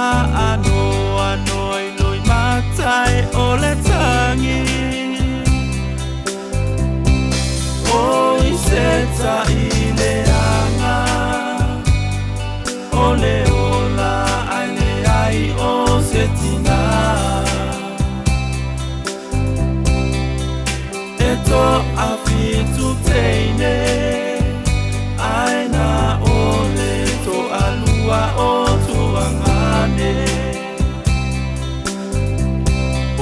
Faanoanoa i loimata e o le tagi. O i se taʻi leaga o le ola ae leai o se tinā e toafitu teine ae na o le toalua o tuagane.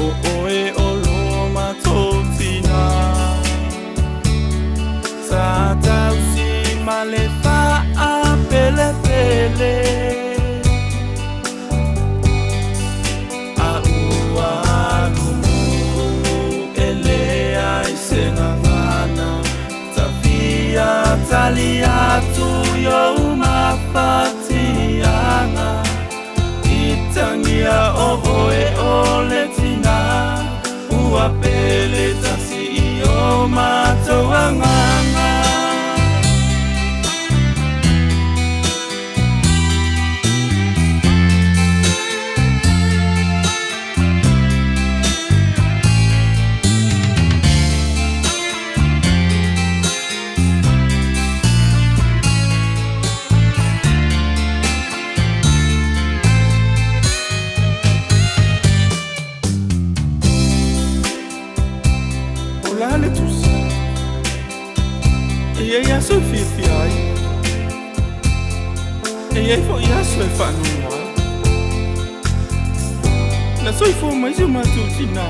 O oe o lo matou tinā sa tausi ma le faapelepele a ua alu e leai se gagana ta fia tali atu i ou mafatiaga itagia o oe o le tinā ua pele tasi i o matou agaga. O la le tusi e iai aso e fiafia ai, e iai foʻi aso e faanoanoa ai. Na soifua mai si o matou tinā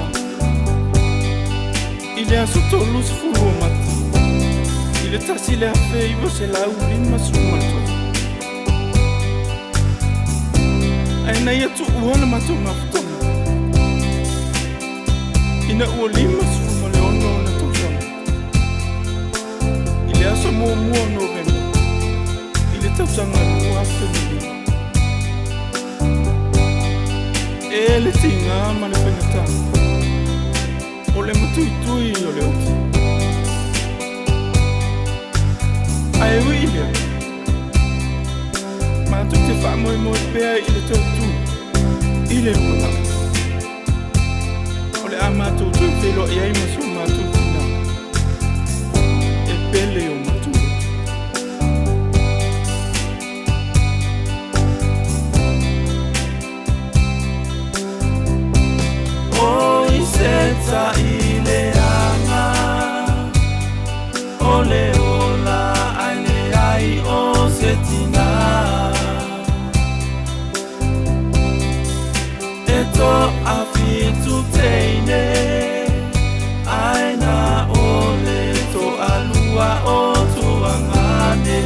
i le aso 30 o Mati i le 1953. Ae na ia tuua le matou mafutaga ina ua 56 ona tausaga i le aso 1 o Novema i le tausaga 2005. E le tigā ma le faigata o le matuitui o le oti. Ae ui i lea, matou te faamoemoe pea i le tautu i le lumanai. O le a matou toe feiloai ai ma si o matou tinā e pele i o matou loto. O i se taʻi leaga o le ola ae leai o se tinā e toafitu teine ae na o le toalua o tuagane.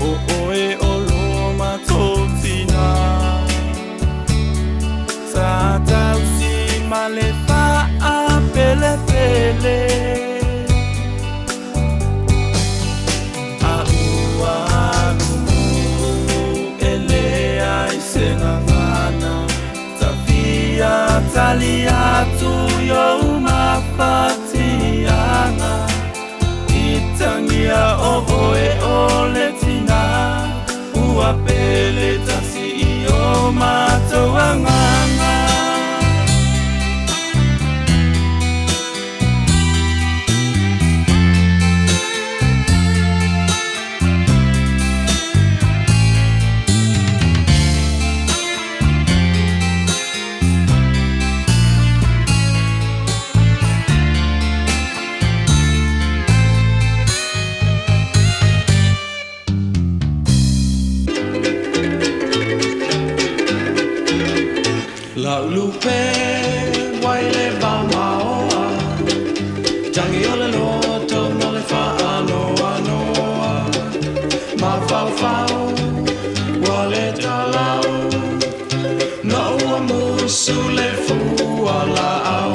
O oe o lo matou tinā sa tausi ma le faapelepele a ua alu e leai se gagana ta fia tali atu i ou mafatiaga itagia o oe o le tinā ua pele tasi i o matou agaga. Lau lupe wai le va maoa Tangi o le loto ma le faanoanoa Mafaufau ua le talau Na ua musu le fua laau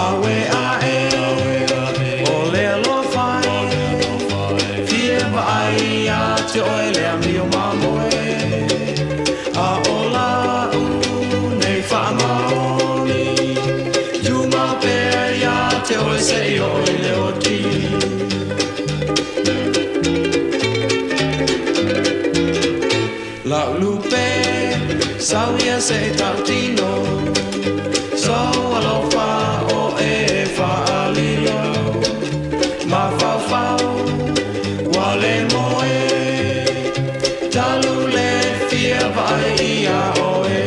Awe ae o le alofa Fia vaai ia te oe le amio mamoe A o lau nei faamaoni Iuma pea ia te oe seia oo i le oti. Lau lupe sau ia se tautino So alofa o e whaalilo Mafaufau wale moe Talu le fia vai ia oe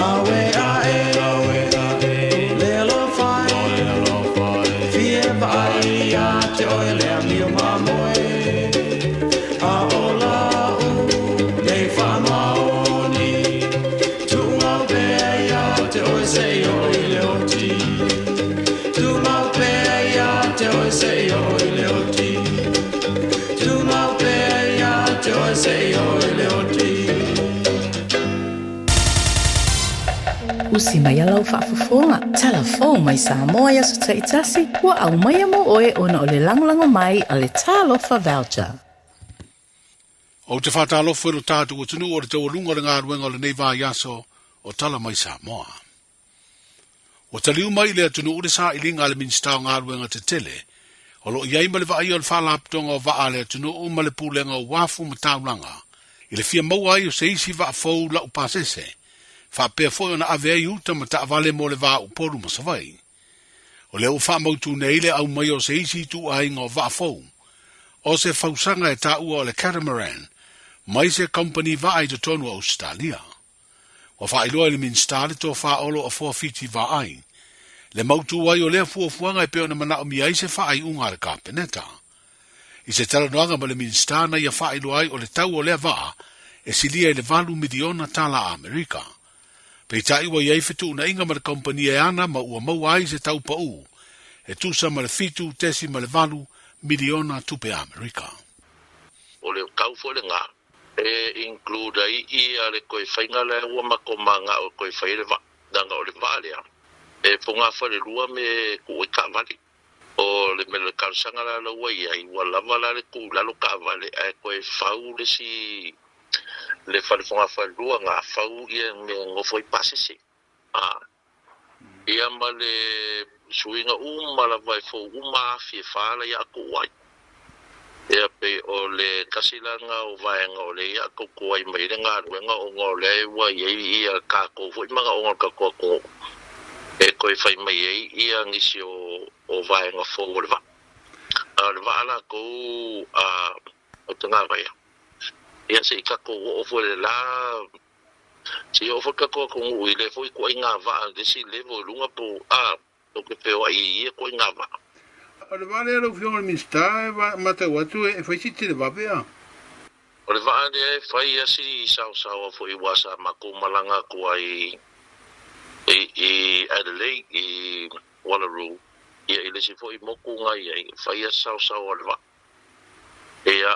Awe ae awe ae Le alofai Fia vai ia te oe le amio mamoe A o lau nei whaamaoni Tuungau pea ia te oe se i o i le oti Tuungau pea ia te oe se i o i le oti Tuungau pea ia te oe se i o i le oti Usi mai lau faafofoga, talafou mai Samoa i aso taitasi, ua aumaia mo oe ona o le lagolago mai a le Talofa Voucher. Ou te faatalofa i lo tatou atunuu o le taualuga o le galuega o lenei vaiaso o Tala Mai Samoa. Ua taliu mai i le atunuu le sailiga a le Minisita o Galuega Tetele, o lo o i ai ma le vaaia o le Faalapotopotoga o Vaa a le Atunuu ma le Pulega o Uafu ma Taulaga, i le fia maua ai o se isi vaa fou lau pasese, faapea foi ona ave ai uta ma taavale mo le va o Upolu ma Savaii. O lea ua faamautu nei le aumaia o se isi ituaiga o vaa fou, o se fausaga e taua o le catamaran, mai se kamupani vaa i totonu o Ausetalia. Ua faailoa e le Minisita le tofa Olo Afoa Fiti Vaai le mautu ai o lea fuafuaga e pei ona manaomia ai se faaiuga a le Kapeneta. I se talanoaga ma le Minisita na ia faailoa ai o le tau o lea vaa e silia i le $8 miliona tala Amerika. Peitai ua i ai fetuunaiga ma le kamupani e ana ma ua maua ai se tau pau e tusa ma le $7.8 miliona tupe Amerika. O le tau foi lena e include ai ia le toe faiga lea ua matou manao e toe fai ai le vaa, leaga o le vaa lea e fogafalelua me tuu ai taavale. O le mea o le talosaga la la ua i ai, ua lava la le tuu i lalo taavale ae toe fau le isi le fale fogafalelua na fau ia mea e nofo ai pasese. A ia ma le suiga uma lava e fou uma afi e fa la ia tuu ai. Ia pei o le tasi la lena o vaega o lea ia tautua ai mai le galuega ona o lea ua i ai ia tatou foi manaoga o le tatou atunuu e toe fai mai ai ia nisi o vaega fou o le vaa. A o le vaa latou a o te gavaia, ia se i tatou oo foi i le la, se i oo foi le tatou atunuu i lea foi ituaiga vaa i le isi level i luga po o Ou te feoai i ia ituaiga vaa. O le vaa lea lau Afioga i le Minisita e matau atu e fai si tele vave a. O le vaa lea e fai a si saosaoa foi aua sa matou malaga atu ai i Adelaide i Wallaroo ia i le isi foi motu na i ai, e fai a saosaoa le vaa. Ia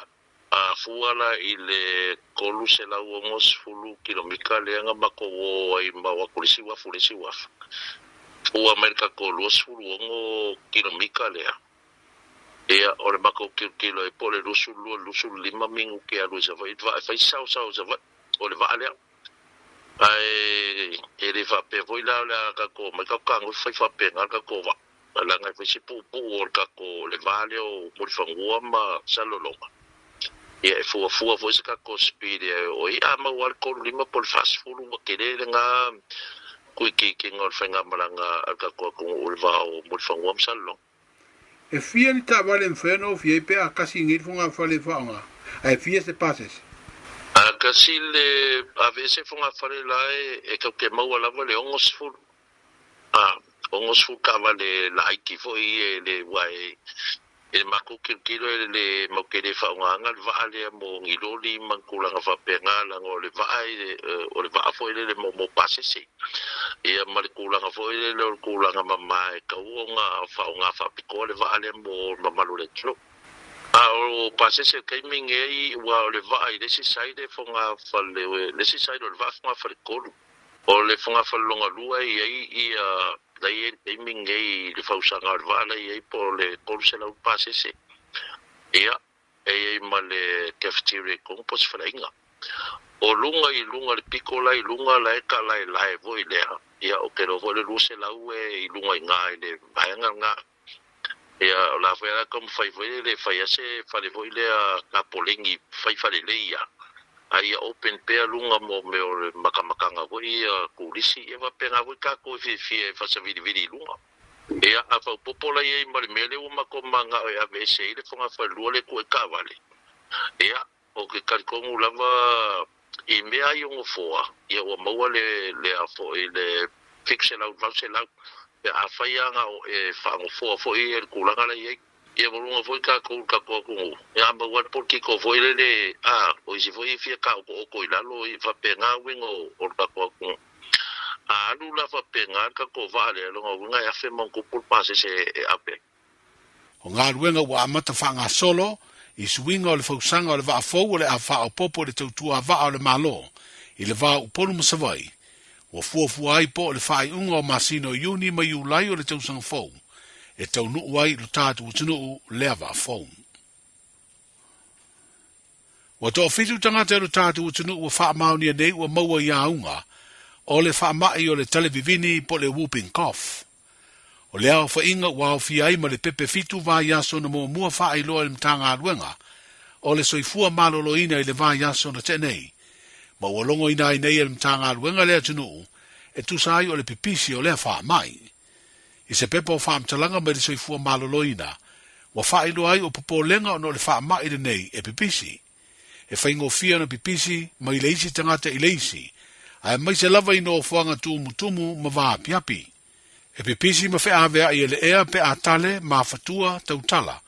a fua la i le 360 kilomita lea na matou o ai ma o atu i le isi uafu i le isi uafu, fua mai le tatou 26 kilomita lea, ia o le matou tilotilo ai po o le 22 25 minute e alu ai Savaii le vaa e fai saosao i Savaii, o le vaa lea. Ae e le faapea foi la o le a tatou omai tatou tagofi fai faapena le tatou vaa. Leaga e fai si puupuu o le tatou le va lea o Mulifanua ma Salelologa. Ia e fuafua foi se tatou speed e oo ai. A maua lava le 35 po o le 40 ua tele lena tuikiikiga o le faigamalaga a le tatou atunuu i le va o Mulifanua ma Salelologa. E fia ni taavale e mafai ona ofi ai pe a kasi nei le fogafale e faaaoga, ae fia se pasese? A kasi le aveese fogafale la e tatou te maua lava le 60. A, 60 taavale laiti foi ia e le ua e i le matou tilotilo e le mau te le faaaogaina le vaa lea mo ni loli ma ni tulaga faapena leaga o le vaa o le vaa foi lele mo pasese ia ma le tulaga foi lele o le tulaga mama e tatau ona faaaoga faapitoa le vaa lea mo le mamalu o le atunuu. A o pasese o le taimi nei ua o le vaa i le isi side e fogafale le isi side o le vaa e fogafale tolu. O le fogafale lona lua e i ai ia la i ai le taimi lenei i le fausaga o le vaa la i ai po o le 300 pasese. Ia, e i ai ma le cafeteria i totonu po o se faleaiga. O luga i luga i le pito la i luga la e taalaelae foi lea, ia ou te iloa foi o le 200 e i luga i ina i le vaega lena. Ia, o la foi la taumafai foi lele e fai lava se fale foi lea tapoleni fai falelei ia. A ia open pea luga mo mea o le makamakaga foi ia turisi, ia faapena foi tatou e fiafia e faasavilivili i luga. Ia, a faaopoopo la i ai ma le mea lea ua matou mananao e aveese ai le fogafalelua lea e tuu ai taavale, ia, ou te talitonu lava i mea ai o nofoa, ia ua maua le, le a foi, le 700, 800, pe afai lava na o e faanofoa foi ia i le tulaga la e i ai. Ia ua luga foi tatou i le tatou atunuu, ia a maua lava le polokiko foi lele, a, o isi foi e fia taotooto i lalo, ia faapena uiga o le tatou atunuu. A alu la faapena le tatou vaa lea, lona uiga e afe ma ona tupu le pasese e ave ai. O galuega ua amata faagasolo i suiga o le fausaga o le vaa fou o le a faaopoopo i le tautua vaa o le Malo i le va o Upolu ma Savaii, ua fuafua ai po o le faaiuga o masina o Iuni ma Iulai o le tausaga fou e taunuu ai i lo tatou atunuu lea vaa fou. Ua toafitu tagata i lo tatou atunuu ua faamaonia nei ua maua i auga o le faamai o le tale vivini po o le whooping cough. O le aofaiga ua aofia ai ma le pepe fitu vaiaso na muamua faailoa e le Matagaluega o le Soifua Maloloina i le vaiaso na tea nei, ma ua logoina ai nei e le Matagaluega le atunuu e tusa ai o le pipisi o lea faamai. I se pepa o faamatalaga mai le Soifua Maloloina, ua faailoa ai o popolega ona o le faamai lenei e pipisi. E faigofie ona pipisi mai le isi tagata i le isi, aemaise lava i nofoaga tumutumu ma vaapiapi. E pipisi ma feaveai e le ea pe a tale, mafatua, tautala,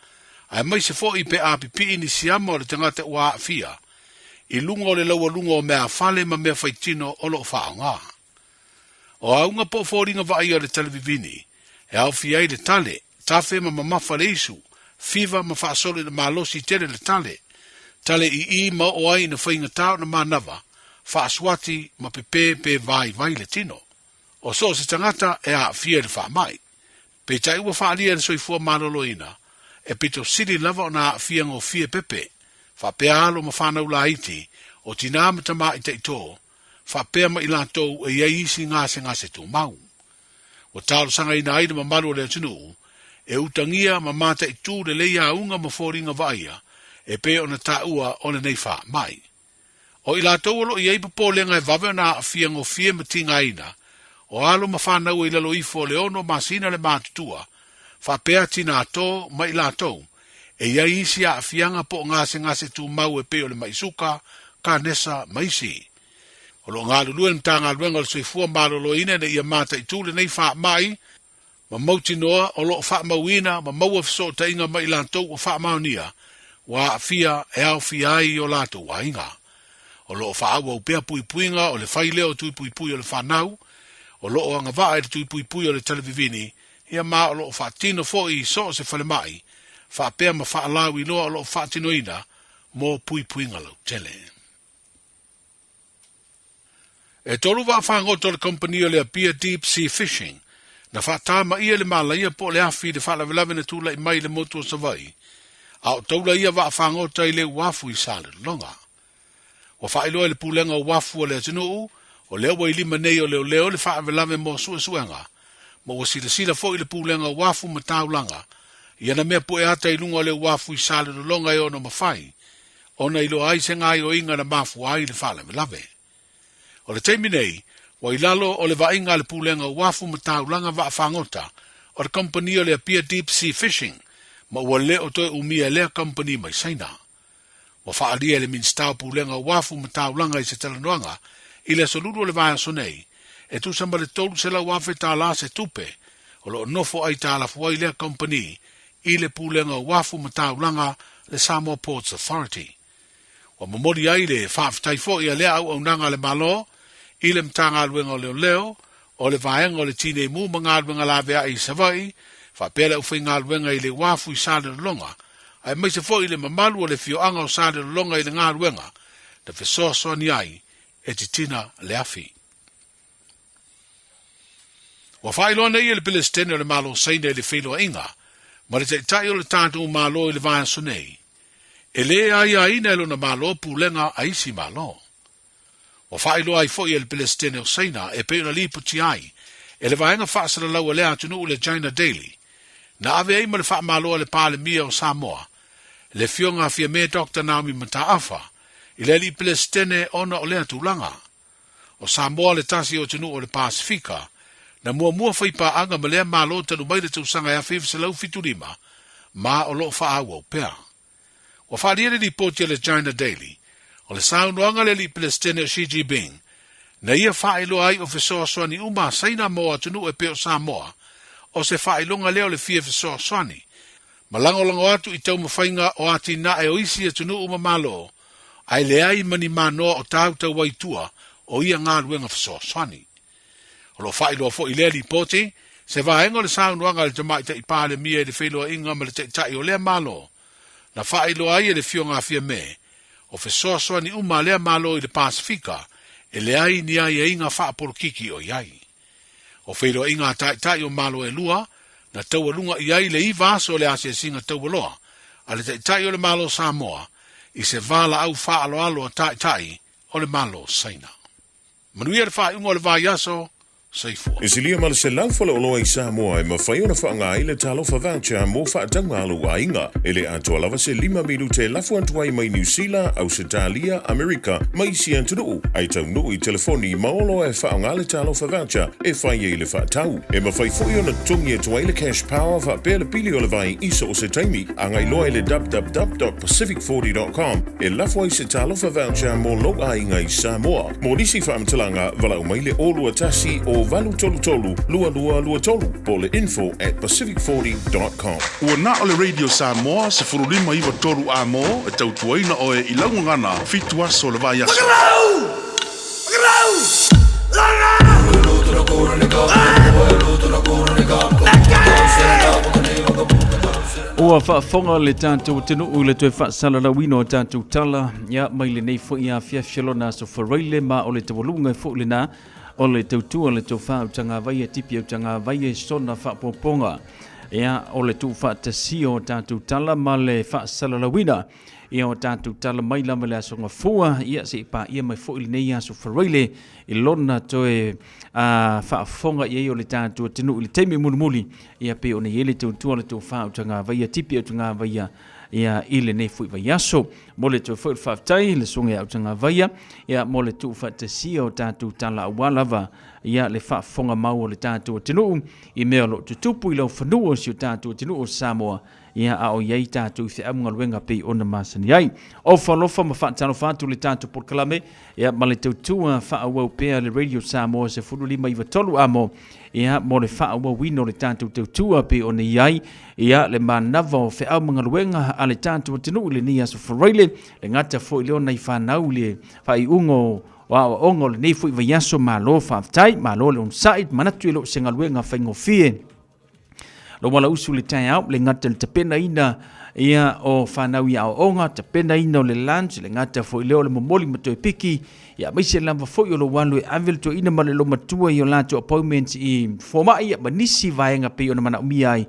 aemaise foi pe a pipii ni siama o le tagata ua aafia, i luga o le laualuga o meafale ma mea faitino o lo o faaaoga. O auga po o foliga vaaia o le talevivini, e aofia ai le tale, tafe ma mamafa le isu, fiva ma faasolo ina malosi tele le tale, tale ii ma oo ai ina faigata ona manava, faasuati ma pepe pe vaivai le tino. O so o se tagata e aafia i le faamai. Peitai ua faaalia e le soifua maloloina, e pito sili lava ona aafia gofie pepe, faapea alo ma fanau laiti, o tinā ma tamaitai tō, faapea ma i latou e i ai isi gasegase tumau. Ua talosagaina ai le mamalu o le atunuu e utagia ma mataitū lelei auga ma foliga vaaia e pei ona taua o lenei faamai. O i latou o lo o i ai popolega e vave ona aafia gofie ma tigaina, o alo ma fanau e i lalo ifo o le ono masina le matutua, faapea tinā tō ma i latou e i ai isi aafiaga po o gasegase tumau e pei o le maʻi suka, kanesa ma isi. O lo o galulue le Matagaluega o le Soifua Maloloina ina ia mataitū lenei faamai ma mautinoa o lo o faamauina ma maua fesootaiga ma i latou ua faamaonia ua aafia e aofia ai i o latou aiga. O lo o faaauau pea puipuiga o le fai lea o tui puipui o le fanau, o lo o agavaa i le tui puipui o le talevivini, ia ma o lo o faatino foi i so o se falemai, faapea ma faalauiloa o lo o faatinoina mo puipuiga lautele. E tolu vaa fagota o le kamupani o le Apia Deep Sea Fishing na faatamaia i le malaia po o le afi i le faalavelave na tulai mai i le motu o Savaii, a o taula ia vaa fagota i le uafu i Salelologa. Ua faailoa e le Pulega o Uafu a le atunuu, o lea ua i lima nei o leoleo le faalavelave mo suesuega, ma ua silasila foi le Pulega o Uafu ma Taulaga i ana mea pueata i luga o le uafu i Salelologa e ono mafai ona iloa ai se gaoioiga na mafua ai le faalavelave. O le taimi nei, ua i lalo o le vaaiga a le Pulega o Uafu ma Taulaga Vaafagota o le kamupani o le Apia Deep Sea Fishing, ma ua le o toe umia e lea kamupani mai Saina. Ua faaalia e le Minisita o Pulega o Uafu ma Taulaga i se talanoaga i le aso Lulu o le vaiaso nei, e tusa ma le $300,000 se tupe o lo o nofo aitalafu ai lea kamupani i le Pulega o Uafu ma Taulaga, le Samoa Ports Authority. Ua momoli ai le faafetai foi a lea auaunaga a le Malo i le Matagaluega o Leoleo, o le Vaega o le Tinei Mu ma Galuega Laveai i Savaii, faapea le aufaigaluega i le uafu i Salelologa, aemaise foi le mamalu o le afioaga o Salelologa i le galuega na fesoasoani ai e titina le afi. Ua faailoa nei e le Pelesitene o le Malo o Saina i le feiloaiga ma le Taitai o le tatou Malo i le vaiaso nei, e le aiaina e lona Malo pulega a isi Malo. Ua faailoa ai foi e le Pelesitene o Saina e pei ona lipoti ai e le vaega faasalalau a lea atunuu le China Daily, na ave ai ma le faamalo a le Palemia o Samoa, le Afioga a Fiame Doctor Naomi Mataafa, i le alii Pelesitene ona o lea tulaga. O Samoa le tasi o atunuu o le Pasefika na muamua fai paaga ma lea Malo talu mai le tausaga e 1975 ma o lo o faaauau pea. Ua faaalia le lipoti a le China Daily, o le saunoaga a le alii Pelesitene o Xi Jinping, na ia faailoa ai o fesoasoani uma a Saina mo atunuu e pei o Samoa, o se faailoga lea o le fia fesoasoani, ma lagolago atu i taumafaiga o atinae o isi atunuu ma Malo, ae leai ma ni manoa o tautau ai tua o ia galuega fesoasoani. O lo o faailoa foi i lea lipoti se vaega o le saunoaga a le Tamaitai Palemia i le feiloaiga ma le Taitai o lea Malo, na faailoa ai e le Afioga a Fiame, o fesoasoani uma a lea Malo i le Pasefika e leai ni aiaiga faapolokiki o i ai. O feiloaiga a Taitai o Malo e lua, na taualuga i ai le iva aso o le asiasiga taualoa a le Taitai o le Malo Samoa i se valaau faaaloalo a Taitai o le Malo Saina. Manuia le faaiuga o le vaiaso, soifua. E silia ma le 100 faleoloa i Samoa e mafai ona faaaoga ai le Talofa Voucher mo faatauga a lou aiga. E le atoa lava se lima minute e lafo atu ai mai Niu Sila, Ausetalia, Amerika ma isi atunuu, ae taunuu i telefoni ma oloa e faaaoga le Talofa Voucher e fai ai le faatau. E mafai foi ona totogi atu ai le Cash Power faapea le pili o le vai i so o se taimi. Agai loa i le www.pacific40.com e lafo ai se Talofa Voucher mo lou aiga i Samoa. Mo nisi faamatalaga, valaau mai le 021 o 833 2223 po o le info at pacific40.com. Ua na o le Radio Samoa 15 9 3 amo e tautuaina oe i lau gagana fitu aso o le vaiaso. Ua faafofoga le tatou atunuu i le toe faasalalauina o tatou tala ia mai lenei foi afiafi o lona aso Faraile ma o le taualuga foi lena o le tautua le tofa utagavai e tipi utagavai e sona faapopoga ia o le tuufaatasia o tatou tala ma le faasalalauina Ia o tatou tala mai lava le aso Gafua, ia se i paia mai foi lenei aso Faraile i lona toe faafofoga i ai o le tatou atunuu i le taimi mulimuli, ia pei ona i ai le tautua le tofa o Tagavaia, tipi o Tagavaia, ia i lenei foi vaiaso. Mo le toe foi o le faafetai le susuga ia Utagavaia, ia mo le tuufaatasia o tatou tala aua lava ia le faafofoga mau o le tatou atunuu i mea o lo o tutupu i laufanua o si o tatou atunuu o Samoa, Ia, a o i ai tatou i feau ma galuega pei ona masani ai. Ofa alofa ma faatalofa atu le tatou polokalame, ia, ma le tautua faaauau pea le Radio Samoa 1593 amo, ia, mo le faaauauina o le tatou tautua pei ona i ai, ia, le manava o feau ma galuega a le tatou atunuu i lenei aso Faraile, le gata foi lea o nai fanau i le faaiuga o o aoaoga o lenei foi vaiaso. Malo faafetai, malo le onosai, manatu e le o se galuega faigofie. Lou alausu le taeao, le gata le tapenaina ia o fanau i aoaoga, tapenaina o le lunch, le gata foi lea o le momoli ma toe piki, ia aemaise lava foi o lou alu e ave le toeaina ma le loomatua i o latou appointments i fomai ia ma nisi vaega pei ona manaomia ai.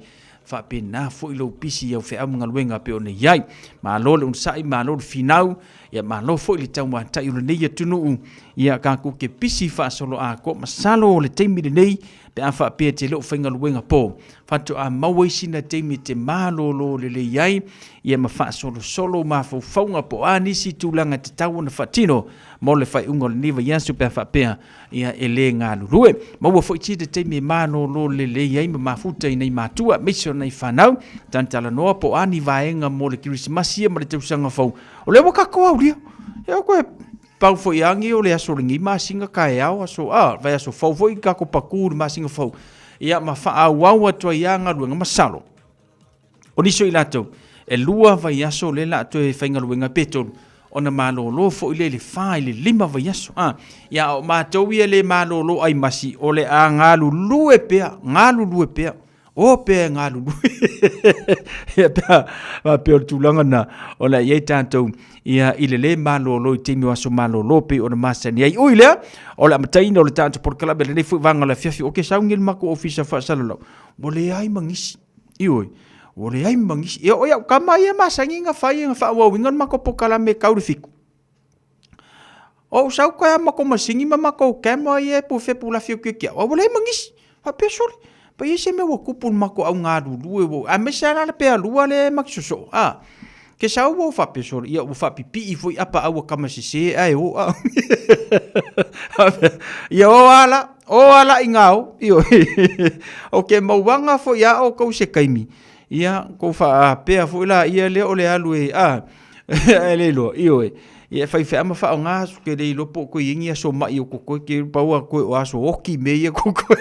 Faapena foi lou pisi i au feau ma galuega pei ona i ai. Malo le onosai, malo le finau, ia malo foi le taumatai o lenei atunuu, ia tatou te pisi faasoloatoa. Masalo o le taimi lenei, Pe a faapea e te le o faigaluega po, faatoa maua ai sina taimi e te malolo lelei ai, ia ma faasolosolo mafaufauga po o a nisi tulaga e tatau ona faatino mo le faaiuga o lenei vaiaso pe a faapea ia e le galulue. Maua foi sina taimi e malolo lelei ai ma mafuta i nai matua aemaise o nai fanau, talatalanoa po o a ni vaega mo le Kerisimasi ia ma le tausaga fou. O lea ua tatou aulia. Ia koe Pau foi agi o le aso lenei masina taeao aso a vaiaso fou foi tatou patu i le masina fou ia ma faaauau atu ai a galuega masalo o nisi o i latou e lua vaiaso lea la toe faigaluega pe tolu ona malolo foi lea i le fa i le lima vaiaso a ia o matou ia le malolo ai masi o le a galulue pea galulue pea O pea e galulue. Ia pe a faapea o le tulaga lena, o le a i ai tatou ia i le lē malolo i taimi o aso malolo pei ona masani ai. Ui lea, o le amataina o le tatou polokalame i lenei foi vaega o le afiafi, ok, sauni le matou ofisa faasalalau, ua leai ma nisi. Ioe, ua leai ma nisi. Ia o au tama ia masani na fai na faaauauina le matou polokalame tau le fitu. O ou sau koe a matou masini ma matou camera ia e pufepulafi atu ia te au, a ua leai ma nisi. Faapea sole, pa i ai se mea ua tupu i le matou au galulue ua, aemaise lava la le pealua lea ma te sosoo, a. Ke sau ua faapea sole, ia ua faapipii foi a paau a kama sese ae o a. Ia o ala, o ala i ngā o. Ioe. O ke mauaga foi a o kou se kaimi, ia kou faapea foi la ia lea o le alu e a ae le iloa, ioe. Ia e faifeau ma faaaoga aso ke le iloa po o koe i ai ni aso maʻi o kokoe ke pau a koe o aso oki me ia kokoe.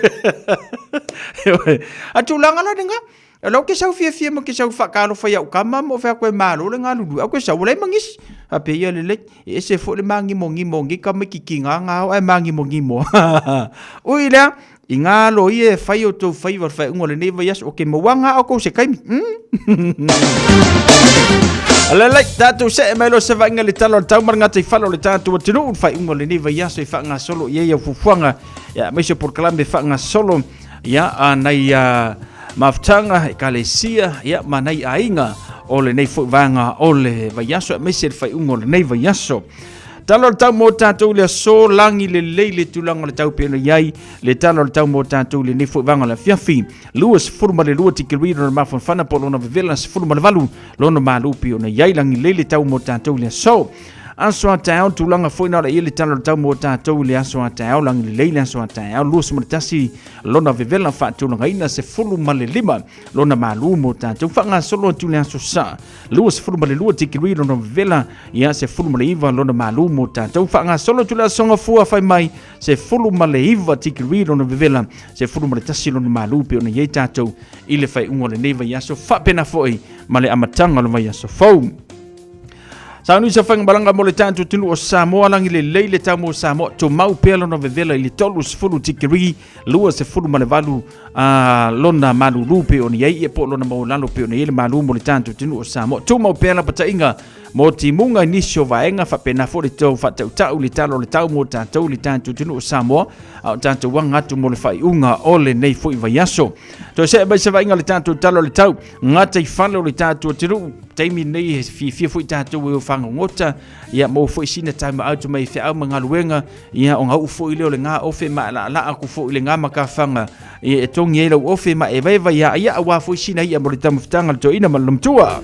Ioe. A tulaga la lenga, o lau ke sau fiafia ma ke sau faatalofa i au kama ma o fea koe malo le galulue au ke sau ua leai ma nisi. Faapea ia lelei, e ese foi le magimogimo o nei tamaititi gagao ae magimogimo. Ui lea, I ngā alo ia e whai o tōu whaiva le whaiunga o lenei vaiaso o ke mauanga a o kou se kaimi. Alelei, tātou se e mai lo se vainga le tala o le tau mara ngā tei whalo le tātou atunuu le whaiunga o lenei vaiaso e whaangasolo i ei au fufuanga ia mai se polokalame whaangasolo ia a nei a mafutanga e kalesia ia ma nei aiga o lenei foi vaega o le vaiaso e mai se le whaiunga o lenei vaiaso. Tala o le tau mō tātou le aso lagi lelei le tulaga o le tau pei ona i ai le tala o le tau mō tātou i lenei foi vaega o le afiafi. 22 tikeri lona mafanafana po o lona vevela 18 lona malu pei ona i ai lagi lelei le tau mō tātou i le aso. Aso a taeao, tulaga foi na o le ia le tala o le tau mō tātou i le aso a taeao, lagi lelei le aso a taeao, 21 lona vevela faatulagaina, 15 lona malu mō tātou. Faagasolo atu le aso sa. 22 tikiri lona vevela ia 19 lona malu mo tātou faagasolo atu le aso gafua fai mai 19 tikiri lona vevela 11 lona malu pe ona i ai tātou i le faaiuga o lenei vaiaso faapena foi ma le amataga o le vaiaso fou. Sauni sa faigamalaga mo le tatou atunuu o Samoa lagi lelei le tau mo Samoa tumau pea lona vevela i le 30 tikiri 28 a lona malulu pe ona i ai ia po o lona maualalo pe ona i ai le malu mo le tatou atunuu o Samoa. Tumau pea lapataiga mo timuga i nisi o vaega faapena foi le tou faatautau le tala o le tau mo tatou le tatou atunuu o Samoa a o tatou aga atu mo le faaiuga o lenei foi vaiaso. Toe see mai se vaaiga le tatou tala o le tau gataifale o le tatou atunuu taimi nei he fiafia foi tatou e o fagogota ia maua foi sina time out mai feau ma galuega Ia, o gauʻu foi lea o le gā ofe ma e laʻalaʻa aku foi i le gā makafaga ia e togi ai lau ofe ma e vaevae ia ia auā foi sina iʻa mo le taumafataga a le toeaina ma le matua.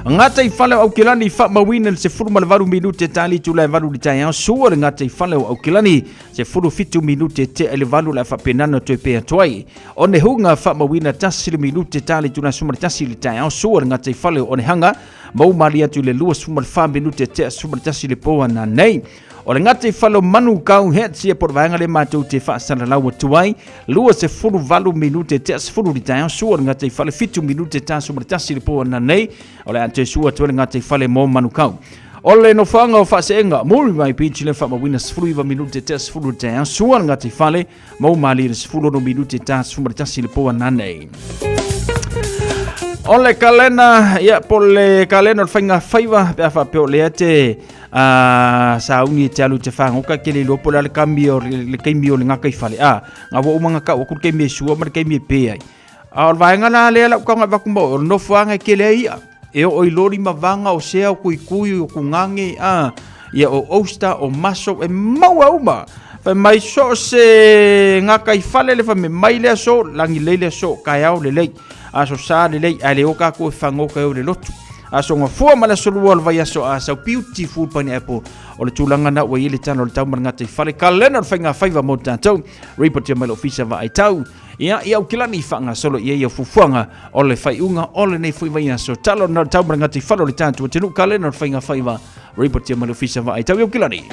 Gataifale o Aukilani faamauina le 18 minute tali itula e valu i le taeao sua le gataifale o Aukilani 17 minute tea i le valu o le a faapena ona toe pea atu ai. Onehunga faamauina tasi le minute tali itula 11 i le taeao sua le gataifale o Onehanga Maumali atu i le 24 minute tea 11 le po ana nei. O le gataifale o Manukau Hats ia po o le vaega lea matou te faasalalau atu ai. 28 minute tea 10 le taeao sua le gataifale 7 minute ta 11 le po ana nei. O le a toe sua atu ai le gataifale mo Manukau. O le nofoaga o Faaseega, Muriwai Beach le faamauina 19 minute tea 10 le taeao sua le gataifale Maumali le 16 minute ta 11 le po ana nei. O le kalena, ia, po le kalena o le whainga whaiwa, pe a whapea o lea te a sauni e te alu te whangoka ke le iloa po le ale kami o le keimi o le ngaka i whale. A, ngā wa umanga ka waku le keimi e sua ma le keimi e pē ai. A o le vaega la lea lau kaunga e vaku mau, o le nofoanga e kele ai ia. E oo i lori ma vanga o sea o kuikui o kungange a ia o oyster o mussel e maua uma. Fai mai so se ngaka i fale le fai mai le aso langi lei le aso kaeao lelei aso sa lelei ae le o kākou e fagoka e o le lotu. Aso gafua ma le aso lua o le vaiaso a sau beautiful pineapple o le tulaga na ua i ai le tala o le tau ma le gata i fale kalena o le faiga faiva mo tatou. Report mai le ofisa vaai tau. Ia, i Aukilani i faagasolo i ai ia fuafuaga o le faaiuga o lenei foi vaiaso. Talo na tau ma le gataifale o le tatou atunuu, kalena o le faiga faiva, ripotia mai le Ofisa Vaai Tau i Aukilani.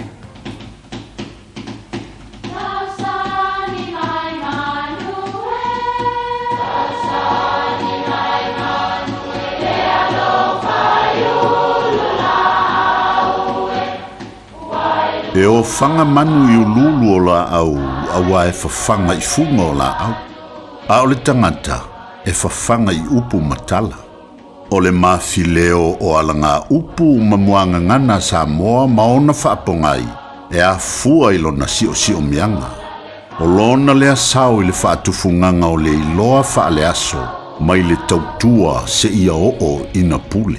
E ofaga manu i uluulu o laau auā e fafaga i fuga o laau, a o le tagata e fafaga i upu ma tala. O le mafileo o alagaupu ma muagagana a Samoa ma ona faapogai e afua i lona siosiomyaga. O lona lea sao i le faatufugaga o le iloa faaleaso mai le tautua seia oo ina pule.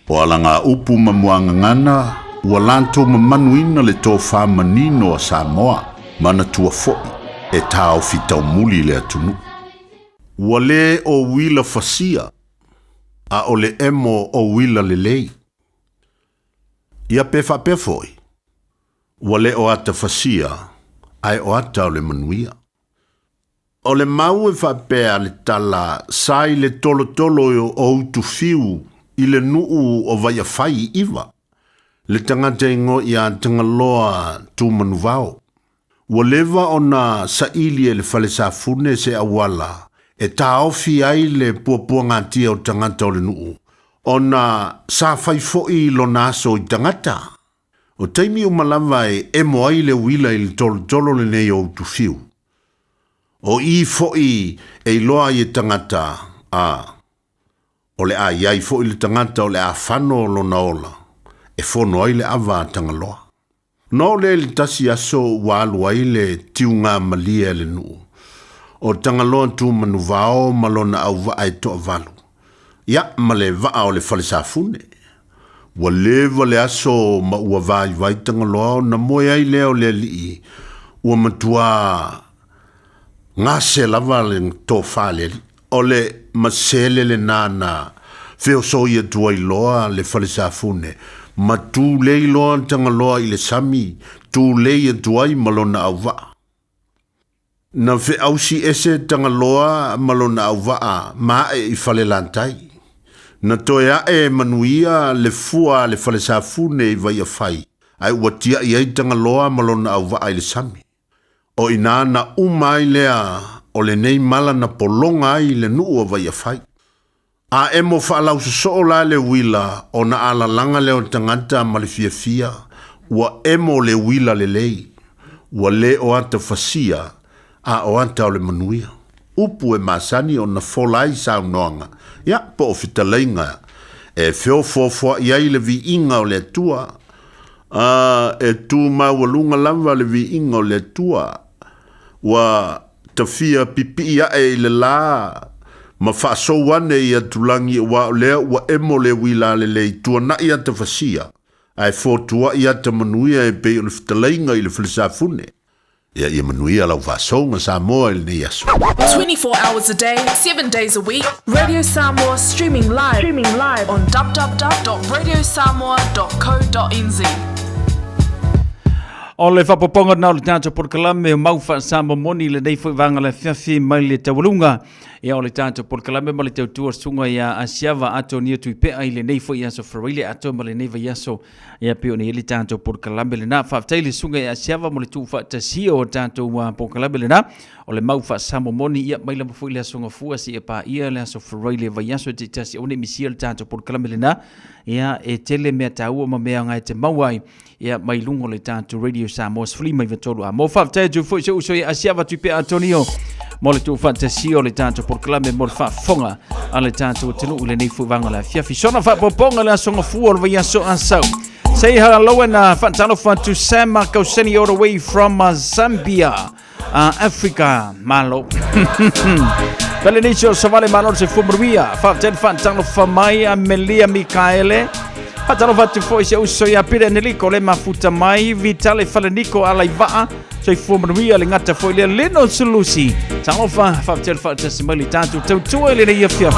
O alagaupu ma muagagana ua latou mamanuina le tofa manino a Samoa, manatua foi e taofi taumuli le atunuu. Ua le o uila fasia. A o le emo o uila lelei. Ia pe faapea foi, ua le o ata fasia, ae o ata o le manuia. O le mau e faapea le tala sa i le tolotolo o Utufiu i le nuu o Vaiafai i Iva, le tagata igoa ia Tagaloa Tumanuvao. Ua leva ona saili e le fale safune se auala e taofi ai le puapuagatia o tagata o le nuu, ona sa fai foi lona aso i tagata. O taimi uma lava e emo ai le uila i le tolotolo lenei o Utufiu. O i foi e iloa ai e tagata, a, o le a i ai foi le tagata o le a fano lona ola, e fono ai le ava a Tagaloa. Ona oo lea i le tasi aso ua alu ai le tiuga malie a le nuu o Tagaloa Tumanuvao ma lona auvaa e toavalu, ia ma le vaa o le fale safune. Ua leva le aso ma ua vaivai Tagaloa ona moe ai lea o le alii ua matuā gase lava le tofa a le alii. O le masele lenā na feosoi atu ai loa le fale safune ma tulei loa Tagaloa i le sami, tulei atu ai ma lona auvaa. Na feausi ese Tagaloa ma lona auvaa ma ae i Falelatai. Na toe ae manuia le fua a le fale safune i Vaiafai, ae ua tiai ai Tagaloa ma lona auvaa i le sami. O i ina na uma ai lea o lenei mala na pologa ai le nuu o Vaiafai. A emo faalausosoo la le uila ona alalaga lea o tagata ma le fiafia, ua emo le uila lelei, ua le o ata fasia, a o ata o le manuia. Upu e masani ona fola ai saunoaga, ia, po o fetalaiga e feofoofoai ai le viiga o le Atua, a e tu maualuga lava le viiga o le Atua, ua tafia pipii ae i le la ma faasou ane i atulagi aua o lea ua emo le uila lelei tuanai ata fasia, ae fotuai ata manuia e pei o le fetalaiga i le falesafune. Ia, ia manuia lau faasouga Samoa i lenei aso. 24 hours a day, 7 days a week, Radio Samoa streaming live, streaming live on www.radiosamoa.co.nz. O le faapopoga na o le tatou polokalame o mau faasamoa moni i lenei foi vaega le afiafi mai le taualuga. Ia o le tatou polokalame ma le tautua susuga ia Asiava Atonia Tuipea i lenei foi aso Faraile atoa ma lenei vaiaso. Ia pei ona i ai le tatou polokalame lena. Faafetai i le susuga ia Asiava mo le tuufaatasia o tatou polokalame lena. O le mau faasamoa moni ia mai lava foi le aso Gafua seia paia le aso Faraile vaiaso e taitasi aua ne i misia le tatou polokalame lena. Ia e tele mea taua ma mea aoga e te maua ai ia mai luga o le tatou Radio Samoa 153 A. Mo faafetai atu foi si ou uso ia Asiava Tuipea Antonio mo le tuufaatasia o le tatou polokalame mo le faafofoga a le tatou atunuu i lenei foi vaega o le afiafi. Sona faapopoga le aso Gafua o le vaiaso Asau. Say hello and faatalofa to Sam Kauseni all the way from Zambia. Africa malo. Pele o Savale malo se fumaruia. Faafetai le faatalofa mai a Melia Mikaele. Faatalofa atu foi se uso ia Pire Neliko le mafuta mai Vitale Faleniko Alaivaa. Soifua manuia le gata foi lea Leno Sulusi. Talofa, faafetai le faatasi mai le tatou tautua i lenei afiafi.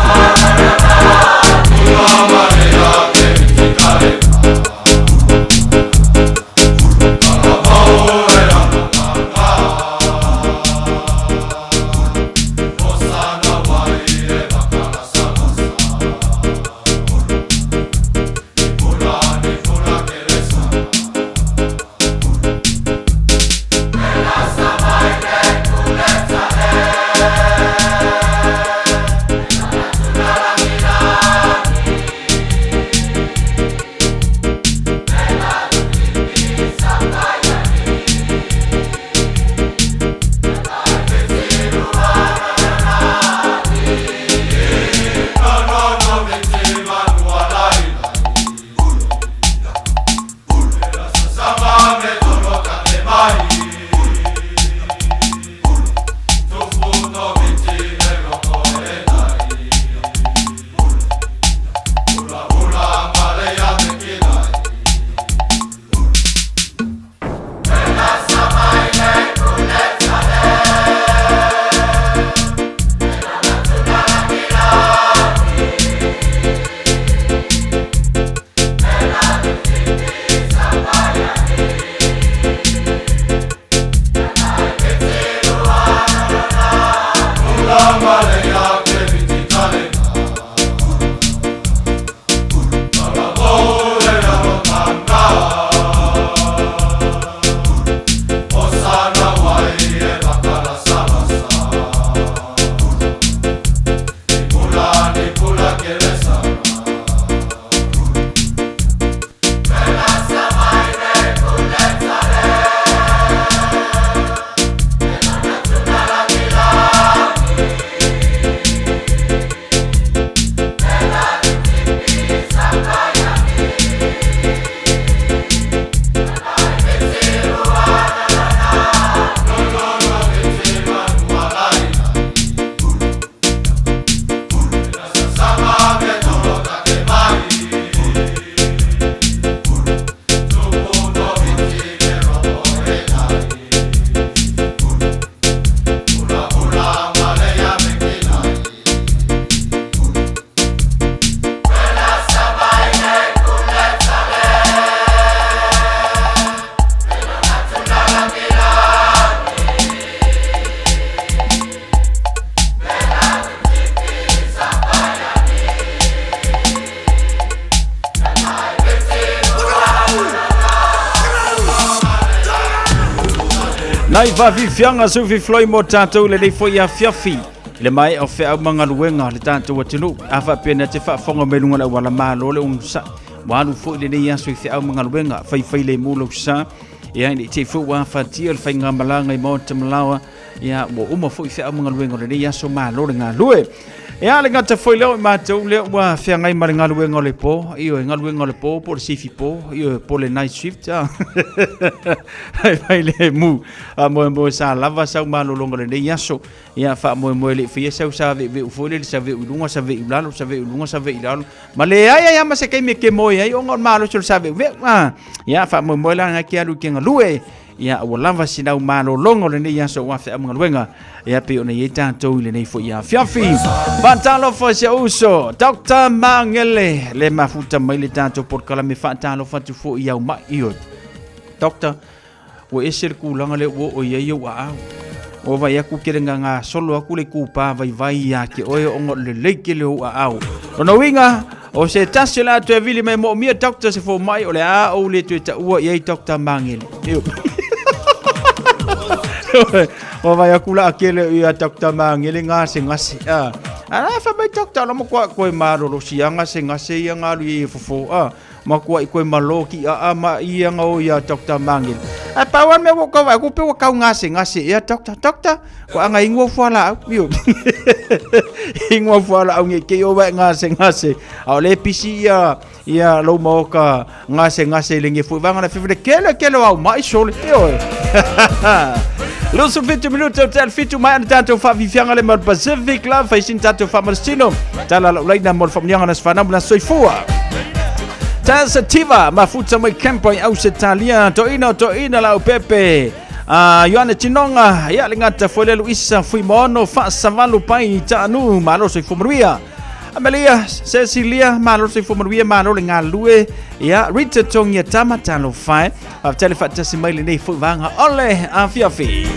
Nai faafiafiaga sufifloi mo tatou i lenei foi afiafi i le maea o feau ma galuega a le tatou atunuu. A faapea na te faafofoga mai luga o le auala malo le onosai, ua alu foi lenei aso i feau ma galuega, faifai lemu lou sa. Ia, ina i te i foi ua afatia le faigamalaga i maota ma laoa, ia, ua uma foi feau ma galuega o lenei aso, malo le galue. Ia, le gata foi lea o i matou lea ua feagai ma le galuega o le po, ioe, galuega o le po po o le sifi po, ioe, po o le night shift, a. Fai lemu, faamoemoe sa lava sau malologa o lenei aso. Ia, faamoemoe le i faia sau saveuveu foi lele, saveu i luga, saveu i lalo, saveu i luga, saveu i lalo. Ma leai ai lava ma se taimi e te moe ai ona o le malosi o le saveuveu. A, ia, faamoemoe la na te alu i te galue. Ia, ua lava sinau malologa o lenei aso aua feau ma galuega. Ia, pei ona i ai tatou i lenei foi afiafi. Faatalofa i si ou uso, Dr. Magele, le mafuta mai le tatou polokalame faatalofa atu foi i au mai. Ioe. Doctor, ua ese le tulaga lea ua oo i ai ou aao. Ua vaai atu tele na gasolo atu le itupa vaivai ia te oe ona o le lelei tele o ou aao. Lona uiga, o se tasi o le a toe vili mai moomia doctor se fomai o le a ou le toe taua i ai Doctor Magele. Ua vaai atu la tele ia Doctor Magele gasegase. Ah. Ala fa mai doctor la mo koa koe malolosi ia gasegase ia ngalu i fofo. Ah. Makuaʻi koe malo ki aa ma ia nga o ia Dr. Mangele. Ae pau a le mea ua kau vaai aku pe ua kau gasegase ea Doctor. Doctor, kua anga ingoa fualaau. Io. Ingoa fualaau nge ke o vae gasegase. A o le pisi ia ia lou maoka gasegase i le nge fui vanga na fifile kele kele o au mai sole. Io. 27 minuta o te alfitu mai ana tātou whaafifianga le mau Pacific Love, faisin tātou whaamarasino. Tala lau laina mo le whamunianga na sewhanau na soifua. Tasativa, mafuta mai Campo i Ausetalia, toina toina lau pepe. Ioane Tinonga, ia le ngata foi le Luisa Fuimono, faasavalu pai taanu, malo soifua manuia. Amelia, Cecilia, malo soifua manuia, malo le galue. Ia, Rita Tongia Tama, talofa e. Faafetai le faatasi mai lenei foi vaega o le afiafi.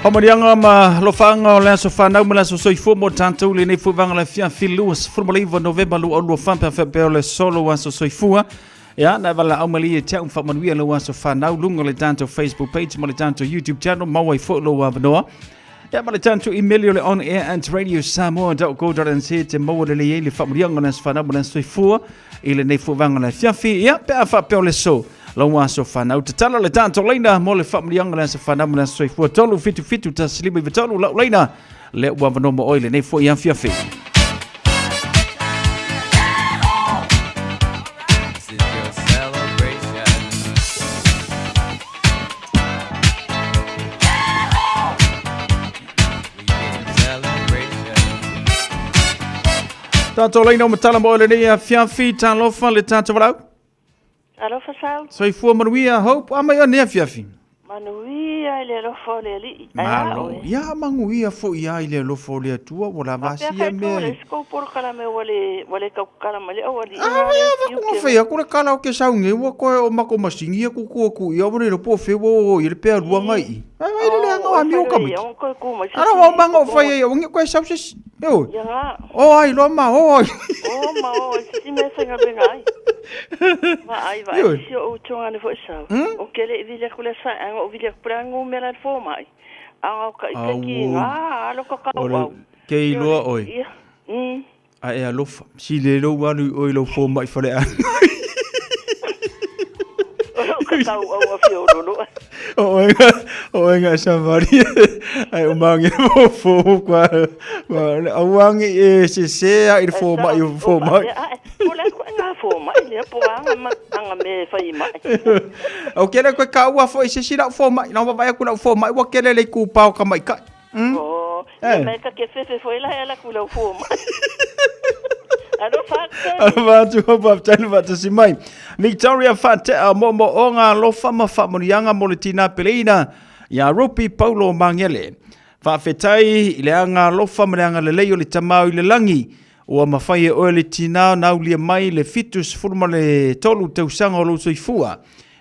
Faamanuiaga ma alofaga o le aso fanau ma le aso soifua mo tatou lenei foi vaega le afiafi 29 Novema 2024 pe a faapea o le solo aso soifua. Ia, na e valaau mai ia te au faamanuia lou aso fanau luga o le tatou Facebook page ma le tatou YouTube channel maua ai foi lou avanoa. Ia ma le tatou email o le onair@radiosamoa.co.nz te maua lelei ai le faamanuiaga o le aso fanau ma le aso soifua i lenei foi vaega le afiafi. Ia, pe a faapea o le so lou aso fanau tatala le tatou laina mo le faamanuiaga o le aso fanau ma le aso soifua 377 1593 lau laina lea ua avanoa mo oe i lenei foi afiafi. This is your celebration. We getting celebration. Tātou laina o matala mo lenei afiafi, talofa le tātou walau. Alofa Sau. Soifua manuia Hope, a mai o nei afiafi. Manuia i le alofa o le Alii. Ae a Malo. oe? Ia manuia foi a i le alofa o le Atua, ua lava Faapea asia kai mea tu le e. isi kou polokalame ua le ua le taukala mai le aualii A nga vai le a va tiute kunga mai. whai aku le kala o ke sau nei ua koe o mako masingi aku ku aku ia ua le po fe wo o i le pea lua ngai i. Ai vai le le Oh, anga o e ami o whai kamiti. ia o koe ku mai se Ara si wa manga o ko whai ai o ngi koe sau se si. E o. Ia nga. O ai lo ma o ai. O ma o e si mea whainga benga ai. Va ai va Ioe. ai si o utonga ne foi sau. O ke le vile ku le sa anga o vile ku le ngu mea le fo mai. Anga o ka i te ki Au. nga alo ka kau O le au. ke Ioe, iloa oe. Ia. A e alofa. Si le lo walu oi lo fo mai fale a. O ka kau au a fio lolo. O enga, o enga samari. Ai o mangi mo fo kwa. Au angi e se se a i fo mai fo mai. O le ku nga fo mai le po anga ma anga me fai mai. O kele koe ka ua fo i se sila fo mai. Na vai aku lau fo mai ua kele le ku pao ka mai kai. O, Eh. ia me ka ke fefe foi la ela ku lau fo mai. Alofa atu. Alofa atu hopa aptani whatasi mai. Victoria Whatea mo mo onga alofa ma whaamonianga mo le tina peleina ia Rupi Paulo Mangele. Whaafetai i le anga alofa ma le anga lelei o le tamau i le langi. Ua mawhai e oe le tina na ulia mai le 73 ma le 3 tausaga o lou soifua.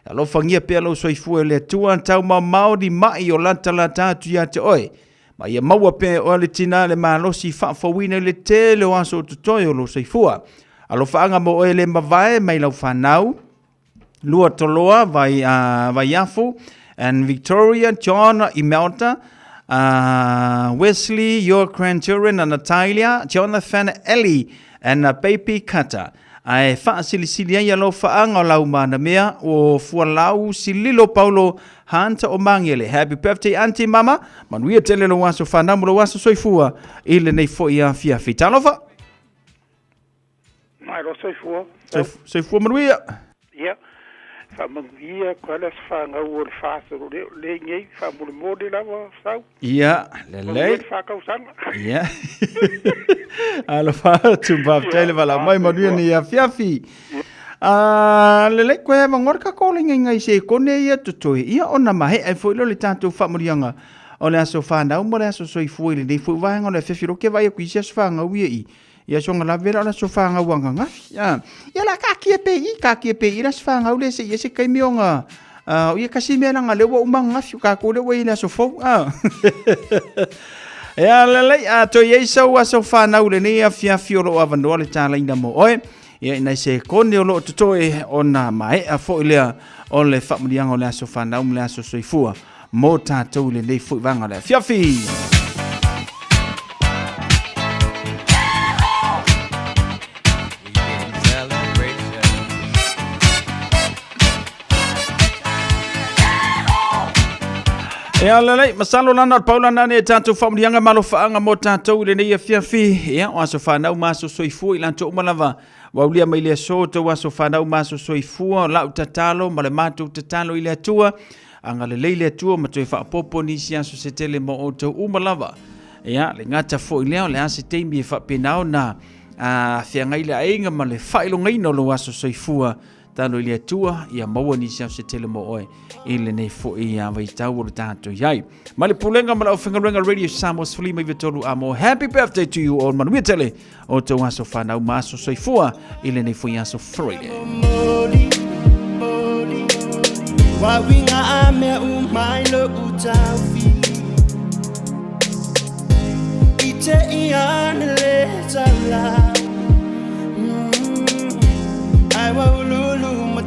Alofangia pea lou soifua e le Atua tau mamao ni mai o lata lata atu ia te oe. Ma ia maua pea e oe le tina le malosi faafouina i le tele o aso o totoe o lou soifua. Alofaga mo oe le mavae mai lau fanau. Lua Toloa, vai, Vaiafu, and Victoria, John, Imelda, Wesley, your grandchildren, and Natalia, Jonathan, Ellie, and Baby Kata. Ae faasilisili ai alofaaga o lau manamea o fualau sililo Paulo Hunter o Magele. Happy birthday auntie mama, manuia tele lou aso fanau ma lou aso soifua i lenei foi afiafi. Talofa! Malo soifua. Soifua manuia. Ia, faamanuia koe le aso fanau o le fasolo le le nei faamolemole lava sau. Ia, Manuia lelei. le whakausaga. Ia. Alofa atu faafetai le valaau mai manuia nei afiafi. Ah, lelei koe mangora ka ko le ngai se kone ia totoe. Ia ona mahe ai foi lo le tatou faamanuiaga o le aso fanau mo le aso soifua i lenei foi vaega o le afiafi lo ke vai aku i se aso fagau ia i. Ia songa la vera o le aso fagau anagafi. Ah, ia la ka kia pe i, ka kia pe i le aso fagau le se ia se kaimi o nga o ia kasi mea langa le ua uma anagafi o ka ko le ua i le aso fou. Ah. Ia lelei, a toe i ai sau aso fanau lenei afiafi o loo avanoa le talaina mo oe. Ia inai se kone o loo totoe ona maea foi lea o le faamanuiaga o le aso fanau ma le aso soifua mo tatou i lenei foi vaega o le afiafi. We getting celebration. Ia lelei, masalo lana o le paulana nei e tatou faamanuiaga ma alofaaga mo tatou i lenei afiafi. Ia, o aso fanau ma aso soifua i latou uma lava. Ua aulia mai le aso tou aso fanau ma aso soifua, o lau tatalo ma le matou tatalo i le Atua. Agalelei le Atua ma toe faaopoopo nisi aso se tele mo outou uma lava. Ia, le gata foi lea, o le a se taimi e faapena ona feagai le aiga ma le faailogaina o lou aso soifua. Talo i le Atua, ia maua nisi aso se tele mo oe i lenei foi vaitau o le tatou i ai. Mai le Pulega ma le Aufaigaluega Radio Samoa 153 a mo Happy birthday to you all. Manuia tele o tou aso fanau ma aso soifua i lenei foi aso Friday. Wa winga a mea umai lo utaufi.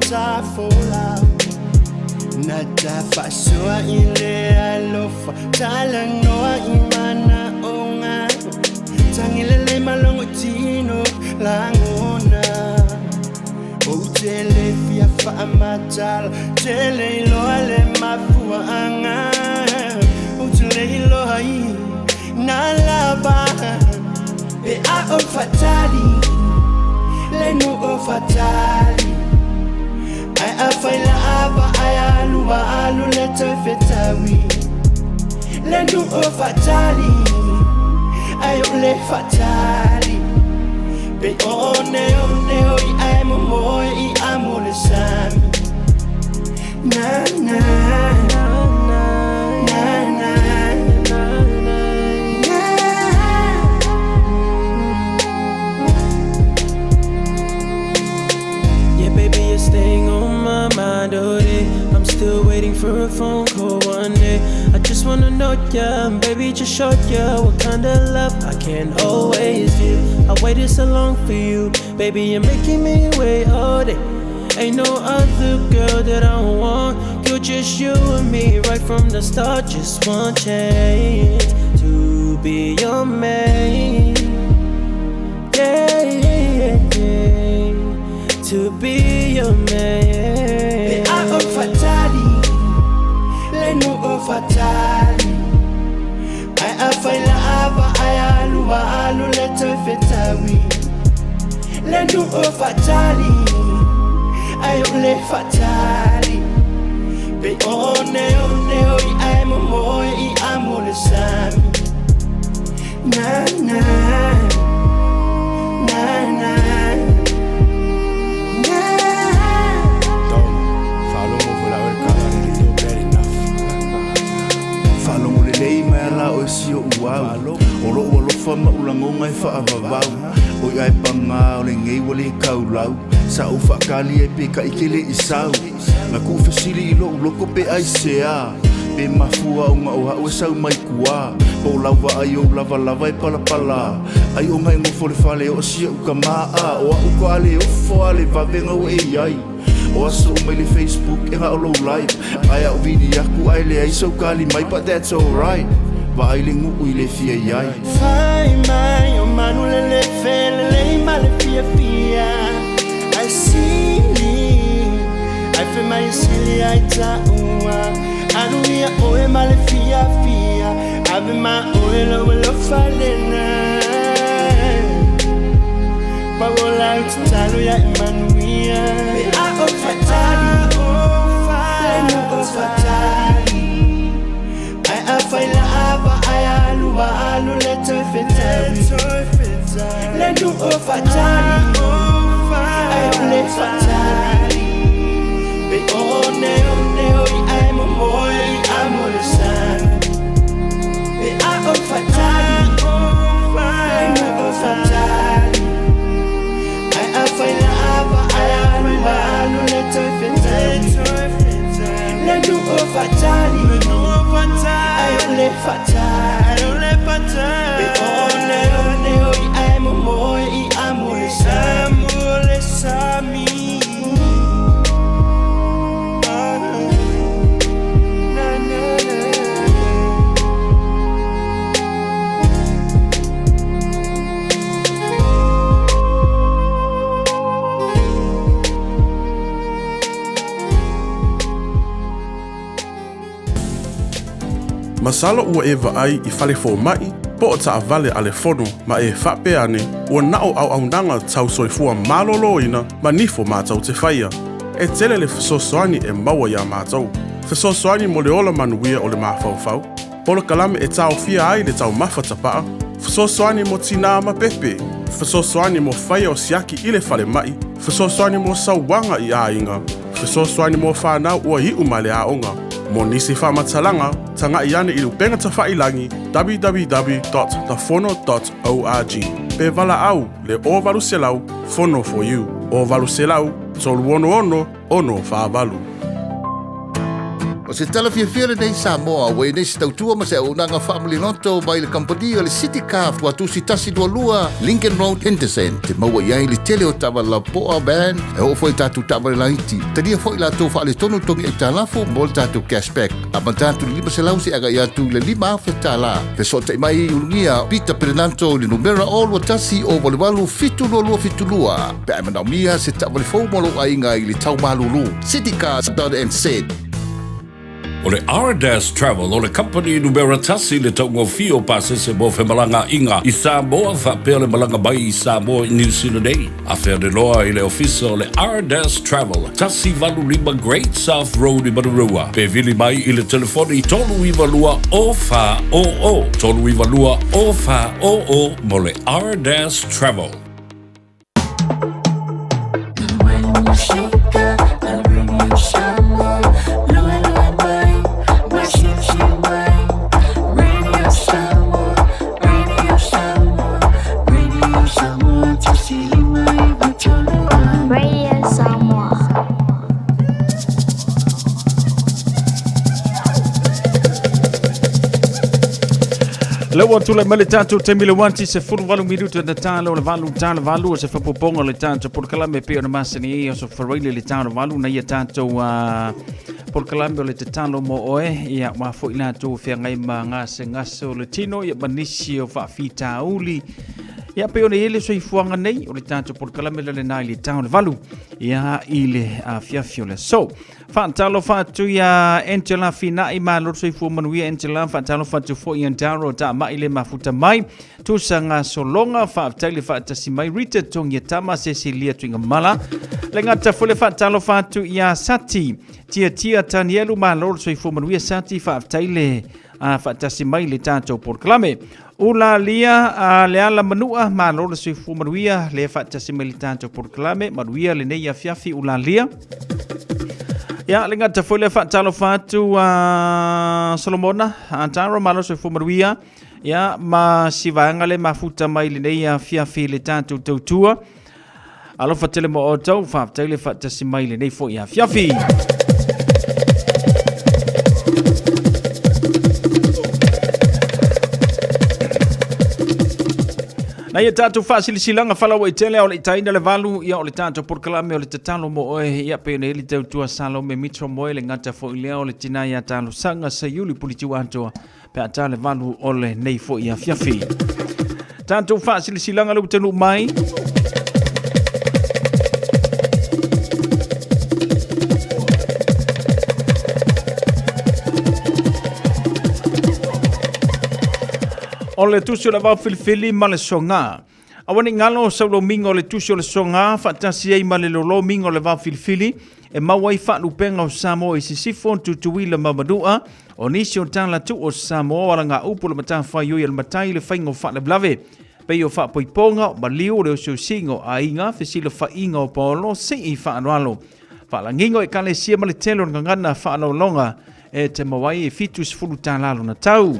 sa folau Na ta faasoa i le alofa Talanoa i manaoga Tagilelei malogotino lagona Ou te le fia faamatala Tele iloa le mafuaaga Ou te le iloa i na lava Pe a ou faatali Le nuu o faatali Ae afai lava ae alu alu le toe fetaui Le nuu o faatali Ae o le faatali Pe o one one o i ae momoe i amo le sami Na na na na na Yeah, baby, you're staying on my mind all day. I'm still waiting for a phone call one day. I just wanna know ya, baby, just show ya what kind of love I can always give. I waited so long for you, baby, you're making me wait all day. Ain't no other girl that I want. Girl, just you and me right from the start. Just one chance to be your man. Yeah, yeah, yeah. To be your man. Pe a ou faatali Le nuu o faatali Ae afai lava ae alu alu le toe fetaui Le nuu o faatali Ae o le faatali Pe one one o i ae momoe i amo le sami Na na Na na Na Faalogo foi la oe le kala le le bad enough. Faalogo lelei mai ala oe si oʻu au O loʻu alofa ma ou lagona e faavavau Oi ae paga o lenei ua lē kaulau Sa ou faakali ai pe kaʻi le i sau Na kuʻu fesili i loʻu loko pe aisea Pe mafua ona o aʻu e sau mai kuā Po o lau vaai ou lavalava e palapala Ai ona e nofo le fale o siaʻu kamā O aʻu ka ale ofo a le vavega ua e iai O aso uma i le Facebook e na o lou live Ae a'u vili aku ae leai sou kali mai But that's alright Vaai le nuu i le fia iai Fai mai o manu lelefe lelei ma le fiafia Ai sili Ai fe mai sili ai taua Alu ia oe ma le fiafia Ave ma oe lo alofa lena Paola o tatalo ia e manuia Pe a ou faatali Le nuu o faatali Ae afai lava ae alu alu le toe fetaui Le nuu o faatali Ae o le faatali Pe one one o i ae momoe i amo le sami Pe a ou faatali Le nuu o faatali Ae afai lava ae alu alu le toe fetaui Le nuu o faatali Ae o le faatali Pe one one o i ae momoe i amo le sami Na na na Masalo ua e vaai i fale fomaʻi po o taʻavale a le fono ma e faapea ane ua na o auaunaga tau soifua malōlōina ma nifo matou te faia. E tele le fesoasoani e maua iā matou. Fesoasoani mo le ola manuia o le mafaufau, polokalame e taofia ai le taumafa tapaʻa, fesoasoani mo tinā ma pepe, fesoasoani mo faia o siaki i le falemaʻi, fesoasoani mo sauaga i aiga, fesoasoani mo fanau ua iʻu ma le aoga. Mo nisi faamatalaga, tagaʻi ane i le upega tafailagi www.thefono.org pe valaau le 0800 Fono for you 0800 366 648. O se tala fiafia lenei Samoa ua i ai nei se tautua ma se auaunaga faamaliloto mai le kamupani o le City Car Tuatusi 122 Lincoln Road Henderson te maua i ai le tele o taavale lapoa van e oo foi i tatou taavale laiti. Talia foi latou faaletonu togi aitalafu mo le tatou cashback. Amata atu i le 500 seia agai atu i le 5,000 tala. Fesootai mai i Ulugia Peter Perenanto i le numera 021 088 722 pe a e manaomia se taavale fou mo lou aiga i le tau malulu. Citycars.nz. O le Ardas Travel o le kamupani numera tasi i le taugofie o pasese mo femalagaaiga i Samoa faapea le malaga mai i Samoa i Niu Sila nei. Afea loa i le ofisa o le Ardas Travel, 185 Great South Road i Manurewa, pe vili mai i le telefoni 392 0400, 392 0400 mo le Ardas Travel. Radio Samoa. Le ua tulai mai le tatou taimi le uati se 18 minuta na tala o le valu tala valu o se fapopoga o le tatou polokalame pei ona masani ai aso faraile le tala valu na ia tatou polokalame o le tatalo mo oe ia ua foi latou feagai ma gasegase o le tino ia ma nisi o faafitauli ia pei ona i ai le soifuaga nei o le tatou polokalame la lena i le tao le valu ia i le afiafi o le aso. Faatalofa atu ia Angela Fina'i, malo le soifua manuia Angela. Faatalofa atu foi ia Daro Taama'i le mafuta mai. Tusa gasologa, faafetai le faatasi mai Rita Togiatama, Cecilia Tuigamala. Le gata foi le faatalofa atu ia Sati Tiatia Tanielu, malo le soifua manuia Sati, faafetai le faatasi mai le tatou polokalame. Ulalia a le ala manua, malo le soifua manuia, le faatasi mai le tatou polokalame, manuia lenei afiafi Ulalia. Ia, le gata foi le faatalofa atu a Solomona, Antaro, malo soifua manuia. Ia, ma si vaega le mafuta mai lenei afiafi le tatou tautua. Alofa tele mo outou, faafetai le faatasi mai lenei foi afiafi. Na ia tatou faasilasilaga faalauaitele ao le itaina le valu ia o le tatou polokalame o le tatalo mo oe ia pei ona i ai le tautua Salome Mitro Moe le gata foi lea o le tina ia Talosaga Seiuli Pulitiu Atoa pe a ta le valu o lenei foi afiafi. Tatou faasilasilaga le ua mai. O le tusi o le vao filifili ma le soga. Aua ne i galo sau lomiga o le tusi o le soga faatasi ai ma le lolomiga o le vao filifili e maua ai faalupega o Samoa i Sisifo, Tutuila ma Manua, o nisi o tala tuu o Samoa o alagaupu o le matafaioi a le matai i le faiga o faalavelave pei o faapoipoga, o maliu, o le osiosiga o aiga, fesilafaiga o paolo, sii faaaloalo, faalagiga o ekalesia ma le tele o le gagana faalaologa e te maua ai e $70 lona tau.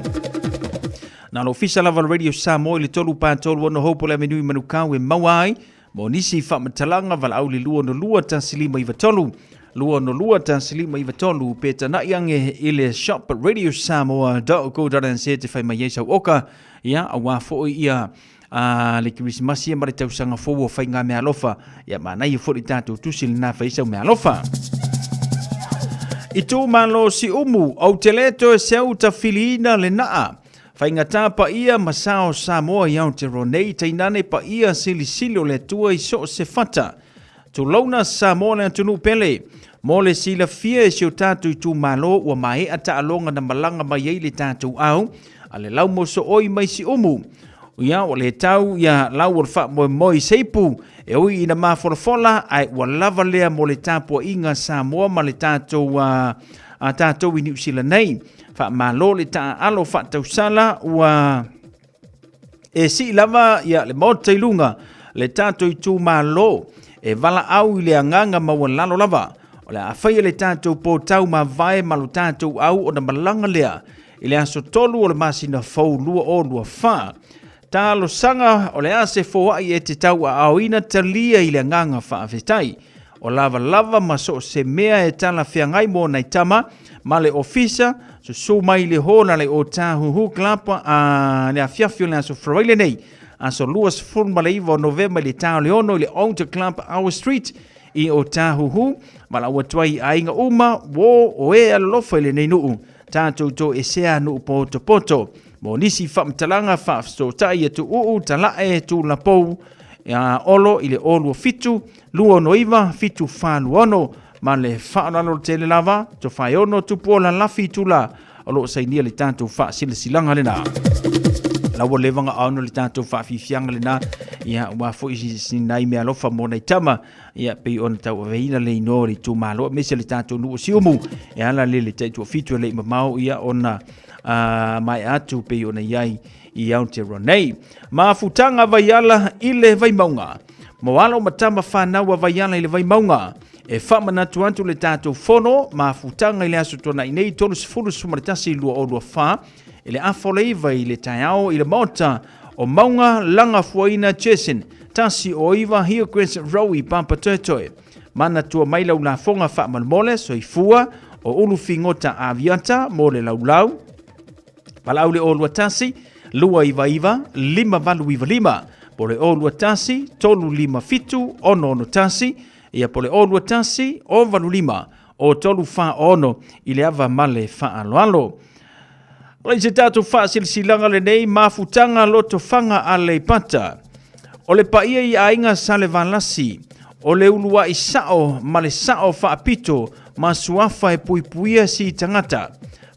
Na le ofisa lava o le Radio Samoa i le 3 pa 3 6 Hopewell Avenue i Manukau e maua ai mo nisi faamatalaga valaau i le 262 1593 262 1593 pe tanai age i le shop radiosamoa.co.nz te fai mai ai sau oka ia aua foi ia a le Kerisimasi ma le tausaga fou o faiga meaalofa ia manaia foi le tatou tusi lena fai sau meaalofa. Itumalo Siumu, ou te le toe seu tafiliina le naa. Faigata paia ma sa o Samoa i Aotearoa nei, tainane paia silisili o le Atua i so o se fata. Tulouna Samoa le atunuu pele. Mo le silafia e si o tatou itumalo ua maea taaloga na malaga mai ai le tatou au a le laumosooi mai Siumu. Ia ua le tau ia lau o le faamoemoe i se ipu e ui ina mafolafola ae ua lava lea mo le tapuaiga a Samoa ma le tatou a tatou i Niu Sila nei. Faamalo le taaalo faatausala ua e sii lava ia le maota i luga le tatou itumalo e valaau i le agaga maualalo lava. O le a faia le tatou potau mavae ma lo tatou au ona malaga lea i le aso 3 o le masina fou 2024. Talosaga o le a se foai e te tauaaoina talia i le agaga faafetai. O lavalava ma so o se mea e talafeagai mo nai tama ma le ofisa, susu mai i le hall a le Otahuhu Club a le afiafi o le aso Faraile nei, aso 29 o Novema i le ta o le 6 i le Old Club Our Street i Otahuhu. Valaau atu ai i aiga uma, uo o e alolofa i lenei nuu, tatou toesea nuu potopoto. Mo nisi faamatalaga faafesootai e tuuu talae tulapou a Olo i le 027 269 746 ma le faaaloalo tele lava Tofaeono Tupuola Lafi Tula o lo o sainia le tatou faasilasilaga lena. La ua leva ona aono le tatou faafiafiaga lena, ia ua foi si nai mea alofa mo nai tama, ia pei ona tauaveina le inoa o le itumalo aemaise le tatou nuu o Siumu e ala le le taituafitu e le i mamao ia ona maea atu pei ona i ai i Aotearoa nei. Mafutaga Vaiala i le Vaimauga. Mo alo ma tama fanau a Vaiala i le Vaimauga. E faamanatu atu le tatou fono mafutaga i le aso tuanai nei 30 11 2024 i le afa o le iva i le taeao i le maota o Mauga Lagafuaina Jason 109 Hillcrest Road i Papatoetoe. Manatua mai lau lafoga faamolemole soifua o ulu figota aviata mo le laulau. Valaau le 021 299 5895 po le 021 357 661 ia po le 021 085 o 346 i le ava ma le faaaloalo. O le se tatou faasilasilaga lenei mafutaga lotofaga a Leipata. O le paia i aiga Salevalasi, o le uluai sao ma le sao faapito ma suafa e puipuia si tagata.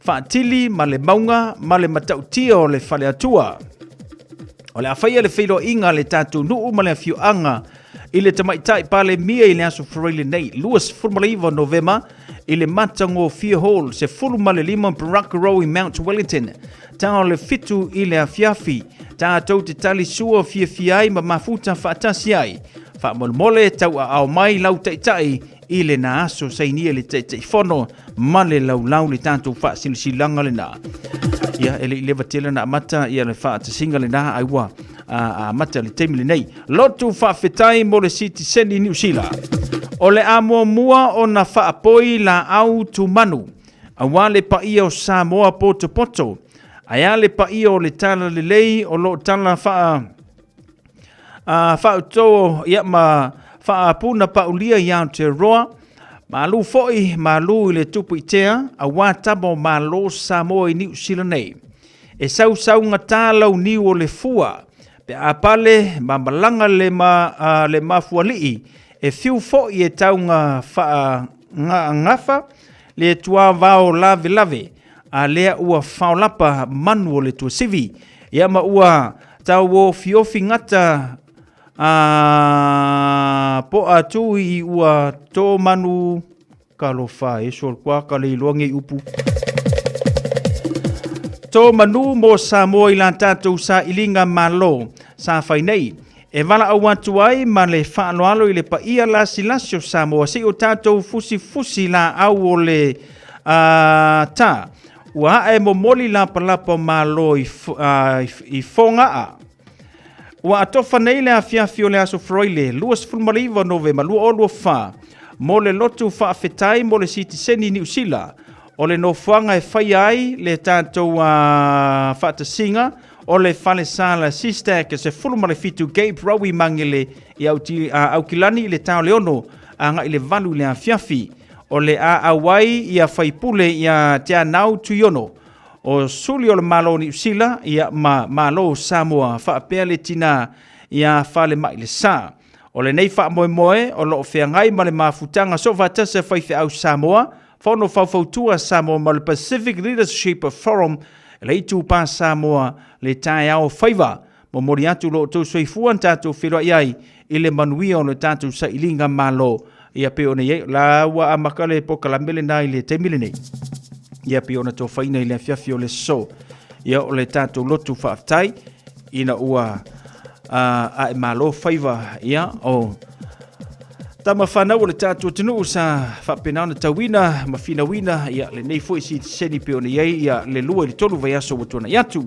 Faatili ma le mauga ma le matautia o le faleatua. O le a faia le feiloaiga a le tatou nuu ma le afioaga i le Tamaitai Palemia i le aso Faraile nei, 29 Novema, i le Matagofie Hall, 15 Baraka Road i Mount Wellington. Ta o le 7 i le afiafi, tatou te tali sua fiafia ai ma mafuta faatasi ai. Faamolemole tauaao mai lau taitai i lena aso sainia le Taitaifono ma le laulau le tatou faasilasilaga lena. Ia, e le i leva tele na amata ia le faatasiga lena, ai ua amata le taimi lenei. Lotu faafetai mo le sitiseni Niu Sila. O le a muamua ona faapoi laau tumanu, aua le paia o Samoa potopoto, ae a le paia o le Talalelei o lo o tala faa a faauto ia ma faapuna paulia i Aotearoa, malu foi malu i le tupu i tea, aua tama o Malo Samoa i Niu Sila nei. E sausaugata lau niu o le fua, pe a pale ma malaga le, ma, a, le mafualii, e fiu foi e tauga faagafa le tuavao lavelave, a lea ua faolapa manu o le tuasivi. Ia ma ua tauofiofi gata a poa tu i ua tō manu talofa e sol kua ka le iloa ngei upu. Tō manu mō Samoa i la tātou sailiga malo sa fai nei. E valaau atu ai ma le faaaloalo i le paia lasilasi o Samoa se i o tatou fusifusi laau o le tā. Ua ae momoli lapalapa o Malo i, i Fogaa. Ua atofa nei le afiafi o le aso Faraile 29 Novema 2024 mo le lotu faafetai mo le sitiseni Niu Sila o le nofoaga e faia ai le tatou faatasiga o le falesala Sistac 17 Gabe Rowe Mangele i Aukilani i le ta o le 6 agai le 8 i le afiafi. O le a auai ia faipule ia Te Anau Tuiono o suli o le Malo o Niu Sila ia ma Malo o Samoa faapea le tina ia Falemailesa. O lenei faamoemoe o lo o feagai ma le mafutaga soofaatasi a faifeau Samoa, Fono Faufautua Samoa ma le Pacific Leadership Forum le Itupa Samoa le taeao faiva. Momoli atu lo outou soifua na tatou feiloai ai i le manuia o le tatou sailiga malo. Ia pei ona i ai, la ua amata le polokalame lena i le taimi lenei. Ia pei ona tofaina i le afiafi o le so. Ia o le tatou lotu faafetai ina ua ae malo faiva ia o tama fanau o le tatou atunuu sa faapena ona tauina ma finauina ia lenei foi sitiseni pei ona i ai ia le 2 i le 3 vaiaso ua tuanai atu.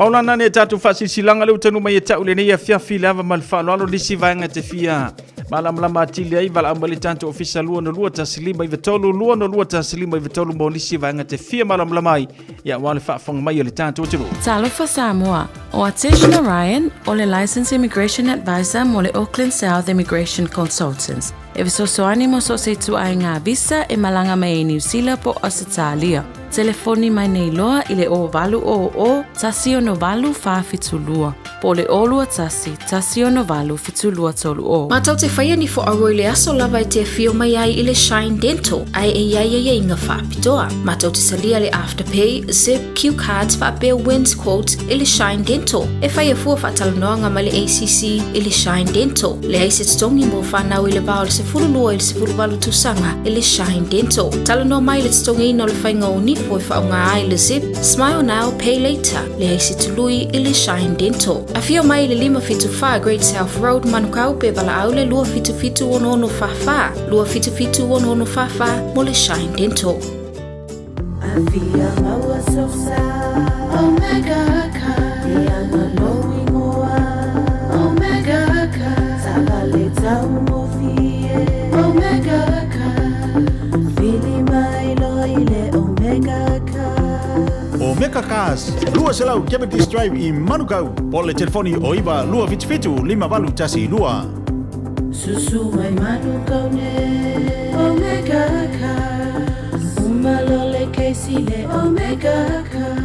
Paulana nei tatou faasilasilaga lea ua taunuu mai ia te au i lenei afiafi i le ava ma le faaaloalo nisi vaega e te fia malamalama atili ai valaau mai le tatou ofisa 202 1593 202 1593 mo nisi vaega e te fia malamalama ai ia aua le faafofoga mai a le tatou atunuu. Talofa Samoa, o Atesh Narayan o le Licensed Immigration Advisor mo le Auckland South Immigration Consultants. E fesoasoani mo so o se ituaiga visa e malaga mai ai Niu Sila po o Ausetalia. Telefoni mai nei loa i le 0800 168 472 po o le 021 168 7230. Matou te faia ni fo'auo i le aso lava e te afio mai ai i le Shine Dental ae e i ai aiaiga faapitoa. Matou te talia le Afterpay, Zip, Cue Cards faapea Wins Quotes i le Shine Dental. E faia fua faatalanoaga ma le ACC i le Shine Dental. Leai se totogi mo fanau i le va o le 12 i le 18 tausaga i le Shine Dental. Talanoa mai i le totogiina o le faiga o nifo e faaaoga ai le Zip, Smile Now, Pay Later. Leai se tului i le Shine Dental. Afio mai i le 574 Great South Road, Manukau pe valaau le 277 6644, 277 6644 mo le Shine Dental. Afia maua sosa Omega Car E ana lou ingoa Omega Car Taavale taugofie Omega Car Vili mai loa i le Omega Car Omega Cars, 200 Cavendish Drive i Manukau, po o le telefoni o 9 277 5812. Susu mai Manukau nei Omega Cars Uma loa le kesi le Omega Cars.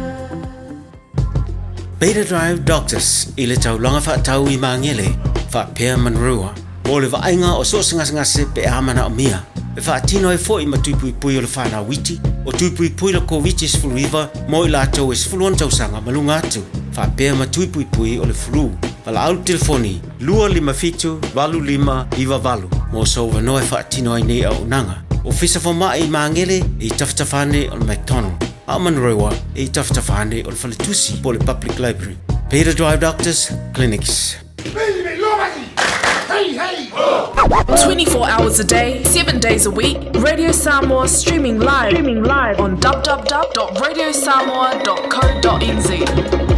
Beta Drive Doctors i le taulaga faatau i Magele faapea Manurewa mo le vaaiga o so o se gasegase pe a manaomia. E faatino ai foi ma tui puipui o le fanau iti, o tui puipui le Koviti-19 mo i latou e 16 tausaga ma luga atu, faapea ma tui puipui o le flu. Valaau le telefoni 257 8598 mo sou avanoa e faatino ai nei auaunaga. Ofisa Fomai i Magele i tafatafa ane o le McDonald, a o Manurewa i tafatafa ane o le Faletusi po o le Public Library. Beta Drive Doctors Clinics. 24 hours a day, 7 days a week, Radio Samoa streaming live, streaming live on www.radiosamoa.co.nz.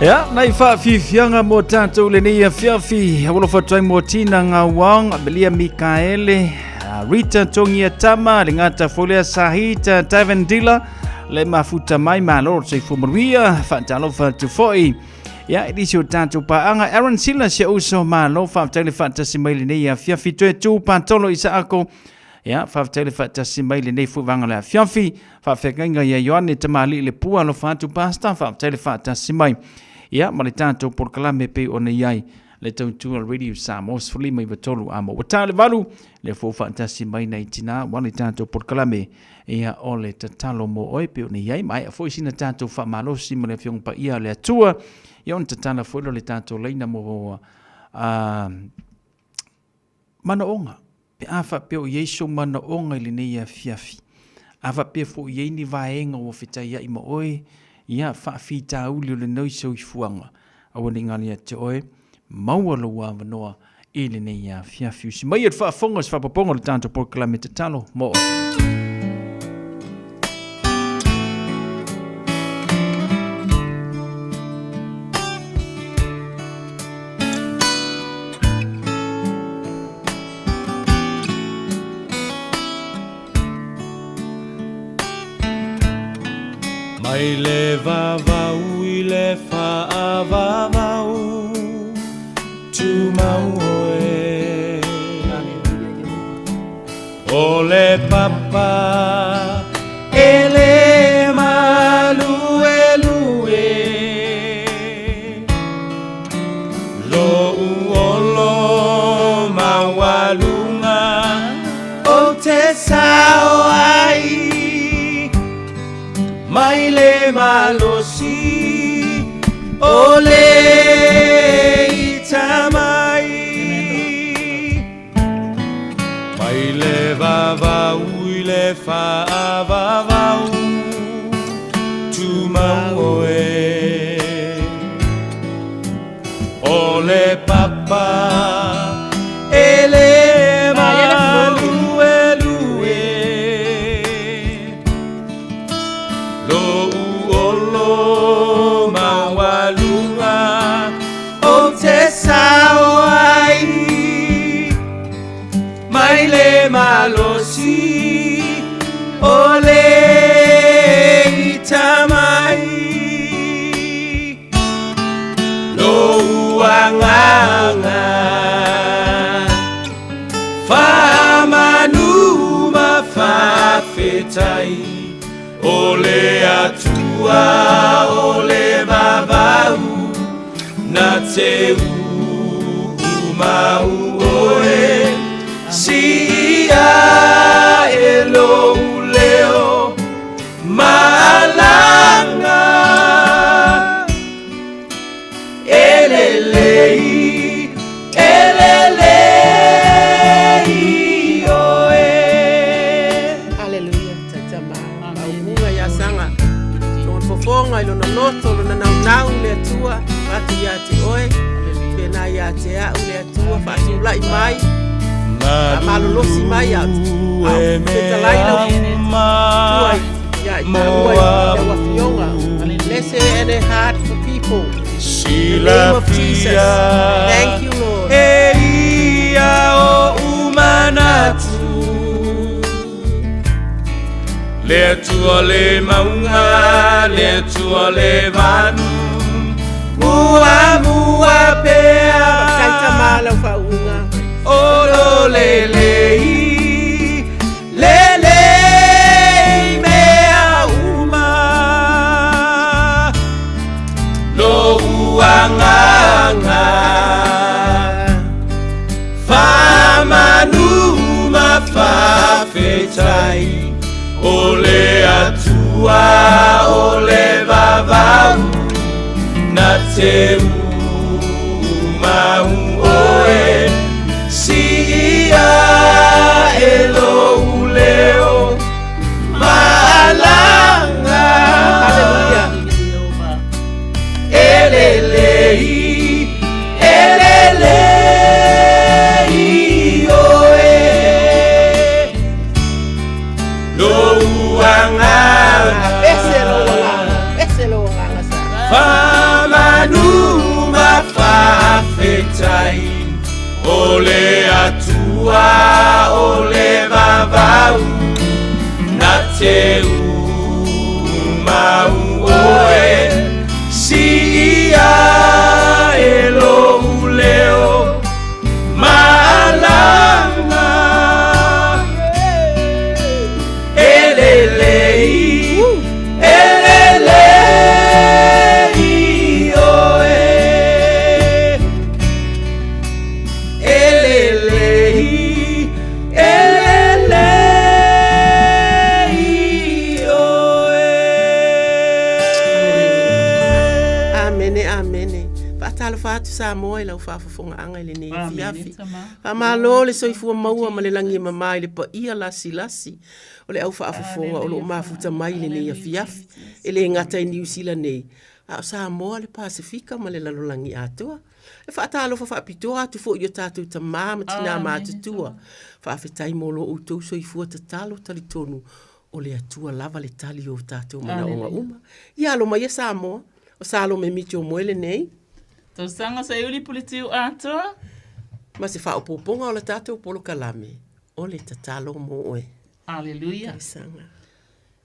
Ia, nai faafiafiaga mo tatou lenei afiafi. Alofa atu ai mo Tina Ngauang, Amelia Mikaele, Rita Tongia Tama, le gata foi lea Sahita Tavandila, le mafuta mai malo le soifua manuia, faatalofa atu foi. Ia, i nisi o tatou paaga, Aaron Sila si ou uso, malo faafetai le faatasi mai lenei afiafi. Toe tu Patolo Isaako, Ia, faafetai le faatasi mai lenei foi vaega o le afiafi. Faafeagaiga ia Ioane Tamalii le Pua, alofa atu Pastor, faafetai le faatasi mai. Ia, ma le tatou polokalame pei ona i ai le tautua Radio Samoa 153 amo. Ua ta le valu, le fou faatasi mai nei tina, ua le tatou polokalame, ia o le tatalo mo oe pei ona i ai. Maea foi sina tatou faamalosi ma le Afioga Paia a le Atua, ia ona tatala foi lea o le tatou laina mo manaoga. Pe a faapea o i ai sou manaoga i lenei afiafi, a faapea foi o i ai ni vaega ua fetaiai ma oe, ia faafitauli o lenei soifuaga, aua ne i galo ia te oe, maua lou avanoa i lenei afiafi. Usi mai e le faafofoga se faapopoga o le tatou polokalame tatalo mo oe. Mai le vavau i le faavavau Tumau oe O le papa e le maluelue Lo'u olo maualuga ou te sao ai mai le malosi o le itamai mai le vavau i le faavavau tumau oe O le papa e le maluelue Lo'u olo maualuga ou te sao ai Mai le malosi o le itamai Lou agaga faamanu ma faafetai O le Atua o le vavau na te uumau oe Siia e lou leo Malaga e lelei, e lelei oe. Hallelujah, taitama. Aumunga ia sanga. Lona fofoga i lona loto, lona naunau le Atua, atu ia te oe. Pena ia te au le Atua, faatulai mai. Faamalolosi mai au. Fetalai lau tua ia i taua i lau afioga. Bless her and her heart for people. In the name of Jesus. Thank you, Lord. E ia o umanatu Le Atua le maunga, le Atua le vanu Mua mua pea Faafetai o le Atua o le vavau na te umau oe siia e lou leo malaga. Hallelujah. Elelei, elelei oe Lou agaga. Ese lou agaga, ese lou agaga sa. Faamanu ma faafetai o le Atua o le vavau na te umau oe siia e lou leo malaga. Elelei, elelei oe. Elelei, elelei oe. Amene, amene. Faatalofa atu Samoa i lau faafofogaaga i lenei Amene, afiafi. tama. Faamalo le soifua maua ma le lagi e mama i le paia lasilasi o le au faafofoga o lo o mafuta mai i lenei afiafi, e le gata i Niu Sila nei, a o Samoa, le Pasefika ma le lalolagi atoa. E faatalofa faapitoa atu foi i o tatou tamā ma tinā matutua. Faafetai mo lo outou soifua tatalo talitonu o le Atua lava le tali o tatou manaoga uma. Ia alo maia Samoa, o Salome Mitchell Moe lenei. Tausaga Seiuli Puletiu atoa. Ma se faaopoopoga o la tatou polokalame, o le tatalo mo oe. Aleluia. Tausaga.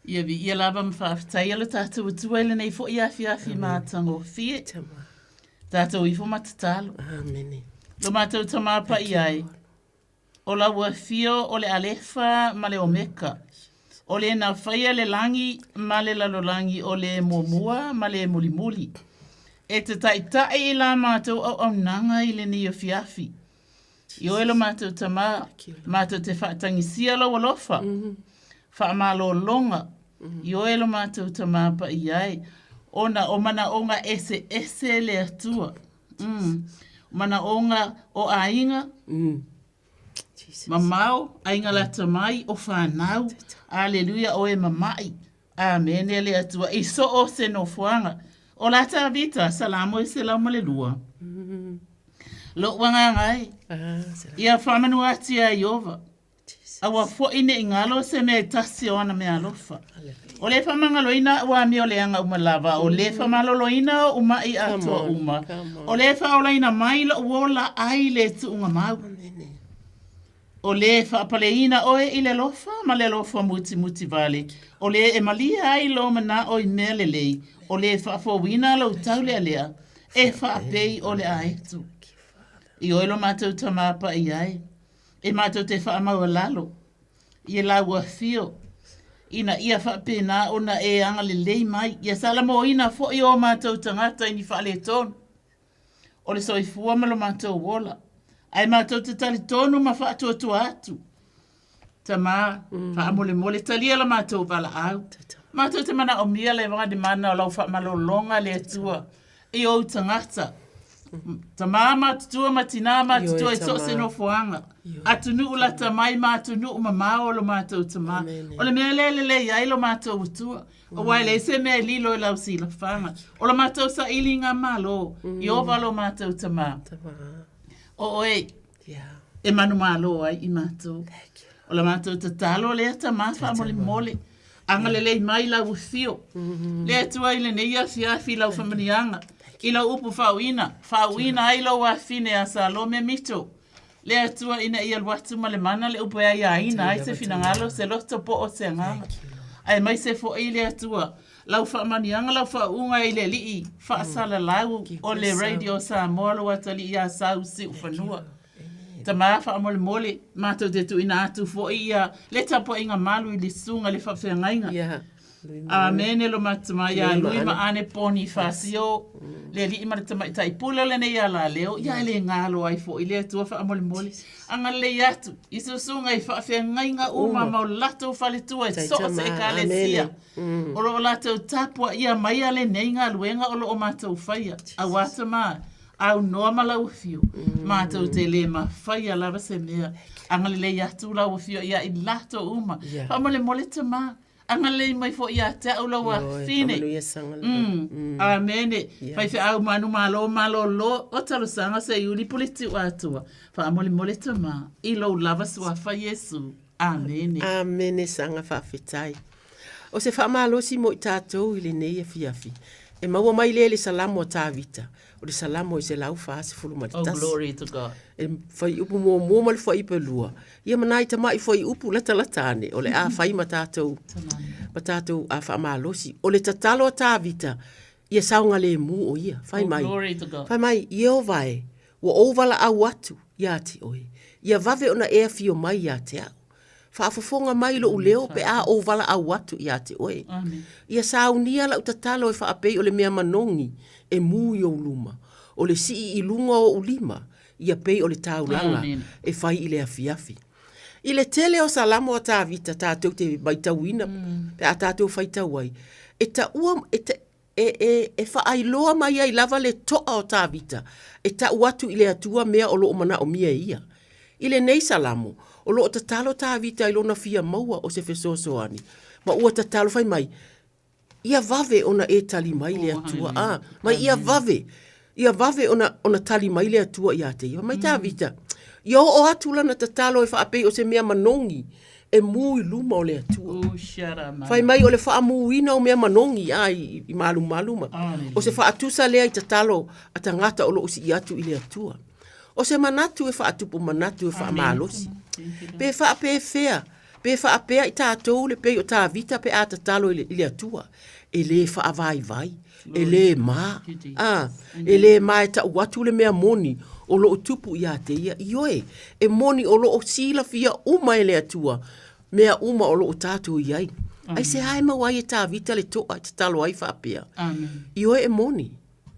Ia viia lava ma faafetaia lo tatou Atua i lenei foi afiafi matagofie. Tatou ifo ma tatalo. Amene. Lo matou Tamā paia ai, o lau afio o le Alefa ma le Omeka, o le na faia le lagi ma le lalolagi o le muamua ma le mulimuli, e te taitai i la matou auaunaga i lenei afiafi. I oe lo matou Tamā, matou te faatagisia lou alofa, faamalologa, i oe lo matou Tamā paia ai, ona o manaoga eseese le Atua. Mm. Manaoga o aiga, mamao, aiga lata mai, o fanau, aleluia, o e mama'i. Amene le Atua i so o se nofoaga. O la Tavita, Salamo e 102. Lo'u agaga e, ia faamanu atu iā Ieova, Aua fo'i ne i galo se mea e tasi o ana meaalofa. O le faamagaloina a'u amio leaga uma lava, o le faamaloloina oʻu ma'i atoa uma, o le faaolaina mai lo'u ola ai le tuuga mau. O le faapaleina oe i le alofa ma le alofa mutimuti vale, o le e malie ai lou manao i mea lelei, o le faafouina lou taulealea, e faapei o le aeto. I oe lo matou Tamā paia ai, e matou te faamaualalo i lau afio, ina ia faapena ona e agalelei mai, ia salamoina foi o matou tagata i ni faaletonu o le soifua ma lo matou ola, ae matou te talitonu ma faatuatua atu. Tamā, faamolemole, talia la matou valaau. Matou te manaomia le valemana o lau faamalologa le Atua i ou tagata. Tamā matutua ma tinā matutua i so o se nofoaga. Atunuu lata mai ma atunuu mamao o lo matou Tamā. O le mea lea e lelei ai lo matou Atua, aua e leai se mea e lilo i lau silafaga. O lo matou sailiga malo, Ieova lo matou Tamā. O oe e manumalo ai i matou. O la matou tatalo lea Tamā faamolemole. Agalelei mai lau afio. Le Atua i lenei afiafi i lau faamanuiaga, i lau upu faauuina, faauuina ai lou afine a Salome Mitchell. Le Atua ina ia alu atu ma le mana le upu e aiaina ai se finagalo, se loto po o se agaga. Aemaise foi le Atua, lau faamanuiaga, lau faauuga i le Alii faasalalau o le Radio Samoa, lou atalii ia Sau Siufanua. Tamā faamolemole, matou te tuuina atu foi ia le tapuaiga malu i le susuga i le faafeagaiga. Yeah. Amene lo matou ia Lui ma Ane Ponifasio, le alii ma le tamaitai pule o lenei alaleo, ia e le galo ai foi le Atua faamolemole. Agalelei atu i susuga i faafeagaiga uma ma o latou faletua i so o se ekalesia o lo o latou tapuaia maia lenei galuega o lo o matou faia. Auā tama, aunoa ma lau afio, matou te le mafaia lava se mea. Agalelei atu lau afio ia i latou uma. Faamolemole tama, Agalelei mai foi ia te au lau afafine. Amene. Faifeau manumalo malolo o talosaga seiuli pule tiu atoa. Faamolemole tama i lou lava suafa Iesu. Amene. Amene saga faafetai. O se faamalosi mo i tatou i lenei afiafi, e maua mai lea i le Salamo a Tavita, o le Salamo e 141. Oh, glory to God. E fuaiupu muamua ma le fuaiupu e lua. Ia ma nai tama'i fuaiupu latalata ane o le a fai ma tatou, ma tatou a faamalosi. O le tatalo a Tavita, ia saogalemu o ia. Fai Oh, mai, glory to God. fai mai, Ieova e, ua ou valaau atu ia te oe, ia vave ona e afio mai ia te au. Faafofoga mai lo'u leo pe a ou valaau atu ia te oe. Ia saunia la'u tatalo e faapei o le mea manogi e mu i ou luma, o le sii i luga o ou lima, ia pei o le taulaga e fai i le afiafi. I le tele o Salamo a Tavita tatou te maitauina pe a tatou faitau ai, e taua, e, e, e, e faailoa mai ai lava le to'a o Tavita e ta'u atu i le Atua mea o lo o manaomia e ia. I lenei Salamo, o lo o tatalo Tavita i lona fia maua o se fesoasoani, ma ua tatalo fai mai, Ia vave ona e tali mai le Atua, a, mai ia vave, ia vave ona, ona tali mai le Atua ia te ia. Fai mai Tavita, ia oo atu lana tatalo e faapei o se mea manogi e mu i luma o le Atua. Fai mai o le faamuina o mea manogi a i, i malumalu ma o se faatusa lea i tatalo a tagata o lo o sii atu i le Atua. O se manatu e faatupu manatu e faamalosi. Pe faapefea, pe faapea i tatou le pei o Tavita pe a tatalo i le, i le Atua, e le faavaivai, e le ma, a, e le ma e ta'u atu le mea moni o lo o tupu ia te ia. Ioe, e moni o lo o silafia uma e le Atua mea uma o lo o tatou i ai. Aisea e maua ai e Tavita le to'a e tatalo ai faapea? Ioe, e moni,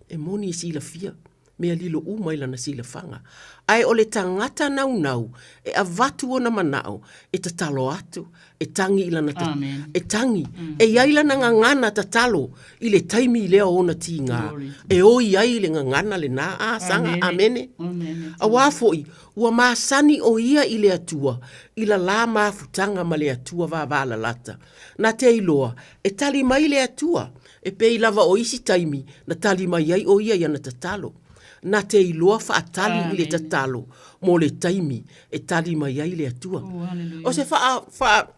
e moni e silafia mea lilo uma i lana silafaga. Ae o le tagata naunau e avatu ona manao, e tatalo atu, e tagi i lana ta, e tagi, e i ai lana gagana tatalo i le taimi lea o ona tiga, e oi ai le gagana lena, a, saga, amene. Auā foi, ua masani o ia i le Atua, i lalā mafutaga ma le Atua vavalalata. Na te iloa, e tali mai le Atua, E pei lava o isi taimi na tali mai ai o ia i ana tatalo. Na te iloa faatali i le tatalo mo le taimi e tali mai ai le Atua. O se faa, faa,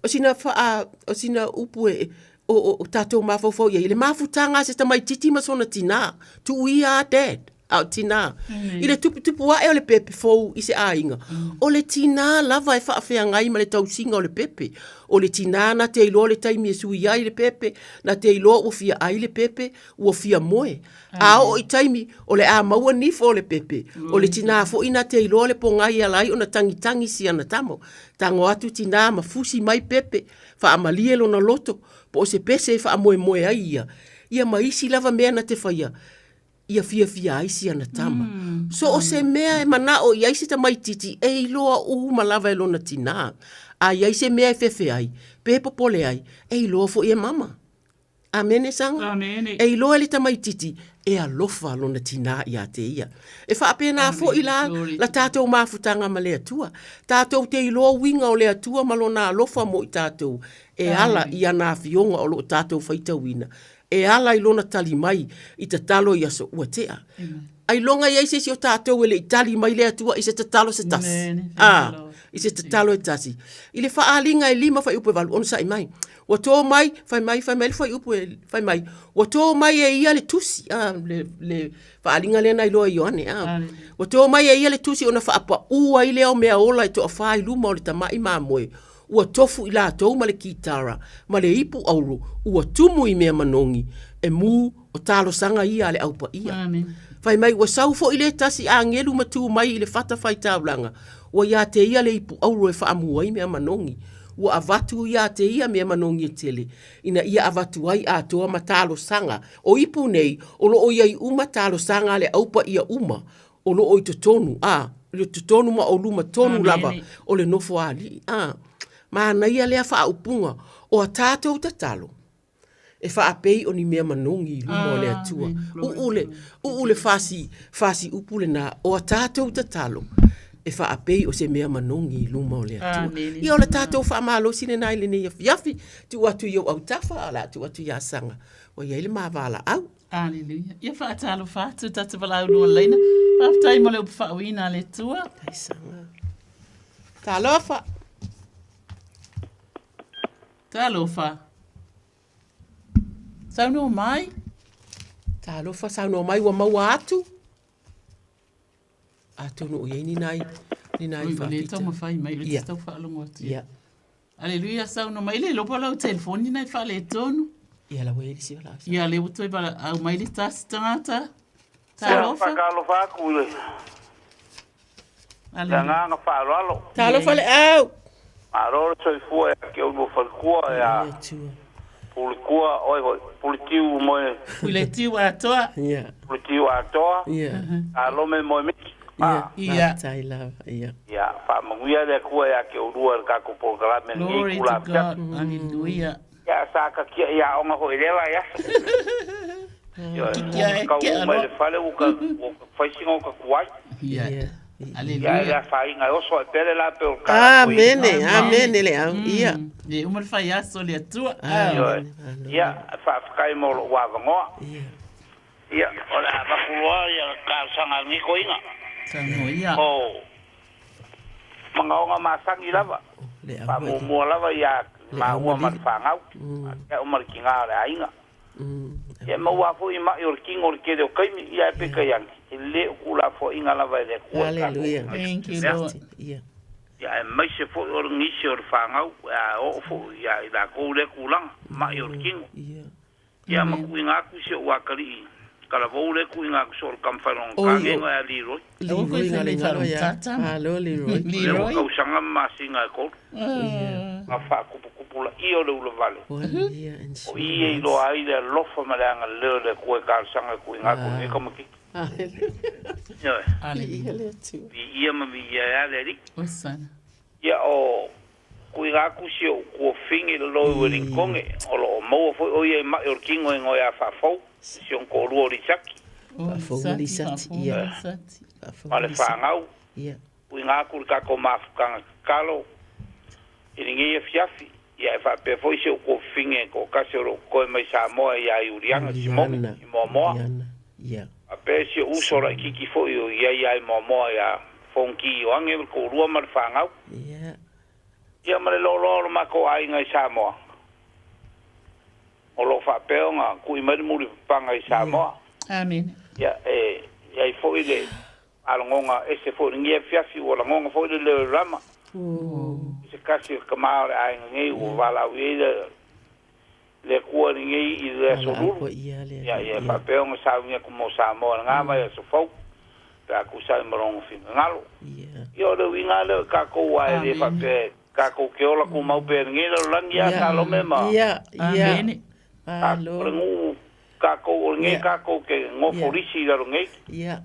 o sina faa, o sina upu e, o, o, o tatou mafaufau i ai, le mafutaga a se tamaititi ma sona tinā, tuu ia a dad, a o tinā. I le tuputupu ae o le pepe fou i se aiga, o le tinā lava e faafeagai ma le tausiga o le pepe. O le tinā na te iloa le taimi e sui ai le pepe, na te iloa ua fia ai le pepe, ua fia moe. A oo i taimi, o le a maua nifo o le pepe. O le tinā foi na te iloa le pogai e ala ai ona tagitagi siana tamo. Tago atu tinā ma fusi mai pepe, faamalie lona loto, po o se pese e faamoemoe ai ia. Ia ma isi lava mea na te faia, ia fiafia ai siana tama. So o se mea e manao i ai se tamaititi e iloa uma lava e lona tinā. A i ai se mea e fefe ai, pe popole ai, e iloa foi e mama. Amene saga? Amene. E iloa e le tamaititi e alofa lona tinā ia te ia. E faapena foi la la tatou mafutaga ma le Atua. Tatou te iloa uiga o le Atua ma lona alofa mo i tatou e ala i ana afioga o lo o tatou faitauina e ala i lona tali mai i tatalo i aso ua tea. Ailoga i ai se isi o tatou e le i tali mai le Atua i se tatalo se tasi. A, i se tatalo e tasi. I le faaaliga e 5 fuaiupu e 8, onosai mai. Ua tō mai, fai mai, fai mai le fuaiupu e, fai mai, ua tō mai e ia le tusi, a, le, le faaaliga lea na iloa e Ioane, a. Ua tō mai e ia le tusi ona faapaū ai lea o mea ola e toafā i luma o le tama'i mamoe, Ua tofu i latou ma le kitara, ma le ipu auro, ua tumu i mea manogi, e mū, o talosaga ia a le Au Paia. Fai mai, ua sau foi le tasi agelu ma tu mai i le fatafaitaulaga, ua ia te ia le ipu auro e faamū ai mea manogi. Ua avatu ia te ia mea manogi e tele, ina ia avatu ai atoa ma talosaga. O ipu nei, o loo i ai uma talosaga a le aupaia uma, o loo i totonu, a, i totonu ma o luma tonu lava o le nofo a alii, a. Manaia lea faaupuga, o a tatou tatalo, e faapei o ni mea manogi i luma o le Atua. Uu le, uu le fasi, fasi upu lena, o a tatou tatalo, e faapei o se mea manogi i luma o le Atua. Ia o le tatou faamalosi lena i lenei afiafi, tuu atu i ou autafa, a o le a tuu atu ia Saga, ua i ai le ma valaau. Aleluia. Ia faatalofa atu tatou valaau lua laina. Faafetai mo le upu faauiina a le Atua. Talofa. Talofa. Saunoa mai. Talofa, saunoa mai ua maua atu. Atonu o i ai ni nai, ni nai Oi, ua le taumafai mai, le tau faalogo atu. Ia. Aleluia, saunoa mai le iloa po o lau telefoni nai faaletonu. Ia la ua i ai le isi valaau. Ia, lea ua toe valaau mai le tasi tagata. Talofa. Faatalofa atu i le Le agaga faaaloalo. Talofa le au. Malo le soifua ia te oulua faletua ia Puletua oi hoi Puletiu moe Puletiu atoa. Ia. Puletiu atoa. Ia. Alome moe miti. Ia. Ia. Faafetai lava. Ia. Ia faamanuia le Atua ia te oulua i le tatou polokalame lenei Glory to itula God. afiafi. Hallelujah. Ia sa katia i aoga hoi lea vaiaso. Ioe. Ea Kau ke mai aloa. le fale ua ka ua ka fai sina o ka kuai. Ia. Ia Hallelujah. le afaina e oso ai pea le la pe o le kalafoina. Amene, amene le au. Ia. E uma le faiaso le Atua. Ioe. Ia, faafetai mo lou avanoa. Ia, o le a avatu loa ia talosaga a lenei toeaina. Saunoa ia. O manaoga masani lava. Faamuamua lava ia maua ma le fanau, faapea uma le tina o le aiga. Ia e maua lava foi mai o le tino i le tele o taimi, ia ae peitai ane, e le o tuulafoaiina lava e le Atua i tatou Hallelujah. Thank you, mea. Lord. Ia. Ia aemaise foi o nisi o le fanau a oo foi ia i latou lea tulaga, mai o le tino. Ia ma tuuina atu si ou atalii talavou lea tuuina atu so o le Tamafailonga Oi, Tane o ma ia Leroy. Leroy nga le ngalo ia. Malo Leroy. Lea ua tausaga ma masina e tolu. Na faatuputupulaia o le ulavale. O i e iloa ai le alofa ma le agalelei o le Atua e talosaga e tuuina atu i lenei tamaitiiti. Ioe. Viia ma viia ai lava le Alii. Ia o kuiga atu si ou tuafine i lalo i Welingtone, o lo o maua foi o ia i mai o le tino e ngoe a faafou, si ona toalua o Lisati. Faafou o Lisati, ia. Ma le fanau, kuiga atu i le tatou mafutaga tatalo i lenei afiafi, ia e faapea foi si ou tuafine e toatasi o lo o totoe mai Samoa ia Iuliana Simone i Moamoa. Faapea si ou uso laitiiti foi o i ai lava i Moamoa ia Fonoti Ioane le toalua ma le fanau. Ia ma le loaloa o lo matou aiga i Samoa, o lo o faapea ona tui mai le mulipapaga i Samoa. Amene. Ia e i ai foi le faalogona ese foi i lenei afiafi, ua lagona foi le leo i Rama, i se tasi o tama o le aiga nei ua valaau i ai le le Atua lenei i le aso Lulu, ia, ia faapea ona sauni atu mo Samoa i lena vaiaso fou, pe a tusa ai ma lona finagalo. Ia, o le uiga lava lea o tatou, aua e le faapea tatou te ola tumau pea i lenei lalolagi, a Salome ma o le nuu tatou, o lenei tatou te nofo lisi i lalo nei. E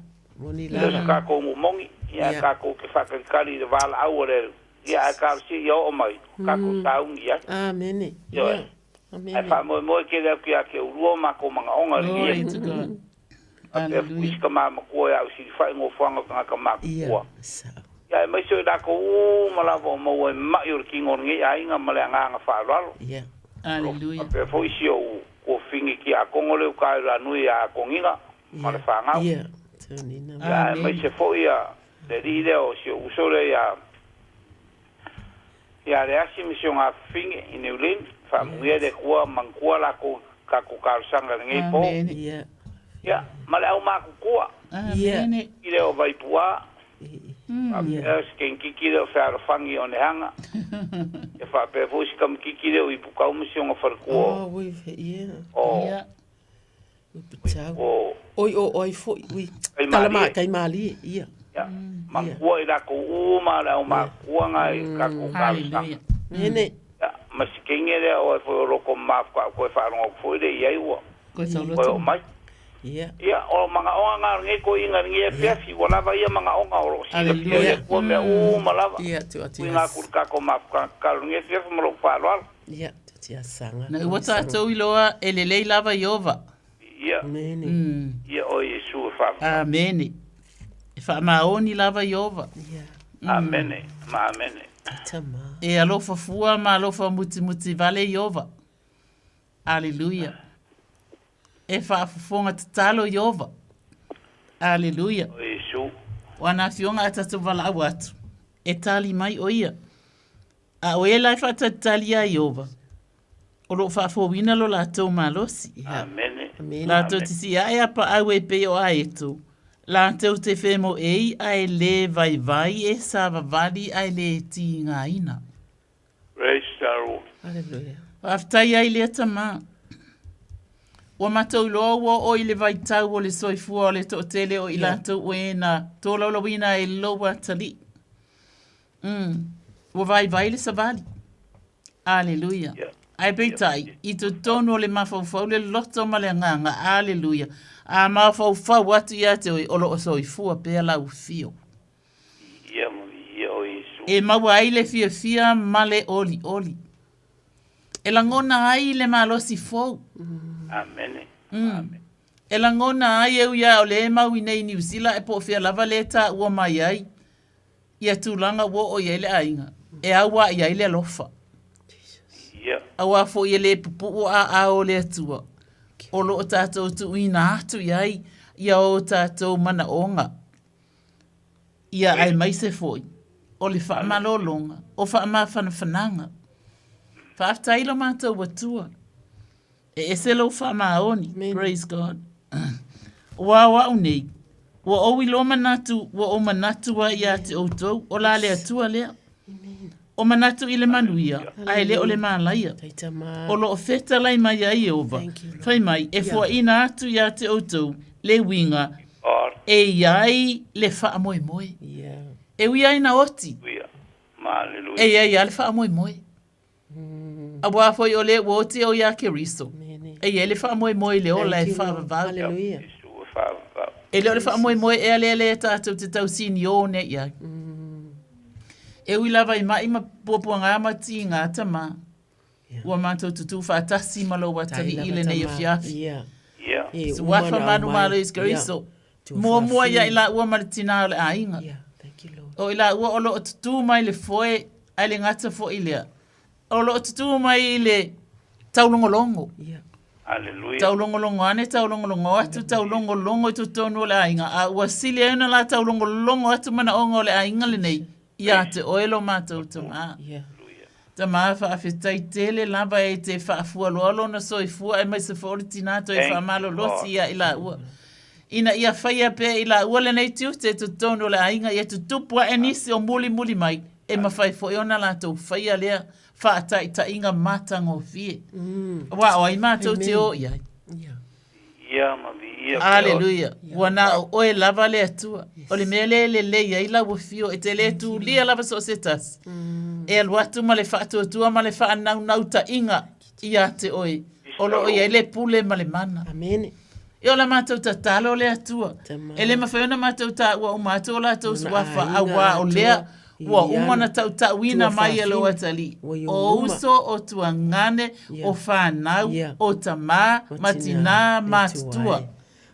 le o se tatou nuu moni, ia ae tatou te faatalitali i le valaau a le Ia, ae talosia ia oo mai, o tatou sauni i ai. Amene. Ioe. Ae faamoemoe tele atu ia te oulua o matou manaoga i lenei Glory to God. Faapea foi isi tama matua ia Ausilifai nofoaga o tagata matutua. Ia, aemaise o i latou uma lava o maua e ma'i o le tino o lenei aiga ma le agaga faaaloalo. Hallelujah. Faapea foi si ou tuafafine tiakono lea uta i Lanui ia Tonina ma le fanau. Ia, aemaise foi ia le alii lea o si ou uso lea ia Ia Leasi ma si ona afafine i Niu Lini, faamanuia le Atua manatua latou tatou talosaga i lenei po. Ia, ma le au matutua. I lea o Vaipuā, faapea si teinikiki lea o Fealofani i Onehana, ia faapea foi si tamakiki lea o Ipukau ma si ona faletua o O. Oi o oi foi ui. Tala kai malie ia. Ia. Makua i lakou uma le au makua nga i tatou talosaga. Mene. Ia, ma si kenge lea o e foi o loko mafuka au koe whaaronga ku foi le iai ua. Koe Koe o mai. Ia. Ia, o mangaonga ngā nge ko inga nge e fiafi, ua lava ia mangaonga o lo sila fia Hallelujah. ia kua mea uma lava. Ia, tu atu Kui ia. ngā kuri kako mafuka kalo nge fiafi ma loko whaaloalo. Ia, tu atu ia sanga. Na ua tātou iloa e lelei lava Iova. Ia. Mm. Ia o Iesu e whaafai. Amene. E whaamaoni lava Iova. Amene, ma amene. E alofa fua ma alofa muti muti vale Iova. Aleluia. E whaafofonga tatalo Iova. Aleluia. O Iesu. O ana fionga a tātou walau atu. E tali mai o ia. A o e lai whaatatali a Iova. O lo whaafowina lo lātou malosi. Amene. Lātou te si ae apa au e pei o a eto. Lātou te whemo ei a e le vai vai e sa vavali a e le ti ngā ina. Praise the Lord. Hallelujah. Whaaftai ai lea tama. Ua matou loa ua o i le vaitau o le soifua o le to'atele o i latou o e na tolaulauina ai lou atalii. Ua vaivai le savali. Aleluia. Ae peitai, i totonu o le mafaufau le loto ma le agaga. Aleluia. A mafaufau atu ia te oe, o loo soifua pea lau fio. Ia, ma ia o Iesu. E maua ai le fiafia ma le olioli. E lagona ai le malosi fou. Amene. E lagona ai e ui a o le e mau i nei Niu Sila e po o fea lava le taua mai ai ia tulaga ua oo i ai le aiga, e aua i ai le alofa. Ia. Auā foi e lē pupuʻu aao o le Atua, o loo tatou tuuina atu i ai ia o tatou manaoga. Ia aemaise foi o le faamalologa, o faamafanafanaga. Faafetai lo matou Atua. E ese lou faamaoni. Praise God. Ua o au nei, ua ou iloa manatu, ua ou manatu ai ia te outou, o la le Atua lea. O manatu i le manuia, ae le o le malaia. O loo fetalai mai ai Ieova, fai mai, e fuaina atu ia te outou le uiga e i ai le faamoemoe. E ui ai na oti, e i ai lava le faamoemoe. Auā foi o le ua oti au iā Keriso, e i ai le faamoemoe i le ola e faavavau. E le o le faamoemoe ea lea lea tatou te tausiniō nei i ai. E ui lava i maʻi ma puapuagā ma tīgā tamā, ua matou tutū faatasi ma lou atalii i lenei afiafi. Suafa manumalo Iesu Keriso, muamua ia i laua ma le tinā o le aiga. O i laua o loo tutū mai le foe ae le gata foi lea. O loo tutū mai i le taulogologo. Hallelujah. Taulogologo ane, taulogologo atu, taulogologo i totonu o le aiga, a ua sili ai ona la taulogologo atu manaoga o le aiga lenei ia te oe lo matou tamā. Tamā faafetai tele lava e te faafualoa lona soifua aemaise foi o le tinā toe Thank you, faamalolosi ia i laua. Ina ia faia pea i laua lenei tiute i totonu o le aiga ia tutupu ae nisi o mulimuli mai e mafai foi ona latou faia lea faataitaiga matagofie. Aua o ai matou te o i ai? Ia ma viia pea oe. Aleluia. Ua na o oe lava le Atua. O le mea lea e lelei ai lau afio e te le tulia lava so o se tasi. E alu atu ma le faatuatua ma le faanaunautaiga ia te oe. O lo o i ai le pule ma le mana. Amene. E o la matou tatalo le Atua. E le mafai ona matou taua uma atu o latou suafa, auā o lea ua uma ona tautauina mai e lou atalii, o uso, o tuagane, o fanau, o tamā, ma tinā, ma tutua.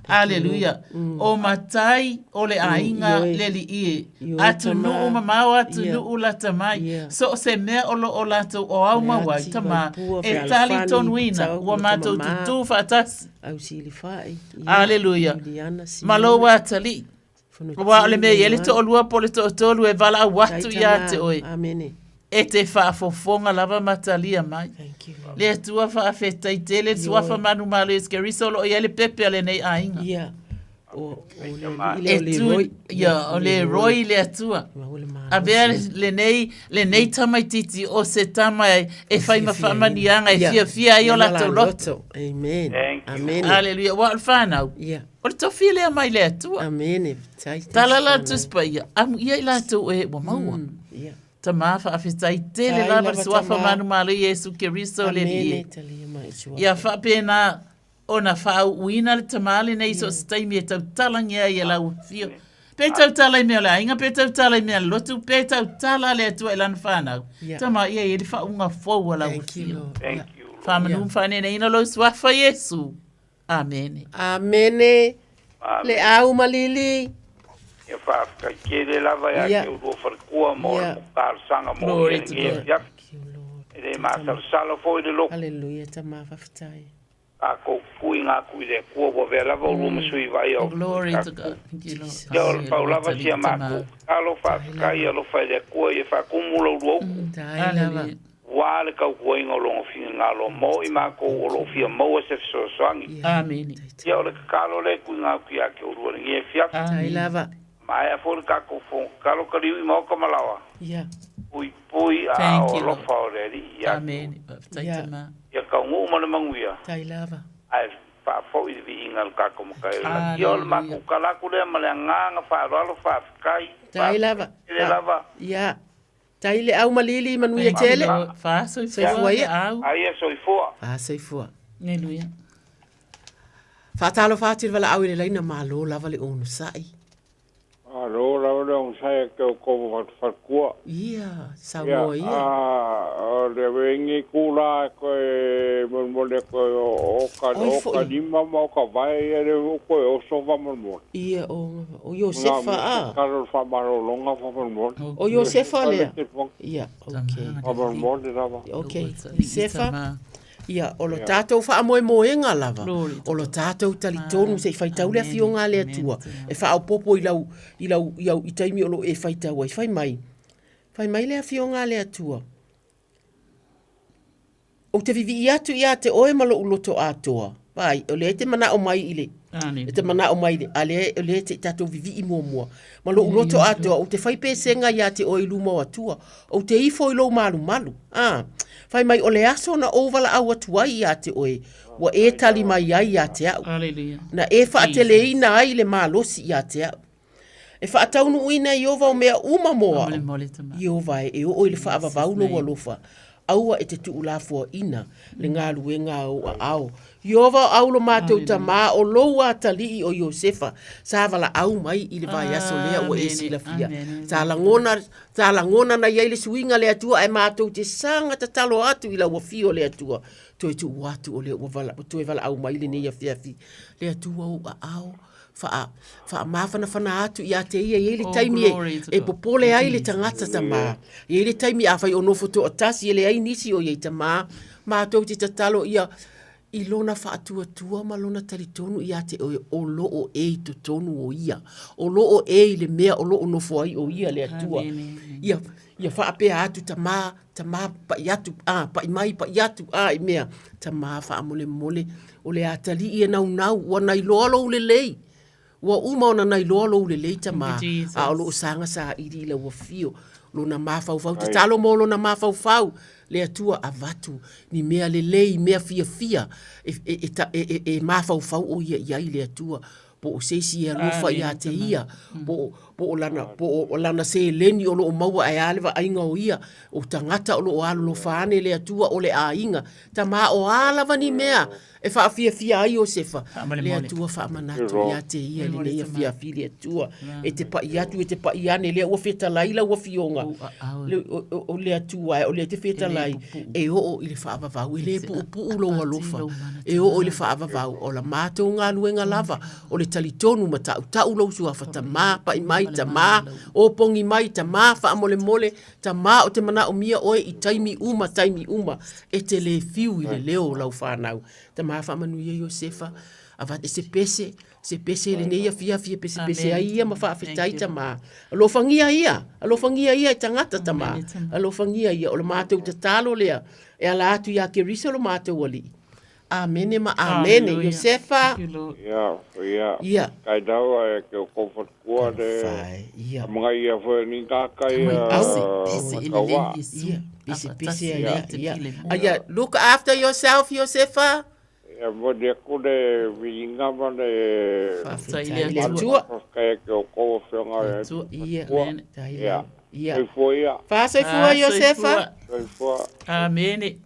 Aleluia. O matai o le aiga le alii e. Atunuu mamao, atunuu lata mai. So o se mea o lo o latou o au mau ai, tamā, e talitonuina ua matou tutū faatasi. Aleluia. Ma lou atalii. Aua o le mea i ai le toalua po o le toatolu e valaau atu ia te oe. E te faafofoga lava ma talia mai. Le Atua faafetai tele le suafa manumalo Iesu Keriso o lo o i ai le pepe a lenei aiga. Ia. O, o le alii lea E o tu, Leroy. ia, o Leroy le Atua. Avea lenei, lenei tamaitiiti o se tama e, e fai ma faamanuiaga e fiafia ai o latou loto. Amen. Amen. Aleluia. Ua o le whanau. Ia. O le tofi lea mai le Atua. Amene. Tala la le Tusi Paia, amuia i latou e ua maua. Ia. Tamā faafetai tele Tai lava lava le suafa Tamā. manumalo Iesu Keriso le Amene, Alii e. talia mai i suafa. Ia faapena ona faauuina le tamā lenei i so o se taimi e tautalagia ai e lau afio. Pe tautala i mea o le aiga, pe tautala i mea o le lotu, pe tautala le Atua i lana fanau. Ia. Tama, ia i ai le faauuga fou a lau Thank you, afio. Lord. Thank you, Lord. Faamanu ma faaneneina lou suafa Iesu. Amene. Amene. Le au ma Lili. Ia faafetai tele lava ia Ia. te ulua falekua mo le Ia. talosaga mo Glory ia to lenei God. afiafi. E le masalosalo foi le lotu. Hallelujah, tama faafetai. Tatou tuuina atu i le Atua ua avea lava ulua ma sui vaaia o Glory to God. Thank you, Lord. Ia o le pau lava sia matou tatalo faafetai alofa i le Atua ia faatumu la ulua utu. Tai lava. Ua le tautuaina o lona finagalo mo i matou o loo fia maua se fesoasoani. Amene. Ia o le tatalo lea e tuuina atu ia te oulua i lenei afiafi. Tai lava. Maea foi le tatou fono tatalo kaliu i maoka ma laoa. Ia. Puipui a Thank o you, Lord. alofa o le Alii ia te Amene. Faafetai Ia. tamā. Ia taunuu ma le manuia. Tai lava. Ae faafoi le viiga i le tatou Matai o le Lagi. Ia o le matou tala atu lea ma le agaga faaaloalo faafetai. Tai lava. Tele lava. Ia. Tai le au ma Lili manuia Thank you, tele. Lord. Faasoifua Soifua le ia. au. Aia soifua. Faasoifua. Hallelujah. Faatalofa atu i le valaau i le laina malo lava le onosai. Alo lava le onosai e ke o kovo fatufalekua. Ia, saunoa ia. A, o le wengi kula e koe molemole koe o ka, Oi o foi. ka lima ma o ka vae ia le o koe o sofa molemole. Ia, o, o Iosefa a. Ka lo whamarolonga whamolemole. O Iosefa lea. Ia, okay. Whamolemole lava. Okay. Iosefa. Ia, o lo tātou whaamoemoenga lava. O lo tātou talitonu se i whaitau le afioga a le Atua. E whaopopo i lau, i lau, i au, i taimi o lo e whaitau ai. Whai mai. Whai mai le afioga a le Atua. O te vivi atu ia te oe ma lou loto atoa. Vai, o lea te manao mai i le. Amene. E te manao mai le, a lea, o lea te tātou vivi i muamua. Ma lou loto atoa, o te whai pesenga ia te oe i luma o Atua. O te ifo i lou malu malu. Ah, whai mai o le aso na o wala au atu ai ia te oe. Ua e tali mai ai ia te au. Hallelujah. Na e whaateleina ai le malosi ia te au. E whaataunuuina i ova o mea uma moa. Molemole tamā. Iova e e oo i le faavavau lou alofa. Aua e te tuulafoaina le galuega a ou aao. Iova o au lo matou tamā o lou atalii o Iosefa sa valaau mai i le vaiaso lea ua e Amene, silafia. amene. Sa lagona, sa lagona na iai le suiga le Atua ae matou te saga tatalo atu i lau afio le Atua. Toe tuu atu o lea ua vala, toe valaau mai lenei afiafi. Le Atua ou aao faa faamafanafana atu ia te ia i ai le Oh, taimi e, glory to e God. popole ai le tagata tamā. I ai le taimi afai o nofo toatasi e leai nisi o iai tamā, matou te tatalo ia i lona faatuatua ma lona talitonu ia te oe o loo e i totonu o ia. O loo e i le mea o loo nofo ai o ia le Atua. Amene. Ia, ia faapea atu tamā, tamā pa'i atu, a, pa'i mai, pa'i atu, a, i mea. Tamā faamolemole, o le atalii e naunau, ua nailoa lou lelei. Ua uma ona nailoa lou lelei tamā, Thank you, Jesus. a o loo saga saili i lau afio. Lona mafaufau, tatalo mo lona mafaufau, le Atua avatu ni mea lelei, mea fiafia, e, e, e, ta, e, e, e mafaufau o ia i ai le Atua. Po o se isi e alofa Amene, ia te tamā. ia, po, po o lana, po o lana seleni o loo maua ae a le vaaiga o ia, o tagata o loo alolofa ane le Atua o le aiga. Tamā o a lava ni mea e faafiafia ai Iosefa, le Faamolemole. Atua faamanatu ia te ia i lenei afiafi le Atua. E te pa'i atu, e te pa'i ane, lea ua fetalai lau afioga. Le, o, o, o le Atua e, o lea te fetalai, e oo i le faavavau, e lē puupuu lou alofa. E oo i le faavavau, o la matou galuega lava, o le talitonu ma tautau lou suafa tamā, pa'i mai tamā, opogi mai tamā, faamolemole, tamā o te manaomia oe i taimi uma, taimi uma, e te lē fiu i le leo o lau fanau. Tamā faamanuia Iosefa, avatu e se pese, se pese i lenei afiafi e pesepese Amene. ai ia ma faafetai Thank you. tamā. Alofagia ia, alofagia ia e tagata tamā. Amene, tamā. Alofagia ia, o le matou tatalo lea, e ala atu iā Keriso lo matou alii. Amene ma amene. Hallelujah. Iosefa, Thank you, Lord. Ia, ia. Ia. Kai dawa e ke o kofatukua le. Whai, ia. Mga ia foi ni kaka ia. Au. Pese i le Kawa. lei Iesu. Ia, pese pese Afatasi ia, ia te ia. pile mo. Aia, look after yourself, Iosefa. Ia moni aku le viiga ma le Faafetai i le Atua. Faafetai ake o kou afioga e Atua. Ia. Ia. Soifua ia. Faasoifua Iosefa. Soifua. Amene.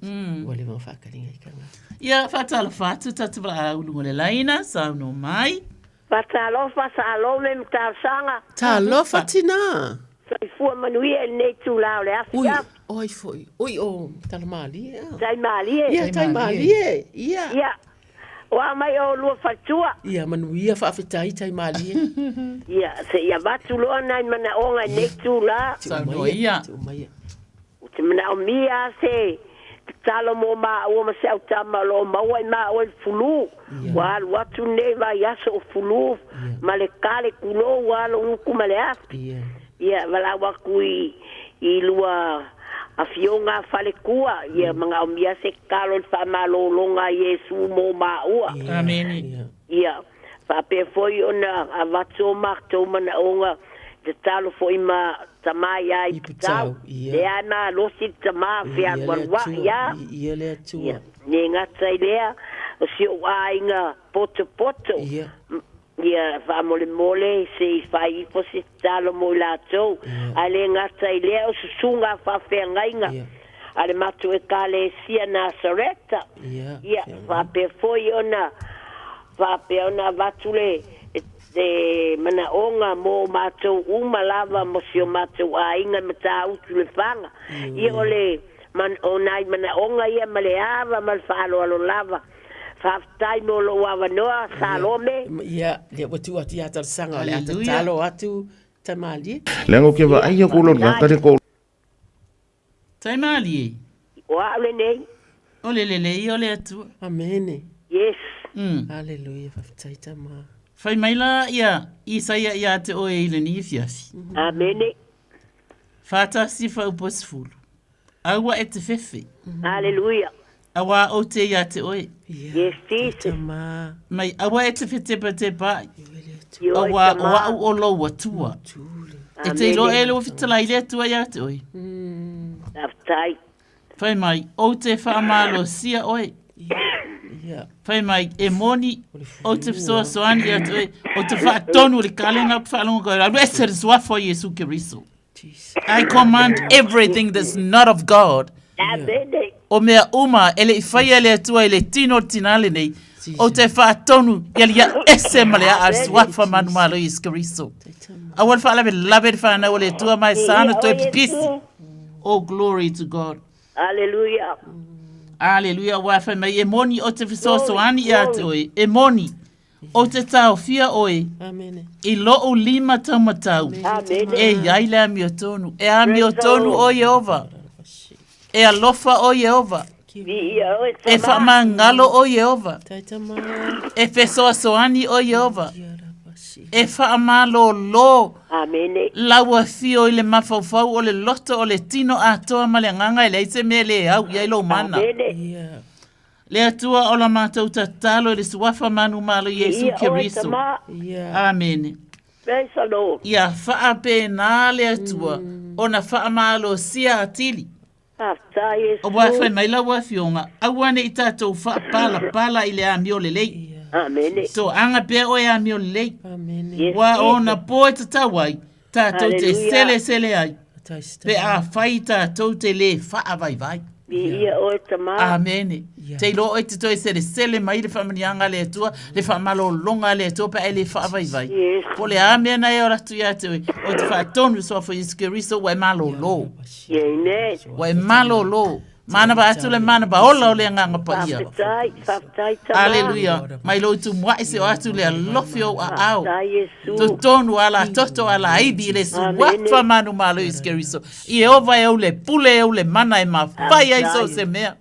Ua leva ona faakaliga i kaga. Ia, faatalofa atu tatou valaau i luga o le laina, saunoa mai. Faatalofa Salome ma Talosaga. Talofa tina. Soifua manuia i lenei itula o le Ui, afiafi. oi foi. Ui, o Talamalie. a. Tai malie. Ia, tai malie. Ia. Ia. O a mai o lua faletua. Ia, manuia faafetai tai malie. Ia, se i avatu loa nai manaoga i lenei itula. Saunoa ia. Ou te manaomia a se tatalo mo maua ma se autama o lo o maua i maua i le fulu. Ua alu atu lenei vaiaso o fulu ma le kale kulou ua alo uku ma le afi. Ia, valaau atu i, i lua afioga a falekua, ia manaomia se tatalo i le faamalologa a Iesu mo maua. Amene. Ia, faapea foi ona avatu o matou manaoga tatalo foi ma tamā ia i Putau. Lea e malosi le tamā fealualuaʻi a. Ia le Atua. Ne gata i lea, o si ou aiga potopoto. Ia faamolemole se i fai ifo se tatalo mo i latou. Ae le gata i lea o susuga a faafeagaiga a le matou Ekalesia Nasareta. Ia, faapea foi ona faapea ona avatu le le manaoga mo matou uma lava mo si o matou aiga i Matautu Lefaga. Ia o le man, o nai manaoga ia ma le ava ma le faaaloalo lava. Faafetai mo lou avanoa, Salome. Ia, lea ua tuu atu ia Talosaga o le a Hallelujah. tatalo atu Tamalie. Leaga ou te vaai aku lo le gata le ko Taimalie. O au lenei. O le lelei o le Atua. Amene. Yes. Hallelujah, faafetai tama. Fai mai la ia Isaia ia te oe i lenei afiafi. Amene. 41 fuaiupu 10. Aua e te fefe. Hallelujah. Auā ou te ia te oe. Yes, Jesus. Mai aua e te fetepatepaai. Ioe, Auā o tama. au o lou Atua. E te iloa e le ua fetalai le Atua ia te oe. Faafetai. Fai mai, ou te faamalosia oe. Fai mai, e moni, ou te fesoasoani ia te oe, ou te faatonu i le kalega faalogo koe, alu ese le suafa o Iesu Keriso. I command everything that's not of God. Amene. O mea uma e le i faia e le Atua i le tino o le tinā lenei, ou te faatonu ia lia ese ma le aa suafa manumalo i Iesu Keriso. Aua le faalavelave le fanau o le Atua ma e sa ona toe pipisi. Oh, glory to God. Hallelujah. Aleluia, ua fai mai e moni o te fesoasoani ia te oe, e moni o te taofia oe Amene. i lou lima taumatau. Amene. E iai le amiotonu, e amiotonu Praise the o Iehova. E alofa o Iehova. Viia oe, E tama. faamagalo o Iehova. Tai tama. E fesoasoani o Iehova. E faamalōlō Amene. lau afio i le mafaufau o le loto o le tino atoa ma le agaga e leai se mea e le au i ai lou mana. Amene. Le Atua o la matou tatalo i le suafa manumalo Iesu Viia oe, Keriso. tama. Amene. Praise the Lord. Ia faapena le Atua ona faamalosia atili. Faafetai Iesu. Aua fai mai lau afioga, aua ne i tatou faapalapala i le amio lelei. Amene. Toaga pea oe amio lelei. Yes, Ua Jesus. ona po e tatau ai, tatou te Hallelujah. selesele ai. Pe afai tatou te lē faavaivai. Viia oe, tama. Amene. Te iloa oe te toe selesele mai le faamanuiaga a le Atua, le faamalologa a le Atua pe a e lē faavaivai. Yes. Po o le a mea na e ora atu ia te oe, o te faatonu i le Suafa o Iesu Keriso ua e malōlō. Amen. Ua e malōlō. Manava atu le manava ola o le Agaga Paia. Faafetai, faafetai tama. Aleluia. Mai lou tumuaʻi seʻo atu le alofi o ou aao. Faafetai Iesu. Totonu ala toto ala ivi i le suafa manumalo Iesu Keriso. Iehova e ou le pule e ou le mana e mafai ai so o se mea.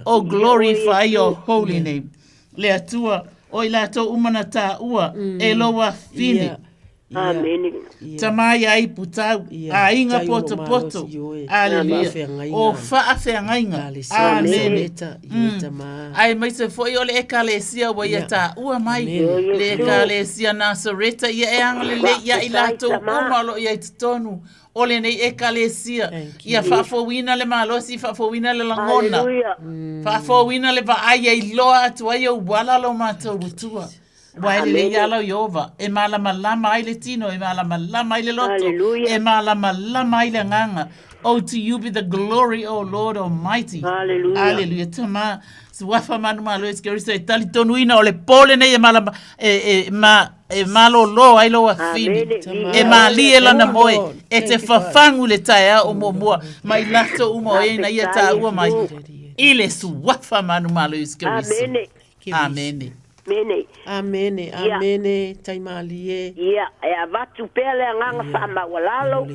Oh, glorify your holy name. Le Atua, o i latou uma na taua, e lou afine. Amene. Tama ia Iputau, aiga potopoto. Aleluia. O faafeagaiga. Amene. Aemaise foi o le Ekalesia ua ia taua mai, le Ekalesia Nasareta, ia e agalelei ia i latou uma o lo o i ai totonu o lenei Ekalesia. Ia faafouina le malosi, faafouina le lagona, faafouina le vaai ia iloa atu ai ou ala lo matou Atua. Ua e lelei ia lau Ieova, e malamalama ai le tino, e malamalama ai le loto, e malamalama ai le agaga. Oh, to you be the glory, O Lord Almighty. Hallelujah. Hallelujah. Tama, suafa manu malo Iesu Keriso e talitonuina o le po lenei e malama, e, e, ma, e malōlō ai lou afine. Amene. E mālie lana Thank you, moe, Lord. e te fafagu le taeao o muamua, ma i latou uma o e ina ia taua mai, i le suafa manu malo Iesu Keriso. Amene. Amene. Amene. Amene, amene, taimalie. Ia, e avatu pea le agaga faamaualalo.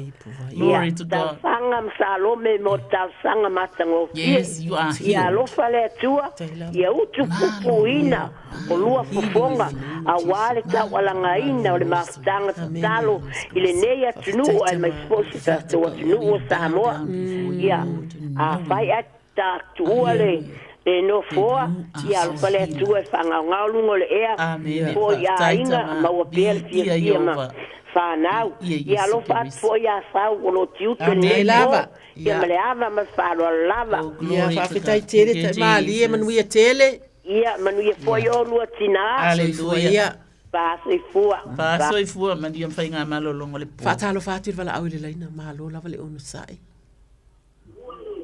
Glory to God. Talosaga ma Salome mo le talosaga matagofie. Yes, you are Ia healed. alofa le Atua, ia utupupuina o lua fofoga aua le taualagaina o le mafutaga tatalo i lenei atunuu aemaise foi si tatou atunuu o Samoa. Ia, afai ae Ta tuua le le nofoa, ia alofa le Atua e faagaogao luga o le ea, po i aiga, maua pea le fiafia ma fanau. Ia alofa atu foi ia Sau o lo o tiute lenei po, ia ma le ava ma le faaaloalo lava. Ia faafetai tele taimalie manuia tele. Ia manuia foi olua tina. Aleluia. Faasoifua. Faasoifua manuia ma faigamalologa o le po. Faatalofa atu i le valaau i le laina, malo lava le onosai.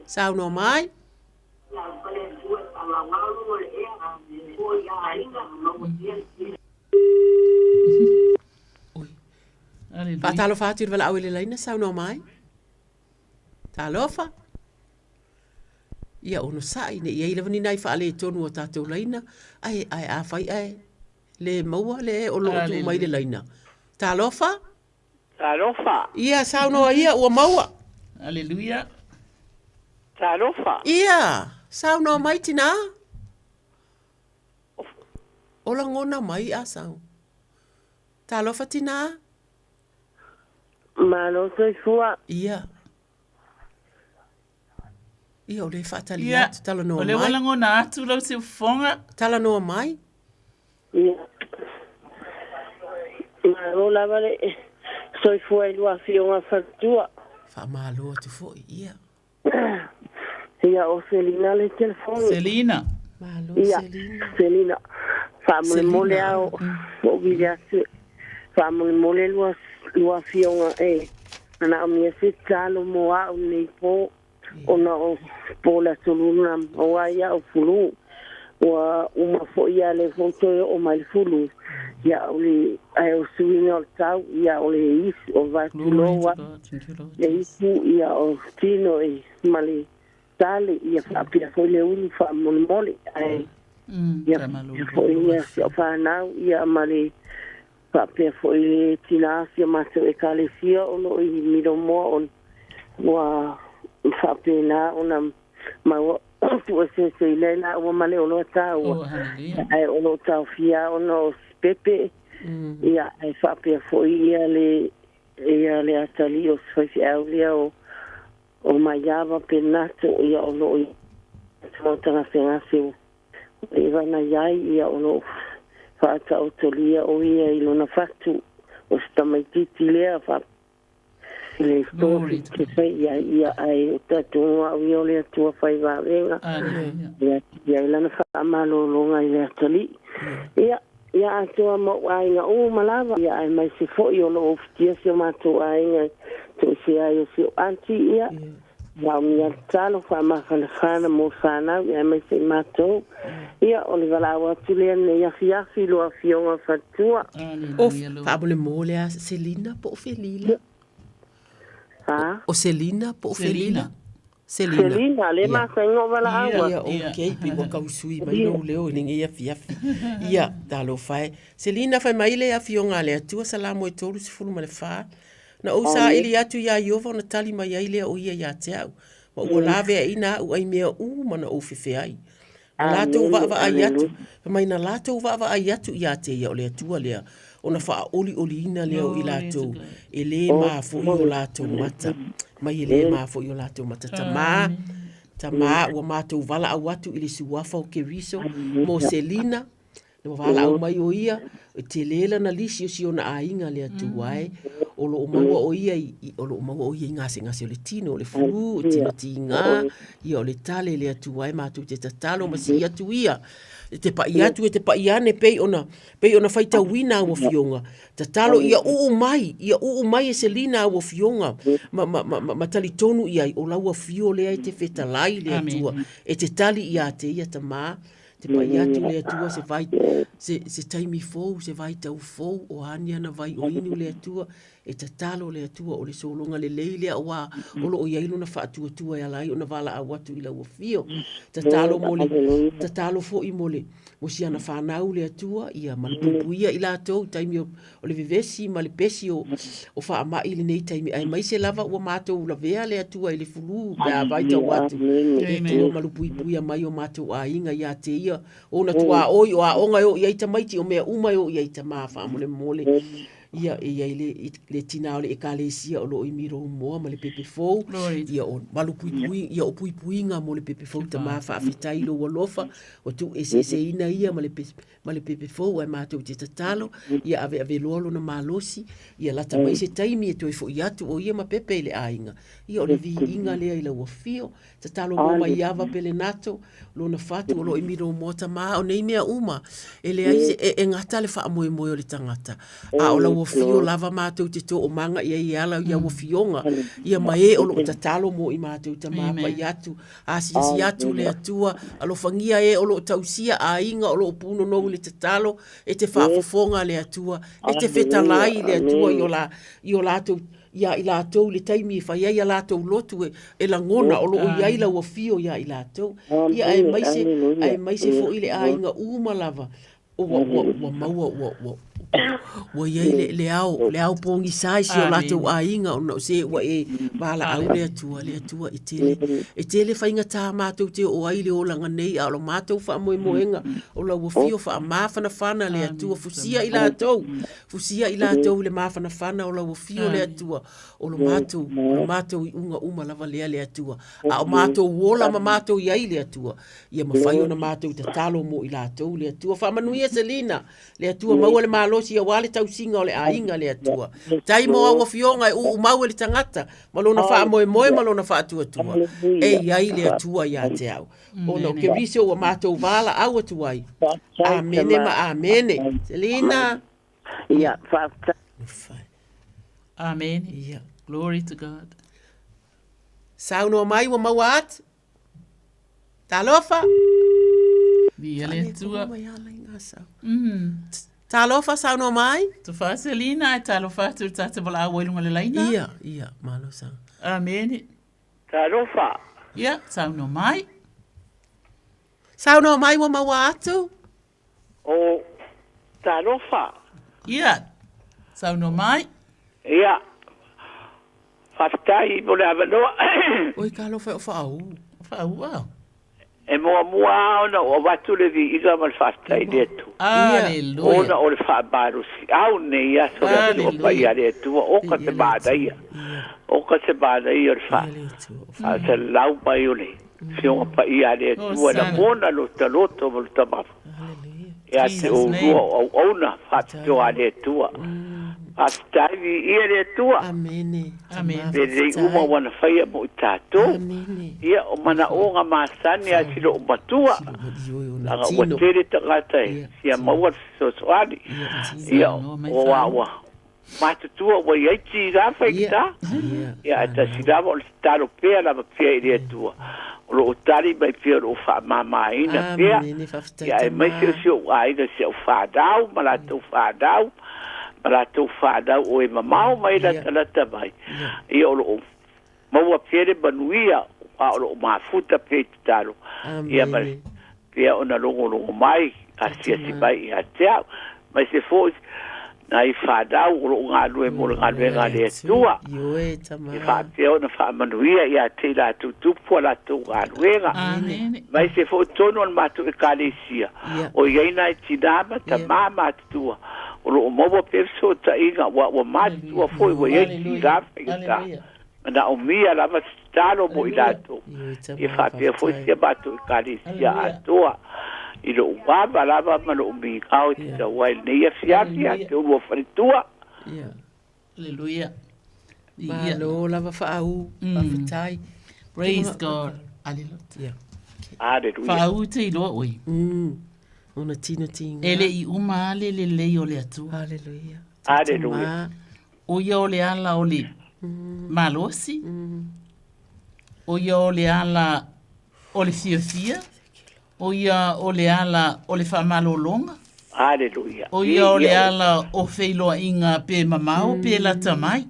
Saunoa mai. Faatalofa atu i le valaau i le laina, saunoa mai. Talofa. Ia onosai, ne i ai lava ni nai faaletonu o tatou laina, ae, ae afai ae le maua le o lo o tuu mai le laina. Talofa. Talofa. Ia, saunoa ia, ua maua. Aleluia. Talofa. Ia, saunoa mai tinā. O lagona mai a sau. Talofa tinā. Malo soifua. Ia. Ia, o lea e faatali Ia, atu, talanoa o lea ua mai. lagona atu lau siufofoga. Talanoa mai. Ia. Malo lava le soifua i lua afioga faletua. Faamalo atu foi, ia. Ia, o Selina le telefoni. Selina. Malo, Ia, Selina. Selina. Faamolemole Selina. a o o vili atu. Faamolemole lua lua afioga e manaomia se tatalo mo a'u lenei po ona o po le aso lua na maua ai a'u fulu. Ua uma foi ia lea foi ua toe oo mai le fulu. Ia o le ae o suiga o le tau ia o le isu o vaetulou ai le ipu ia o tino e ma le tale ia faapea foi le ulu faamolemole ae ia faapea foi ia si au fanau ia ma le faapea foi le tina si o matou ekalesia o lo o i Milomoa ona ua faapena ona maua tuueseese i lea laua ma le oloa taua ae o lo o taofia ona o pepe ia ae faapea foi ia le ia le atalii o se faifeau lea o o Maiava Penato ia o lo o i maota gasegase ua leva ona i ai ia o lo o faataotolia o ia i lona fatu o se tamaitiiti lea fa i le stofi te fai ia ia ae o tatou au ia o le Atua fai vavega ia ia i lana faamalologa i le atalii ia ia atoa ma ou aiga uma lava ia aemaise foi o lo o ufitia si o matou aiga toesea ai o si ou aunty ia Maomia le tatalo faamafanafana mo fanau ia aemaise i matou. Ia o le valaau atu lea lenei afiafi i lua afioga faletua. O faamolemole a Selina po o Felila? Ha? O Selina po o Felila? Selina. Selina, le masani o valaau. Ia, okay, pe ua kausui mai lou leo i lenei afiafi. Ia, talofa e. Selina, fai mai le afioga a le Atua, Salamo e 34, Na ou saili atu iā Ieova ona tali mai ai lea o ia iā te au, ma ua laveaiina aʻu ai mea uma na ou fefe ai. Na latou vaavaai atu, fai mai na latou vaavaai atu iā te ia o le Atua lea. ona faaolioliina lea o i latou e lē ma foʻi o latou mata mai e lē ma foʻi o latou mata. Tamā, tamā, ua matou valaau atu i le suafa o Keriso mo Selina, ua valaau mai o ia, e tele lana lisi o si ona aiga le Atua e, o lo o maua o ia i, o lo o maua o ia i gasegase o le tino, o le flu, o tino tigā, ia o le tale le Atua e matou te tatalo ma sii atu ia, e te pai atu, e te pai ane pei ona, pei ona faitauina au afioga, tatalo ia uu mai, ia uu mai e Selina au afioga, ma, ma, ma, ma, ma talitonu i ai, o lau afio lea e te fetalai le Atua, e te tali ia te ia tamā, te pai atu le Atua se vai, se, se taimi fou, se vaitau fou, o a ni ana vai o inu le Atua, e tatalo le Atua o le sologa lelei lea auā o lo o i ai lona faatuatua e ala ai ona valaau atu i lau afio. Tatalo mo le, tatalo foi mo le, mo si ana fanau le Atua, ia malupuipuia i latou i taimi o, o le vevesi ma le pesi o, o faamai i lenei taimi, aemaise lava ua matou lavea le Atua i le fulu pe a vaitau atu. Le Atua malupuipuia mai o matou aiga ia te ia, ona tuaoi o aoga e oo i ai tamaiti, o mea uma e oo i ai tama faamolemole. Ia, e i ai le, le tinā o le Ekalesia o lo o i Miroumoa ma le pepe fou, ia o malupuipui, ia o puipuiga mo le pepe fou tamā faafetai i lou alofa, ua tuueseeseina ia ma le, ma le pepe fou ae matou te tatalo, ia aveave loa lona malosi, ia lata mai se taimi e toe foi atu o ia ma Pepe i le aiga. Ia o le viiga lea i lau afio. Tatalo mo Maiava Pelenato, lona fatu o lo o i Milomoa tamā, o nei mea uma, e leai se, e, e gata le faamoemoe o le tagata. A o lau afio lava matou te toomaga i ai e ala i au afioga, ia ma e o lo o tatalo mo i matou tamā pai atu, asiasi atu le Atua, alofagia e o lo o tausia aiga o lo o punonou i le tatalo, e te faafofoga le Atua, e te fetalai le Atua i o la, i o latou iā i latou i le taimi e fai ai a latou lotu e, e lagona o lo o i ai lau afio iā i latou. Ia aemaise, aemaise foi le aiga uma lava ua, ua, ua maua, ua, ua, ua i ai le, le ao, le ao pogisa i si o latou aiga ona o se ua e valaau le Atua, le Atua e tele, e tele faigata matou te oo ai i le olaga nei, a o lo matou faamoemoega o lau afio faamafanafana le Atua, fusia i latou, Fusia i latou i le mafanafana o lau afio le Atua, o lo matou, o lo matou iuga uma lava lea le Atua. A o matou ola ma matou i ai le Atua, ia mafai ona matou tatalo mo i latou le Atua. Faamanuia Selina, le Atua maua le malosi aua le tausiga o le aiga le Atua. Tai mo au afioga e uumau e le tagata ma lona faamoemoe ma lona faatuatua. E i ai le Atua ia te au. Ona o Keriso ua matou valaau atu ai. Amene ma amene. Selina. Ia, faafetai. Amene. Ia. Glory to God. Saunoa mai ua maua atu. Talofa. Via le Atua. Talofa, saunoa mai. Tofa Selina, e talofa atu i le tātou valaau ai lunga le laina. Ia, ia, malo sa. Amene. Talofa! Ia, saunoa mai. Saunoa mai ua maua atu. O, talofa. Ia, saunoa mai. Ia, faafetai mo le avanoa. Oi, talofa e o whaau. Whaau au. E muamua lava ona ou avatu le viiga ma le faafetai i le Atua. Aleluia. Ona o le faamalosiau lenei aso le Atua Paia a le Atua, oka se manaia, oka se manaia o le faasalalau mai o le Afioga Paia a le Atua e lagona lota loto ma lota mafa. Ia te oulua o auauna faapitoa a le Atua. Faafetai viia le Atua. Amene. Amene. Lelei uma ua na faia mo i tatou. Ia o manaoga masani a si loo matua. Laga ua tele tagata e fia maua le fesoasoani. Ia o a ua matutua ua i ai tiga faigata. Ia ae tasi lava o le tatalo pea lava pea i le Atua. O lo o tali mai pea o lo o faamamaina pea. Ia aemaise o si ou aiga si au fanau ma latou fanau ma latou fanau o e mamao mai latalata mai. Ia o lo o maua pea le manuia a o lo o mafuta pea i tatalo. Ia ma pea ona logologo mai, asiasi mai ia te au. Aemaise foi nai fanau o lo o galulue mo le galuega a le Atua. E faapea ona faamanuia ia te i latou tupu a latou galuega. Aemaise foi totonu o le matou Ekalesia, o i ai nai tinā ma tamā matutua. O loo maua pea fesootaiga uā ua matutua foi ua iai tigā faigata manaomia lava se tatalo mo i latou ia faapea foi sia matou ekalesia atoa i lou ava lava ma lou migao e tatau ai lenei afiafi ia te oulua faletua. Hallelujah. Malo lava faaū, faafetai. Praise God. Hallelujah. Hallelujah. Faaū te iloa oe. Ona tino tiga. E le i uma lava le lelei o le Atua. Hallelujah. Hallelujah. O ia o le ala o le malosi. O ia o le ala o le fiafia. O ia o le ala o le faamalologa. Hallelujah. O ia o le ala o feiloaiga pe mamao pe lata mai.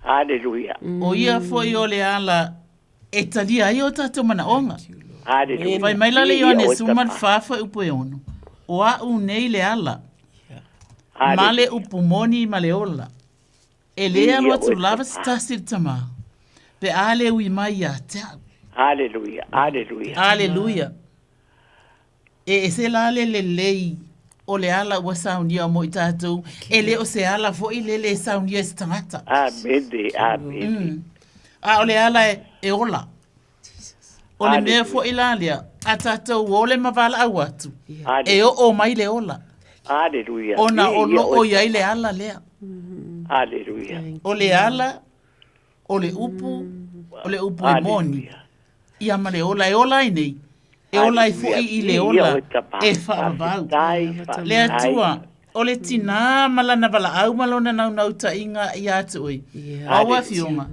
Hallelujah. O ia foi o le ala e talia ai o tatou manaoga. Hallelujah. Fai mai la le Ioane 14 fuaiupu e 6, O a'u nei le ala, ma le upu moni ma le ola. E lē alu atu lava se tasi i le Tamā, pe a le ui mai ia te a'u. Hallelujah. Hallelujah. Hallelujah. E ese la le lelei o le ala ua saunia mo i tatou, e le o se ala foi le lē saunia e se tagata. Amene. Amene. A o le ala e ola. O le mea foi la lea, a tatou ole ma valaau atu, e oo mai le ola. Hallelujah. Ona o loo i ai le ala lea. Hallelujah. O le ala, o le upu, o le upu e moni. Ia ma le ola, e ola ai nei. E ola ai foi i le ola e faavavau. Le Atua, o le tinā ma lana valaau ma lona naunautaiga ia te oe. Au afioga,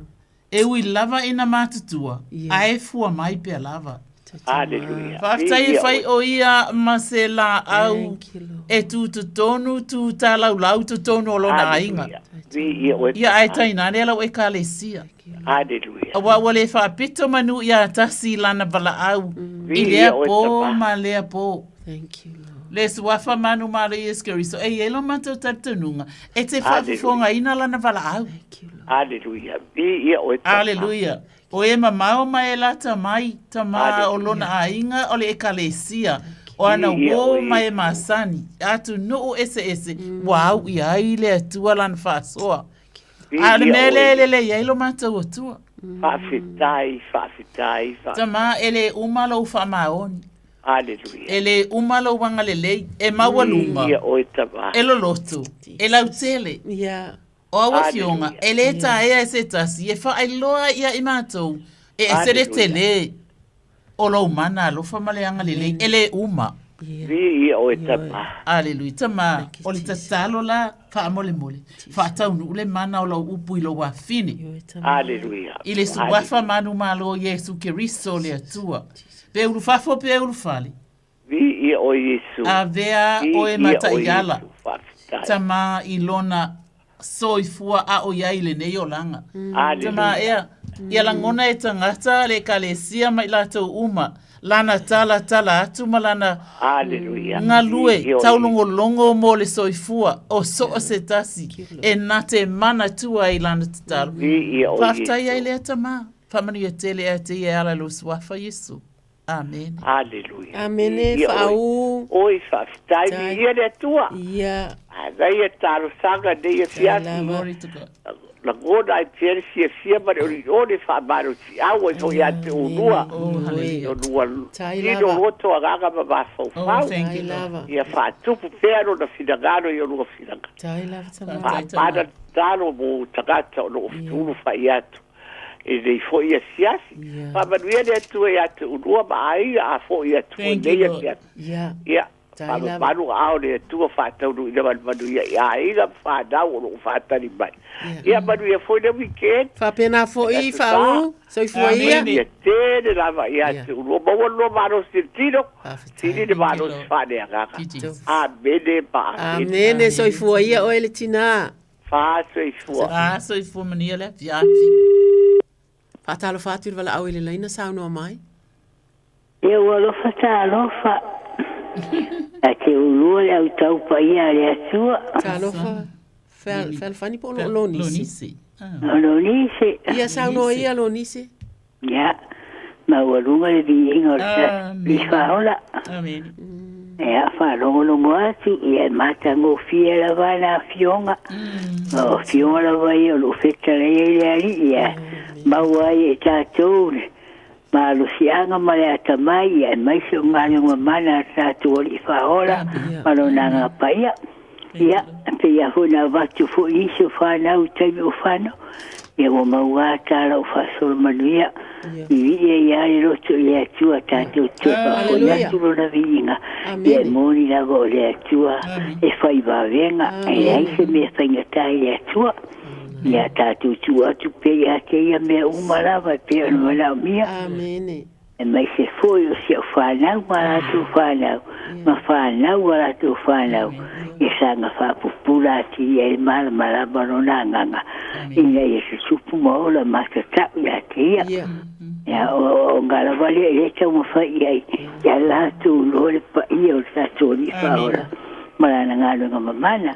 E ui lava ina matutua, ae fua mai pea lava. Hallelujah. Faafetai e fai o ia ma se laau e tu totonu, tu talaulau totonu o lona aiga. Ia ae tainane lau ekalesia. Hallelujah. Aua ua le faapito manu ia tasi lana valaau i lea po ma lea po. Thank you, Lord. Le suafa manu ma le Iesu Keriso, e i ai lo matou talitonuga, e te faafofogaina lana valaau. Aleluia. Viia oe Tama. Aleluia. O e mamao ma e lata mai, Tama o lona aiga o le ekalesia, o ana uō ma e masani, atunuu eseese, ua au ia ai le Atua lana faasoa. A o le mea lea e lelei ai lo matou Atua. Faafetai, faafetai, faafetai. Tama, e le uma lou faamaoni. Aleluia. E le uma lou agalelei, e maualuga, Viia oe Tama. e loloto, e lautele. Yeah. O au afioga, e le taea e se tasi e faailoa ia i matou, e ese le tele o lou mana alofa ma le agalelei, e le uma. Viia oe Tama. Aleluia. Tama, o le tatalo la faamolemole, faataunuu le mana o lou upu i lou afine. Aleluia. I le suafa manumalo o Iesu Keriso le Atua. Pe ulufafo pe ulufale. Viia oe Iesu. Avea oe Viia ma oe taiala. Iesu. Faafetai. Tama i lona soifua a o iai i lenei olaga. Tama ea, ia lagona e tagata le ekalesia ma i latou uma, lana talatala atu ma lana Hallelujah. galue Viia oe taulogologo mo le soifua o so o se tasi e na te manatua ai lana tatalo. Viia oe Faafetai Iesu. ai lea tama. Faamanuia tele ia te ia e ala i lou suafa Iesu. Amene. Aleluia. Amene, Viia oe. faaū. Oi, faafetai, Faafetai. viia le Atua. Ia. Manaia talosaga nei afiafi. Glory to God. Lagona ai pea le fiafia ma le olioli faamalosiau ai foi ia te ulua. Oh, hallelujah. O lua Tai tino lava. loto agaga ma mafaufau. Oh, thank you, Lord. Ia faatupu pea lona finagalo i olua finagalo. Tai lava tama. Faafetai, Tama. Faamana tatalo mo tagata o loo fetulu fai atu. E lelei foi asiasi. Faamanuia le Atua ia te ulua ma aiga a foi atu foi Thank you, nei Lord. asiasi. Ia. Ia, Tai lava. faamamalu aao le Atua faataunuuina ma le manuia i aiga ma fanau o loo faatali mai. Ia manuia foi le weekend. Faapena foi, faaū, soifua ia. Manuia tele lava ia te ulua. Maua le lua malosi i le tino, sili le malosi faaleagaga. Amene ma amene. Amene, soifua ia oe le tinā. Faasoifua. Faasoifua manuia le afiafi. Faatalofa atu i le valaau i le laina saunoa mai. Ia ua alofa talofa. A te ulua le au tau paia a le Atua. Talofa. Fealofani po o Lonisi. O Lonisi. Ia saunoa ia Lonisi. Ia, maualuga le viiga o le Amene. Faaola. Amene. Ia, faalogologo atu, ia e matagofie lava ana afioga. O afioga lava ia o loo fetalai ai le Alii, ia maua ai e tatou le malosiaga ma le atamai, ia aemaise o galuega mamana a tatou Alii Faaola ma Lona Agaga Paia. Ia, e pei lava foi ona avatu foi nisi o fanau i taimi o fanau, ia ua maua ata lau faasolo manuia. Vivii ai lava le loto i le Atua tatou toe faafoi atu lona viiga. Ia e moni lava o le Atua e fai vavega, e leai se mea e faigata i le Atua. Ia tatou tuu atu pea ia te ia mea uma lava e pei ona manaomia. Aemaise foi o si au fanau ma latou fanau, ma fanau a latou fanau, ia saga faapupula atili ai le malamalama o lona agaga, ina ia tutupu ma ola matatau ia te ia. Ia, o ga lava lea e le taumafai i ai, ia latou iloa le paia o le tatou Alii Faaola ma lana galuega mamana.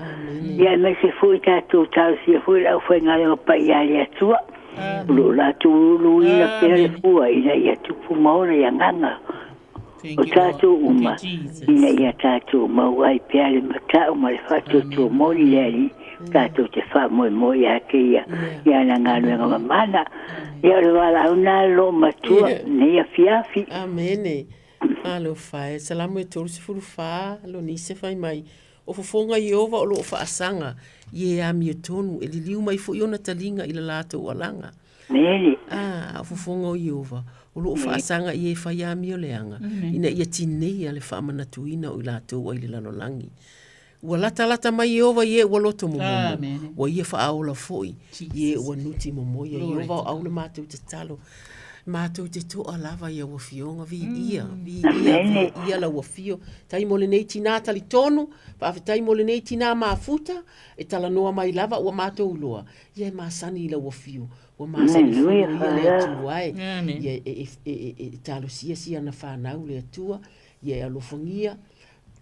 Ia, aemaise foi tatou talosia foi le aufaigaluega paia a le Atua, O lo o latou luluina pea le fua ina ia tupu ma ola i agaga o tatou uma, ina ia tatou maua ai pea le matau ma le faatuatua moni i le Alii, tatou te faamoemoe ia te Ia i ana galuega mamana. Ia, o le valaau lena a le loomatua i lenei afiafi. Amene. Alofa e. Salamo e 34, Lonise fai mai, O fofoga Ieova o lo o faasaga i e amiotonu, e liliu mai foi ona taliga i le latou alaga. Mele. A, o fofoga o Ieova o lo o faasaga i e fai amio leaga, ina ia tineia le faamanatuina o i latou ai le lalolagi. Ua latalata mai Ieova i e ua loto momomo, ua ia faaola foi i e ua nuti momoia. Ieova o au le matou tatalo, matou te toa lava i au afioga, viia, viia, viia lau afio. Tai mo lenei tinā talitonu, faafetai mo lenei tinā mafuta, e talanoa mai lava ua matou iloa, ia e masani i lau afio, ua masani foi ia le Atua e, ia e talosia siana fanau le Atua, ia e alofagia,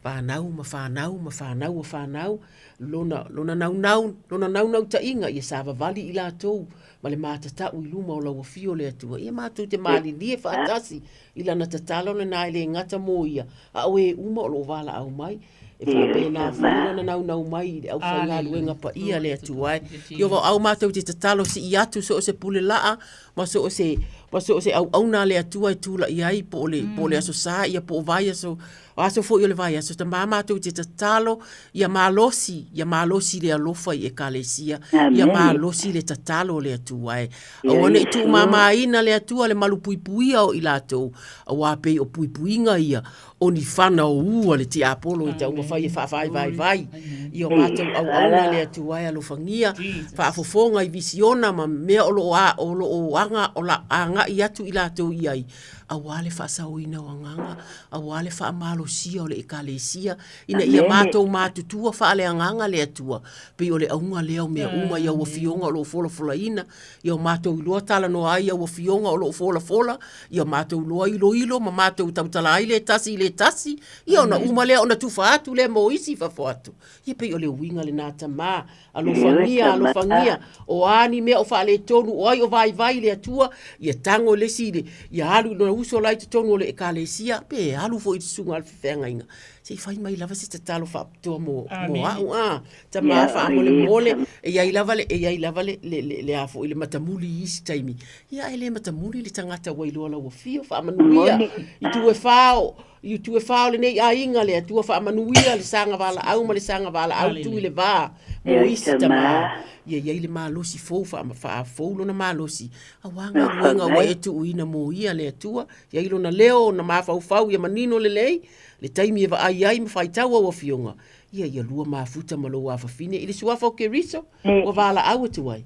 fanau ma fanau ma fanau a fanau, lona, lona naunau, lona naunautaiga ia savavali i latou ma le matatau i luma o lau afio le Atua. Ia matou te malilie faatasi i lana tatalo lena e le gata mo ia, a o e uma o lo o valaau mai. E faapena foi lona naunau mai i le aufaigaluega paia le Atua e. Ieova o au matou te tatalo sii atu so o se pule laa ma so o se, ma so o se auauna a le Atua e tulai ai po o le, po o le Aso Sa ia po o vaiaso, o aso foi o le vaiaso, Tama matou te tatalo ia malosi, ia malosi le alofa i Ekalesia, ia malosi le tatalo o le Atua e. Aua ne i tuumamaina le Atua le malupuipuia o i latou, auā pei o puipuiga ia o ni fana o ū a le tiapolo i taumafai e faavaevaevae i o matou auauna le Atua e alofagia, faafofoga i visiona ma mea o lo o a, o lo o aga, o la, agai atu i latou i ai, auā le faasaoina o agaga, auā le faamalosia o le Ekalesia, ina ia matou matutua faaleagaga le Atua, pei o le auga lea o mea uma i au afioga o lo o folafolaina, ia o matou iloa talanoa ai i au afioga o lo o folafola, ia matou iloa iloilo ma matou tautala ai le tasi i le tasi, ia ona uma lea ona tufa atu lea mo isi i fafo atu. Ia pei o le uiga lena Tama, alofagia, alofagia, o a ni mea o faaletonu, o ai o vaivai le Atua, ia tago le isi, ia alu i lona uso la i totonu o le Ekalesia, pe alu foi i le susuga a le feagaiga, se i fai mai lava se tatalo faapitoa mo, mo au, a. Tama faamolemole, e i ai lava le, e i ai lava le, le, le, le a foi le matamuli i isi taimi. Ia, e le matamuli le tagata ua iloa lau afio, faamanuia i itu e whā o, i itu e whā o lenei aiga le Atua faamanuia le saga valaau ma le saga valaau tu i le vā mo isi tama. Ia i ai le malosi fou, faafou lona malosi, auā galuega ua e tuuina mo ia le Atua, i ai lona leo ona mafaufau ia manino lelei, le taimi e vaai ai ma faitau au afioga, Ia, ia lua mafuta ma lou afafine i le suafa o Keriso, ua valaau atu ai.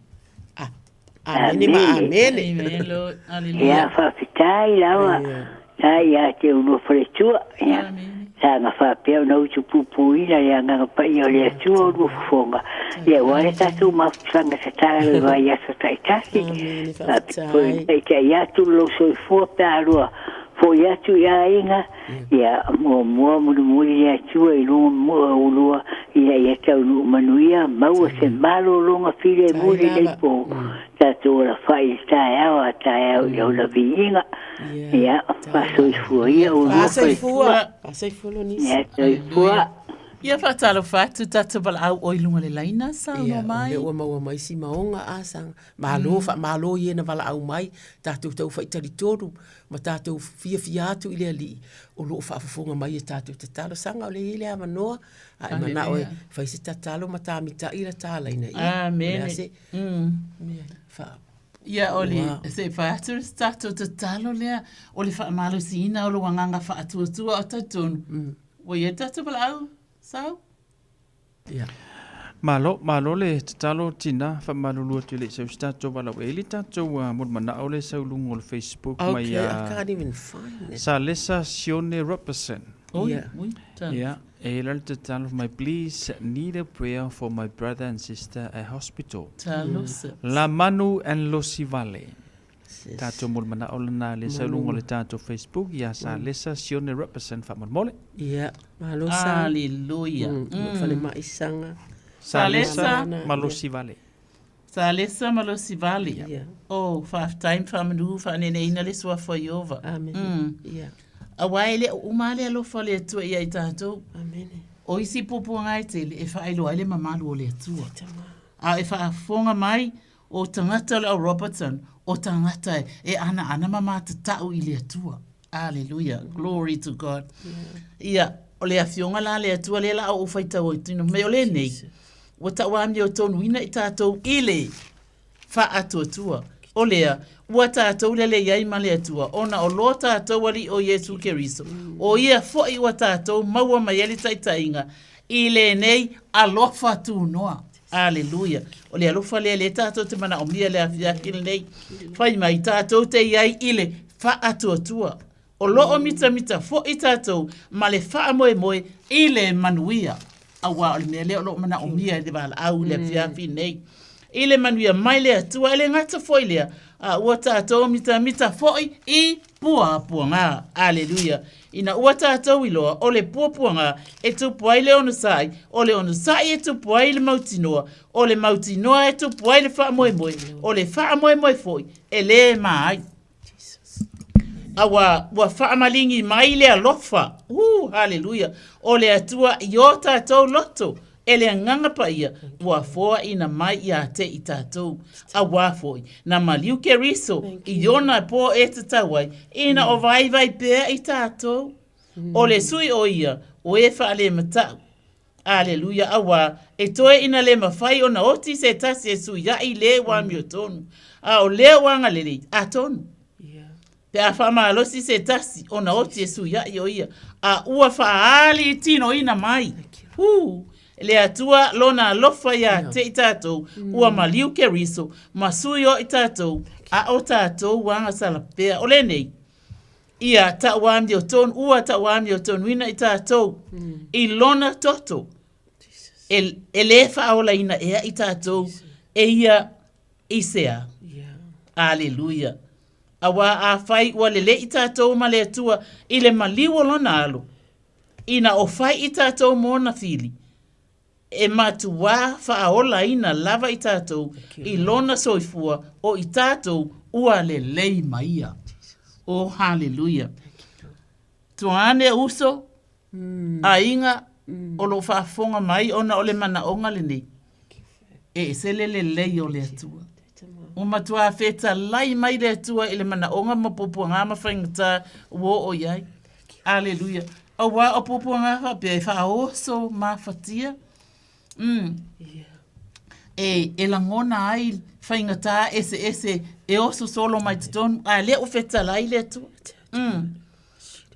A, amene ma amene. Amen, Lord. Ia, faafetai lava. Sa ia te ulua faletua. Ia, saga faapea ona utupupuina le agaga paia o le Atua o lua fofoga. Ia, ua le tatou mafutaga tatalo i vaiaso taitasi. Faapea foi ona taitai atu lo lou soifua pe a lua foi atu i aiga. Ia, muamua mulimuli le Atua i luga mua o ulua. Ina ia taunuu manuia, maua se malologa filemu i lenei po, tatou alafai i le taeao a taeao i lona viiga. Ia, faasoifua ia ulua faletua. Faasoifua Lonisi. Ia, soifua. Ia faatalofa atu tatou valaau o i luga o le laina, saunoa mai. Ia, o lea ua maua mai si maoga a saga. Malo, faamalo i e na valaau mai, tatou tau faitalitonu ma tatou fiafia atu i le Alii o lo o faafofoga mai i a tatou tatalo. Saga o lea e i ai le avanoa, a e manao e fai se tatalo ma tamitai la ta laina, ia, o le a se mea fa... Ia, o le, se i fai atu se tatou tatalo lea, o le faamalosiina o lou agaga faatuatua o talitonu, ua i ai le tatou valaau, Sau? Ia. Malo, malo le tatalo tina, faamalulu atu e le i sau se tatou valaau. E i ai le tatou uh, molimanao lea e sau i luga o le Facebook okay, mai a I can't even find it. Salesa Sione Robertson. Oi, yeah. oi, Yeah, e la le tatalo mai, please need a prayer for my brother and sister at hospital. Talosa. La Manu and Losivale. Tatou molimanao lena le sau luga o le tatou Facebook ia Salesa Sione Robertson faamolemole. Ia, malo sa. Haleluia. Mm. Falemai saga. Salesa Malosivale. Salesa Malosivale. Yeah. Oh, faafetai ma faamanu faaneneina le suafa o Ieova. Amen. Mm. Yeah. Auā e le o uma lava le alofa o le Atua ia i tatou. Amen. O isi puapuaga e tele e faailoa ai le mamalu o le Atua. A e faafofoga mai O tagata o le au Robertson, o tagata e anaana ma matatau i le Atua. Aleluia. Glory to God. Ia, o le Afioga la a le Atua lea la a ou faitau ai tino mai o lenei, ua tauamiotonuina i tatou i le faatuatua. O lea, ua tatou lelei ai ma le Atua, ona o lo tatou Alii o Iesu Keriso, o Ia foi ua tatou maua mai ai le taitaiga i lenei alofa tunoa. Aleluia. O le alofa lea lea tatou te manaomia le afiafi lenei. Fai mai tatou te i ai i le faatuatua. O lo o mitamita foi tatou ma le faamoemoe i le manuia. Auā o le mea lea o lo o manaomia e le valaau i le afiafi lenei. I le manuia mai le Atua, e le gata foi lea, a ua tatou mitamita foi i puapuaga. Aleluia. Ina ua tatou iloa o le puapuaga e tupu ai le onosai, o le onosai e tupu ai le mautinoa, o le mautinoa e tupu ai le faamoemoe, o le faamoemoe foi e lē ma ai. Auā ua faamaligi mai le alofa, uh, haleluia, o le Atua i o tatou loto e le Agaga Paia ua foaina mai ia te i tatou. Auā foi, na maliu Keriso i ona po e tatau ai, ina o vaivai pea i tatou. O le sui o ia, o e faalematau. Aleluia, auā, e toe ina le mafai ona oti se tasi e suiaʻi le ua amiotonu, a o lea ua agalelei, atonu. Pe a faamalosi se tasi ona oti e suiaʻi o ia, a ua faaali tinoina mai. Hū! Le Atua lona alofa iā te i tatou, ua maliu Keriso, ma sui o i tatou, a o tatou ua agasala pea. O lenei, ia tauamio tonu, ua tauamiotonuina i tatou i lona toto, e, e lē faaolaina ea i tatou e ia i se a? Aleluia! Auā afai ua lelei i tatou ma le Atua i le maliu o lona alo, ina o fai i tatou ma ona fili, e matuā faaolaina lava i tatou i lona soifua o i tatou ua lelei ma ia. O haleluia! Tuaane uso, aiga o lo o faafofoga mai ona o le manaoga lenei, e ese le lelei o le Atua. Ua matuā fetalai mai le Atua i le manaoga ma puapuaga ma faigata ua oo i ai. Aleluia. Auā o puapuaga faapea e faaoso mafatia. Mm. E, e lagona ai faigata eseese e oso solo mai totonu, a lea ua fetalai le Atua. Mm.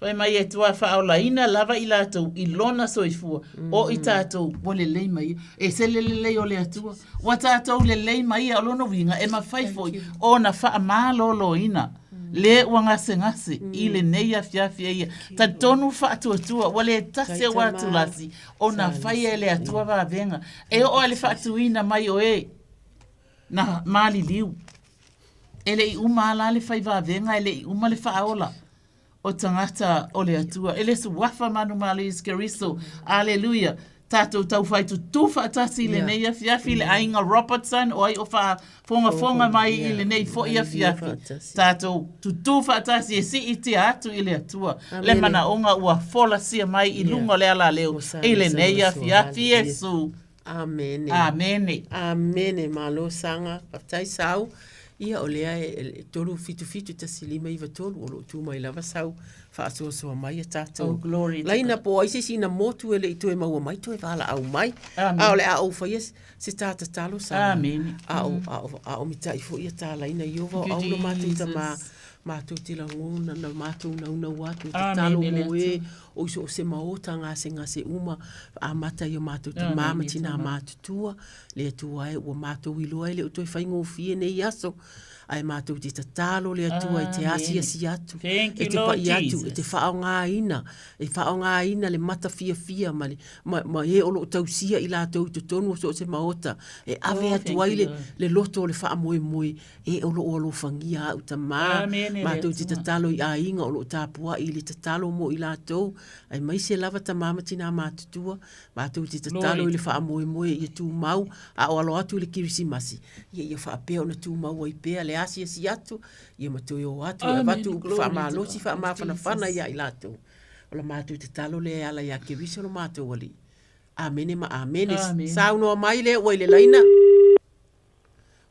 Fai mai e tua faaolaina lava i latou i lona soifua, o i tatou ua lelei ma ia. E se le lelei o le Atua. Ua tatou lelei ma ia, o lona uiga e mafai foi ona faamaloloina le ua gasegase i lenei afiafi e ia. Talitonu faatuatua, ua le tasi auā tulasi ona faia e le Atua vavega. E oo lava i le faatuina mai o e na maliliu. E le i uma lava la le fai vavega, e le i uma le faaola o tagata o le Atua. E le suafa manumalo Iesu Keriso. Aleluia. Tatou taufaitutū faatasi i lenei afiafi i le aiga Robertson o ai o faafogafoga mai i lenei foi afiafi. Tatou tutū faatasi e siitia atu i le Atua le manaoga ua folasia mai i luga o le alaleo i lenei afiafi. Iesu. Amene. Amene. Amene. Malo saga. Faafetai Sau. Ia o lea e 377 1593 o lo o tu mai lava Sau faasoasoa mai a tatou. Oh, glory to Laina po o ai se isi ina motu e le i toe maua mai toe valaau mai. Amen. A o le a ou faia se tā tatalo Saga. Amene. A o, a o, a o mitai foi a tā laina Iova o Thank you, au lo matou tama Jesus. matou te lagona na matou naunau atu e tatalo Amene, le mo e Atua. o i so o se maota gasegase uma amata i o matou tama ma Amene, tinā tama. matutua le Atua e ua matou iloa e le o toe faigofie nei aso Ae matou te tatalo le Atua e te asiasi atu, Thank e you, te Lord pa'i atu, e te Jesus. faaaogaina, e faaaogaina le matafiafia ma le, ma, ma e o lo o tausia i latou i totonu o so o se maota, e ave Oh, atu thank ai you, le, Lord. le loto o le faamoemoe, e o lo o alofagia au tama. Amene, le Matou te Atua. tatalo i aiga o lo o tapuai i le tatalo mo i latou, aemaise lava tama ma tinā matutua, Matou te tatalo Glory i le to God. faamoemoe ia tumau, a o alo atu i le Kerisimasi, ia ia faapea ona tumau ai pea le asiasi atu, ia ma toe o atu e Amen. avatu upu Glory to faamalosi God. faamafanafana Jesus. ia i latou. O la matou tatalo lea e ala ia Keriso lo matou Alii. Amene ma amene. Amene. Saunoa mai le ua i le laina.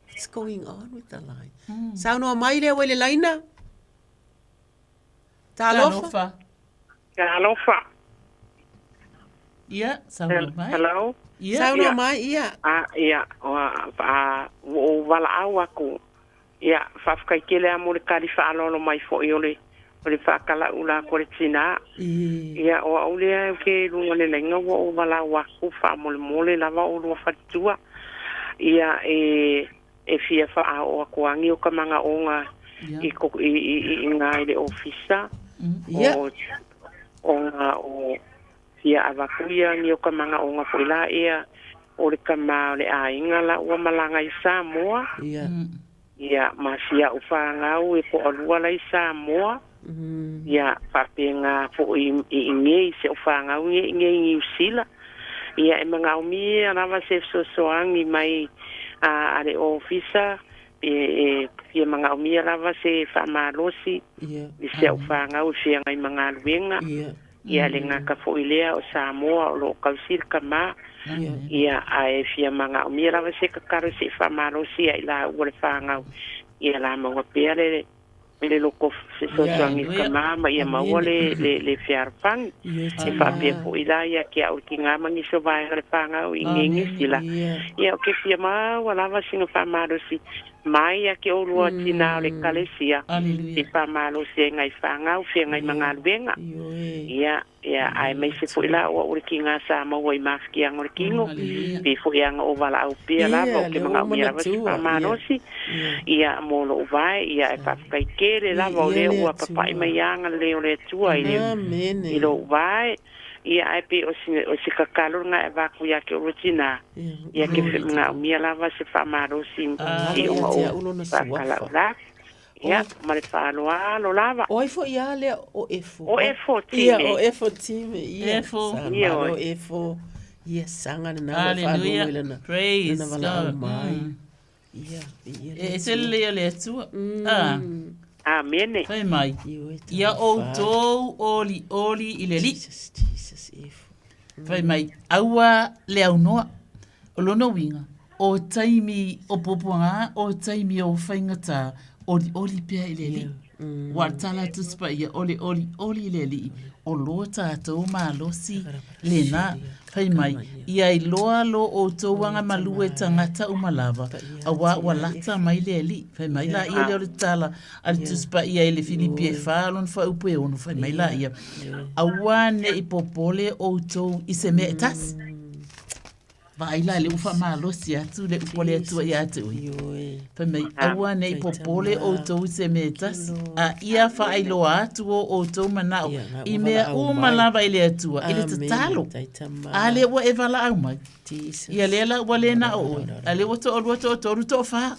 What's going on with the line? Saunoa mai le ua i le laina. Talofa. Talofa. Talofa. Ia, saunoa mai. Hello. Ia. Saunoa mai, ia. A, ia, o, a, a, ua ou valaau aku. Ia, faafetai tele lava mo le tali faaaloalo mai foi o le, o le faatalaʻu la atu a le tinā. Ia, o au lea ou te luga o le laina ua ou valaau aku faamolemole lava oulua faletua. Ia, e, e fia faaoo atu agi o ka manaʻoga i ko, i, i, i, i ina i le ofisa. Ia. O, ona o fia avatu ia ni o ka manaʻoga foi la ea o le tama o le aiga la ua malaga i Samoa. Ia. Ia, ma si a'u fanau e toalua la i Samoa. Ia, faapena foi i inei si a'u fanau nei i inei i Niu Sila. Ia, e manaomia lava se fesoasoani mai a, a le ofisa, e, e fia manaomia lava se faamalosi i si a'u fanau e feagai ma galuega. Ia, le gata foi lea o Samoa o lo o tausi le tama. Ia, ae fia manaomia lava se tatalo seʻi faamalosi ia i laua le fanau, ia la maua pea le le loko fesoasoani i le tama ma ia maua le le le fealofani. E faapea foi la ia te a'u le tinā ma nisi o vaega o le fanau i inei Niu Sila. Ia, ou te fia maua lava sina faamalosi mai ia te oulua tinā o le ekalesia i faamalosi ai nai fanau feagai ma galuega. Ia, Ia, aemaise foi la o a'u le tiga sa maua i mafatiaga o le tino, pei foi aga o valaau pea lava, ou te manaomia lava se faamalosi, ia, mo lou vae, ia, ae faafetai tele lava o lea ua papa'i mai agalelei o le Atua i le, i lou vae, ia, ae pei o se, o se tatalo lena e avatu ia te oulua tinā, ia te manaomia lava se faamalosi i ona ou faatalaulā. Ia, ma le faaaloalo lava. O ai foi a lea o Efo? O Efo Time. Ia, o Efo Time. Ia, Efo. Sa malo Efo. Ia, saga lena ua e faalogo i lana, Praise lana valaau God. mai. Ia, ia le E ese Atua. le lelei o le Atua. Ah. Amene. Fai mai. Ia outou olioli i le Alii. Jesus, Jesus, Efo. Fai mai, aua le aunoa. O lona uiga, o taimi o puapuaga, o taimi o faigata, olioli pea i le Alii. Ua tala atu si paia, o le olioli i le Alii, o lo tatou malosi lena. Fai mai, ia iloa lo outou agamalu e tagata uma lava, auā ua lata mai le Alii. Fai mai laia lea o le tala a le Tusi Paia i le Filipi e 4 lona fuaiupu e 6, fai mai laia, Aua ne i popole outou i se mea e tasi. Vaai la lea ua faamalosi atu le upu a le Atua ia te oe. Fai mai, aua ne i popole outou i se mea e tasi, a ia faailoa atu o outou manao i mea uma lava i le Atua, i le tatalo. A lea ua e valaau mai. Ia lea la ua le na o oe, a lea ua toalua, toatolu, toafa.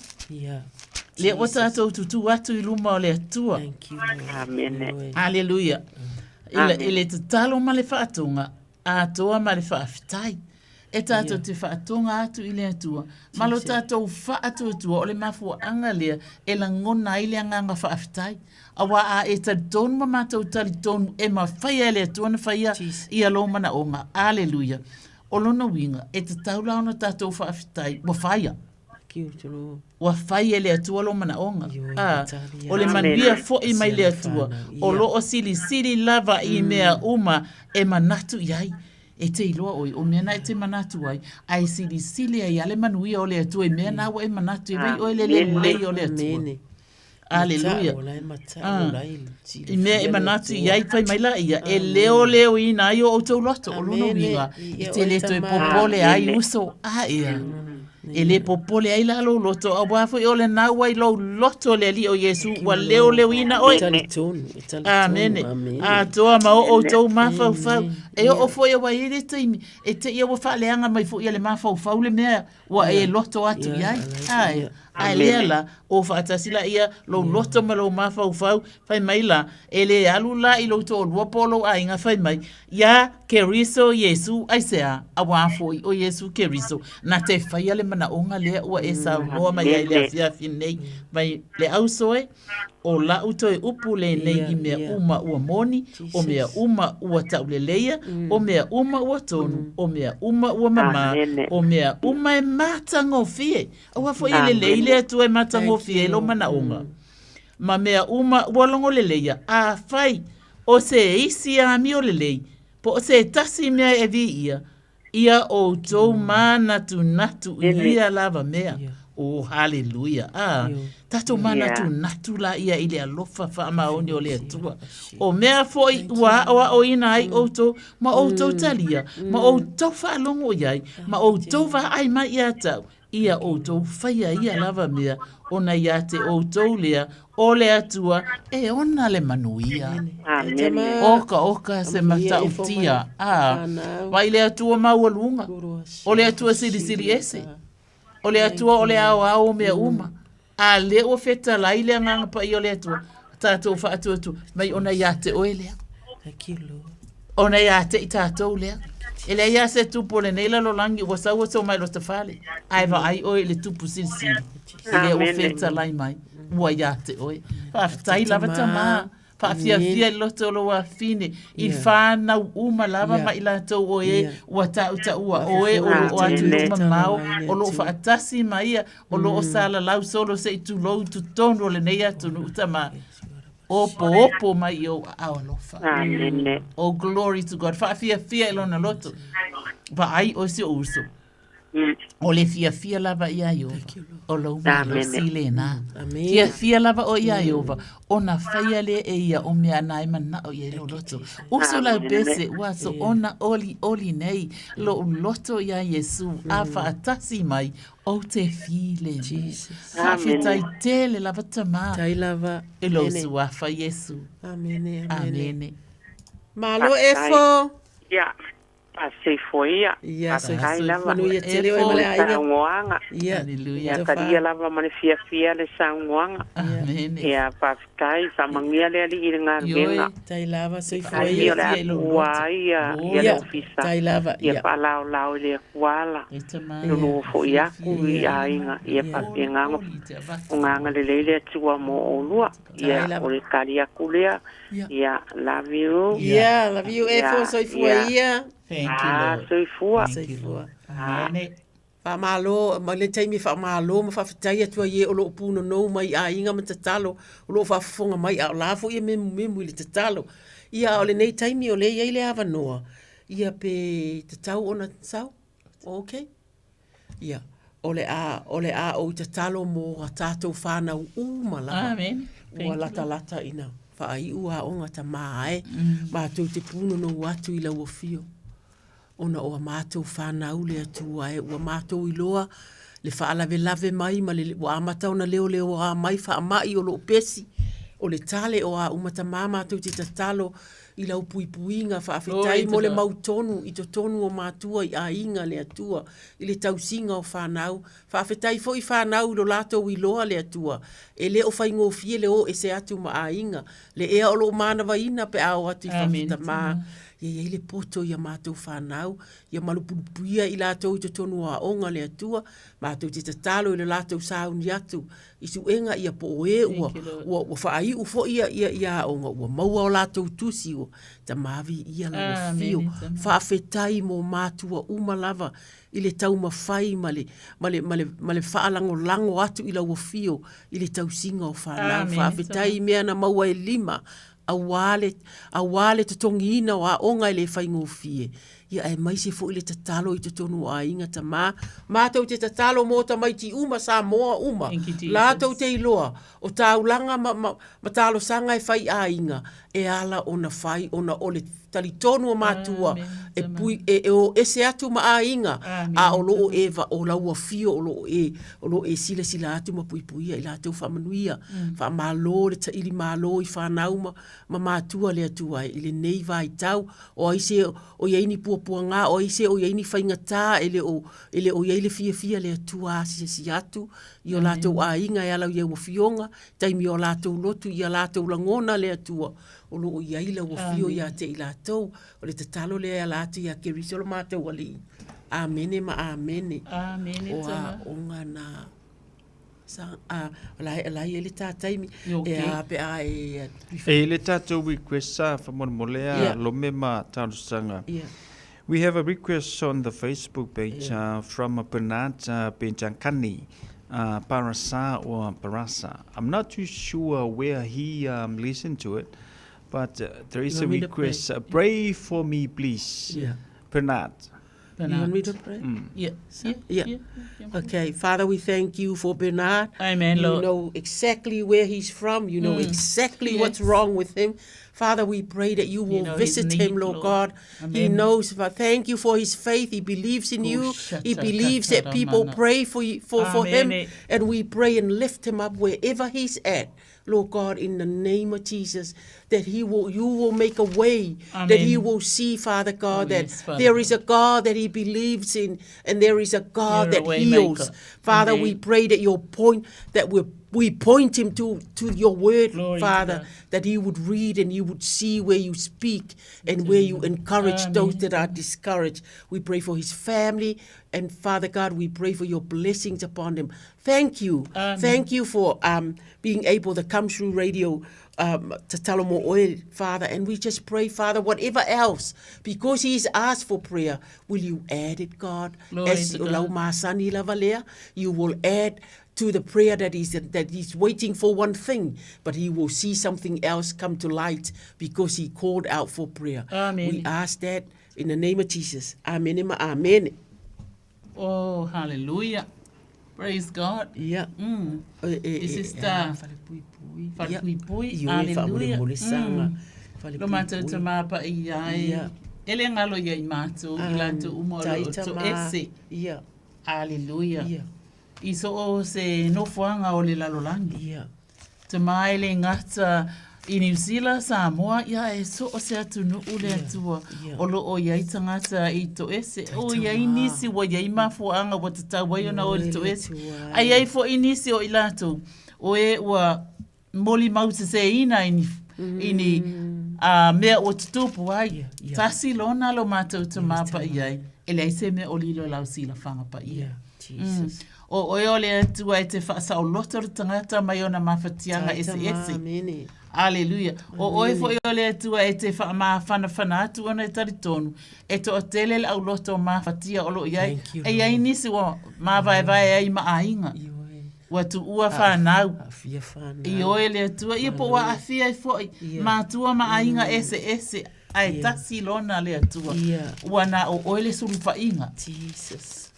Lea ua tatou tutū atu i luma o le Atua. Amene. Aleluia. I le tatalo ma le faatoga, atoa ma le faafetai. E tātou te faatoga atu i le Atua, ma lo tātou faatuatua o le mafuaaga lea e lagona ai le agaga faafetai. Auā a e talitonu ma matou talitonu e mafai e le Atua ona faia ia lou manaoga. Aleluia. O lona uiga, e tatau la ona tatou faafetai, ua faia. Ua fai e le Atua lou manaoga. A, o le manuia foi mai le Atua, o lo o silisili lava i mea uma e manatu i ai. E te iloa ʻoe, o mea na e te manatu ai, a e silisili ai lava le manuia o le Atua i mea na ua e manatu i ai, vaai ʻoe le lelei o le Atua. Aleluia. I mea e manatu i ai, fai mai la ia, e leoleoina ai o outou loto, o lona uiga, e te le toe popole ai uso, a ea. E le popole ai la lou loto, auā foi o lena ua i lou loto le Alii o Iesu, ua leoleoina oe. Amene. Atoa ma o outou mafaufau. E oo foi aua e i ai le taimi, e te i ua faaleaga mai foi e le mafaufau le mea ua e loto atu i ai. Ae, ae lea la, o faatasi la ia lou loto ma lou mafaufau, fai mai la, e le alu la i lou toalua po o lou aiga, fai mai, ia Keriso Iesu, aisea? Auā foi o Iesu Keriso, na te faia le manaoga lea ua e saunoa mai ai i le afiafi nei, mai le auso e, O la'u toe upu lenei i mea uma ua moni, o mea uma ua tauleleia, o mea uma ua tonu, o mea uma ua mamā, o mea uma e matagofie. Aua foi e lelei le Atua e matagofie ai lou manaoga. Ma mea uma ua logoleleia, afai o se isi amio lelei, po o se tasi mea e viia, Ia outou manatunatu i ia lava mea. Oh, haleluia. A, tatou manatunatu la ia i le alofa faamaoni o le Atua. O mea foi ua aoaoina ai outou, ma outou talia, ma outou faalogo i ai, ma outou vaai mai ia te au, ia outou faia ia lava mea, ona ia te outou lea, o le Atua e ona le manuia. Amene. Oka oka se matautia. A, vai le Atua maualuga, o le Atua silisili ese, o le Atua o le aoao o mea uma. A lea ua fetalai le Agaga Paia o le Atua, tatou faatuatua mai ona ia te oe lea. Ona ia te i tatou lea. E leai lava se tupu o lenei lalolagi ua sau ua mai lota fale, ae vaai oe i le tupu silisili, i lea ua fetalai mai, ua ia te oe. Faafetai lava Tama, faafiafia i le loto o lou afine, i whānau uma lava ma i latou o e ua tautaua oe o loo atunuu mamao, o loo faatasi ma ia, o loo salalau solo se i tulou i totonu o lenei atunuu Tama. Opoopo mai i ou aao alofa. Amene. Oh, glory to God. Faafiafia i lona loto. Vaai oe si ou uso. O le fiafia lava iā Ieova. O lou malosi lena. Fiafia lava oe iā Ieova. Ona faia lea e ia o mea na e manao i ai lou loto. Uso lau pese ua soona olioli nei lou loto iā Iesu a faatasi mai ou te filemu. Faafetai tele lava Tama. Tai lava. I lou suafa Iesu. Amene, amene. Amene. Malo Efo. Ia. Soifua ia. Ia, Faafetai lava. Manuia tele oe ma le aiga. Saunoaga. Ia. Hallelujah. Ia, talia lava ma le fiafia le saunoaga. Amene. Ia, faafetai, faamanuia le Alii i le galuega. Ioe. Tai lava, soifua Ai ia. o le a tuua ai ia, ia le ofisa. Tai lava, Ia ia. faalaolao i le Atua ala. Lulu foi aku i aiga, ia faapena ona ogagalelei le Atua mo oulua. Ia, o le tali atu lea. Ia, love you. Ia, love you Efo, soifua ia. Thank you, Ah, Lord. soifua. Soifua. Amene. Faamalo, ma le taimi e faamalo ma faafetai atu ai e o lo o punonou mai i aiga ma tatalo, o lo o faafofoga mai, a o la foi e memumemu i le tatalo. Ia, a o lenei taimi o lea e i ai le avanoa, ia pe tatau ona sau? Okay. Ia, o le a, o le a ou tatalo mo a tātou whānau uma lava. Amen. Ua latalata ina whaaiu aoga tamā e, mātou te pūnono atu i lau afio. Ona o a mātou whānau le Atua e, ua mātou iloa le faalavelave mai ma le, ua amata ona leoleoā mai faamai o loo pesi, o le tale o a uma tamā mātou te tatalo. i lau puipuiga. Faafetai mo le mautonu i totonu o matua i aiga le Atua i le tausiga o fanau. Faafetai foi fanau i lo latou iloa le Atua e le o faigofie le o ese atu ma aiga, le ea o lo o manavaina pe a o atu i fafo tama. Ia i ai le poto i a matou fanau, ia malupuipuia i latou i totonu o aoga le Atua, matou te tatalo i lo latou sauni atu i suega ia po o e ua, ua, ua faaiu foi ia, ia, ia aoga, ua maua o latou tusi, ua Tama viia lau afio. Faafetai mo matua uma lava i le taumafai ma le, ma le, ma le, ma le faalagolago atu i lau afio i le tausiga o fanau. Faafetai i mea na maua e lima aua le, aua le totogiina o aoga e le faigofie. Ia aemaise foi le tatalo i totonu o aiga tama. Matou te tatalo mo tamaiti uma Samoa uma. Latou te iloa o taulaga ma, ma, ma talosaga e fai i aiga e ala ona fai ona o le talitonu o matua e pui e, e o ese atu ma aiga a o lo o e va, o lau afio o lo o e o lo o e silasila atu ma puipuia i latou faamanuia. Faamalo le taili malo i fanau ma, ma matua le Atua i lenei vaitau. O ai se o i ai ni puapuaga, o ai se o i ai ni faigata e le o, e le o i ai le fiafia le Atua asiasi atu i o latou aiga e ala i au afioga, taimi o latou lotu i a latou lagona le Atua o lo o i ai lau afio ia te i latou. O le tatalo lea e ala atu ia Keriso lo matou Alii. Amene ma amene. Amene. O aoga na sa a la la i le ta taimi e a pe a e E le tatou request sa faamolemole a Lome ma talosaga. We have a request on the Facebook page from Bernard Benjankani, Parasa or Parasa. I'm not too sure where he listened to it, but there is a request. Pray for me, please. Bernard. Bernard. You want me to pray? Mm. Yeah. Yeah. Yeah. yeah. Okay. Father, we thank you for Bernard. Amen, You Lord. know exactly where he's from. You know exactly what's wrong with him. Father, we pray that you will know his visit need, him, Lord, Lord. God. He Amen. knows. But thank you for his faith. He believes in you. He believes that people pray for you, for him. Amen. And we pray and lift him up wherever he's at. Lord God, in the name of Jesus, that he will you will make a way, that he Amen. will see, Father God, Oh, that yes, Father there is a God that he believes in, and there is a God You're a that way heals. maker. Father, we Indeed. pray that your point that we point him to your word, Glory to Father, God. that he would read and he would see where you speak and where you encourage those that are discouraged. We pray for his family, and Father God, we pray for your blessings upon them. Thank you. Amen. Thank you for being able to come through radio to Talomo Oil, Father. And we just pray, Father, whatever else, because he's asked for prayer, will you add it, God? Glory As to o lau God. masani lava lea, you will add to the prayer that he's, that he's waiting for one thing, but he will see something else come to light because he called out for prayer. Amen. We ask that in the name of Jesus. Amen. ma Amen. Oh, hallelujah. Praise God. Yeah. E, e, This e, is e, the ah, Falepuipui. Falepuipui. Ioe, Hallelujah. faamolemole saga. Lo matou Falepuipui. tama paia ai. Ia. E le galo ia i matou i latou uma o Tai lo o tama. toese. Ia. Hallelujah. Ia. I so o se nofoaga o le lalolagi. Ia. Tama e le gata i Niu Sila, Samoa, ia e so o se atunuu le Atua o lo o i ai tagata i toese. O i ai nisi ua i ai mafuaaga ua tatau ai ona o i le toese. Ae i ai foi nisi o i latou o e ua molimau seseina i ni, i ni mea ua tutupu ai. Tasi lona lo matou tama paia ai, e leai se mea o lilo i lau silafaga paia. Jesus. O oe o le Atua e te faasaoloto le tagata mai ona mafatiaga eseese. Aleluia. O oe foi o le Atua e te faamafanafana atu ona e talitonu, e toatele le auloto mafatia o lo o i ai. E i ai nisi ua mavaevae ai ma aiga. Ua tuua fanau. Ioe le Atua, ia po ua aafia ai foi matua ma aiga eseese, ae tasi lona le Atua. Ua na o oe le sulufaiga.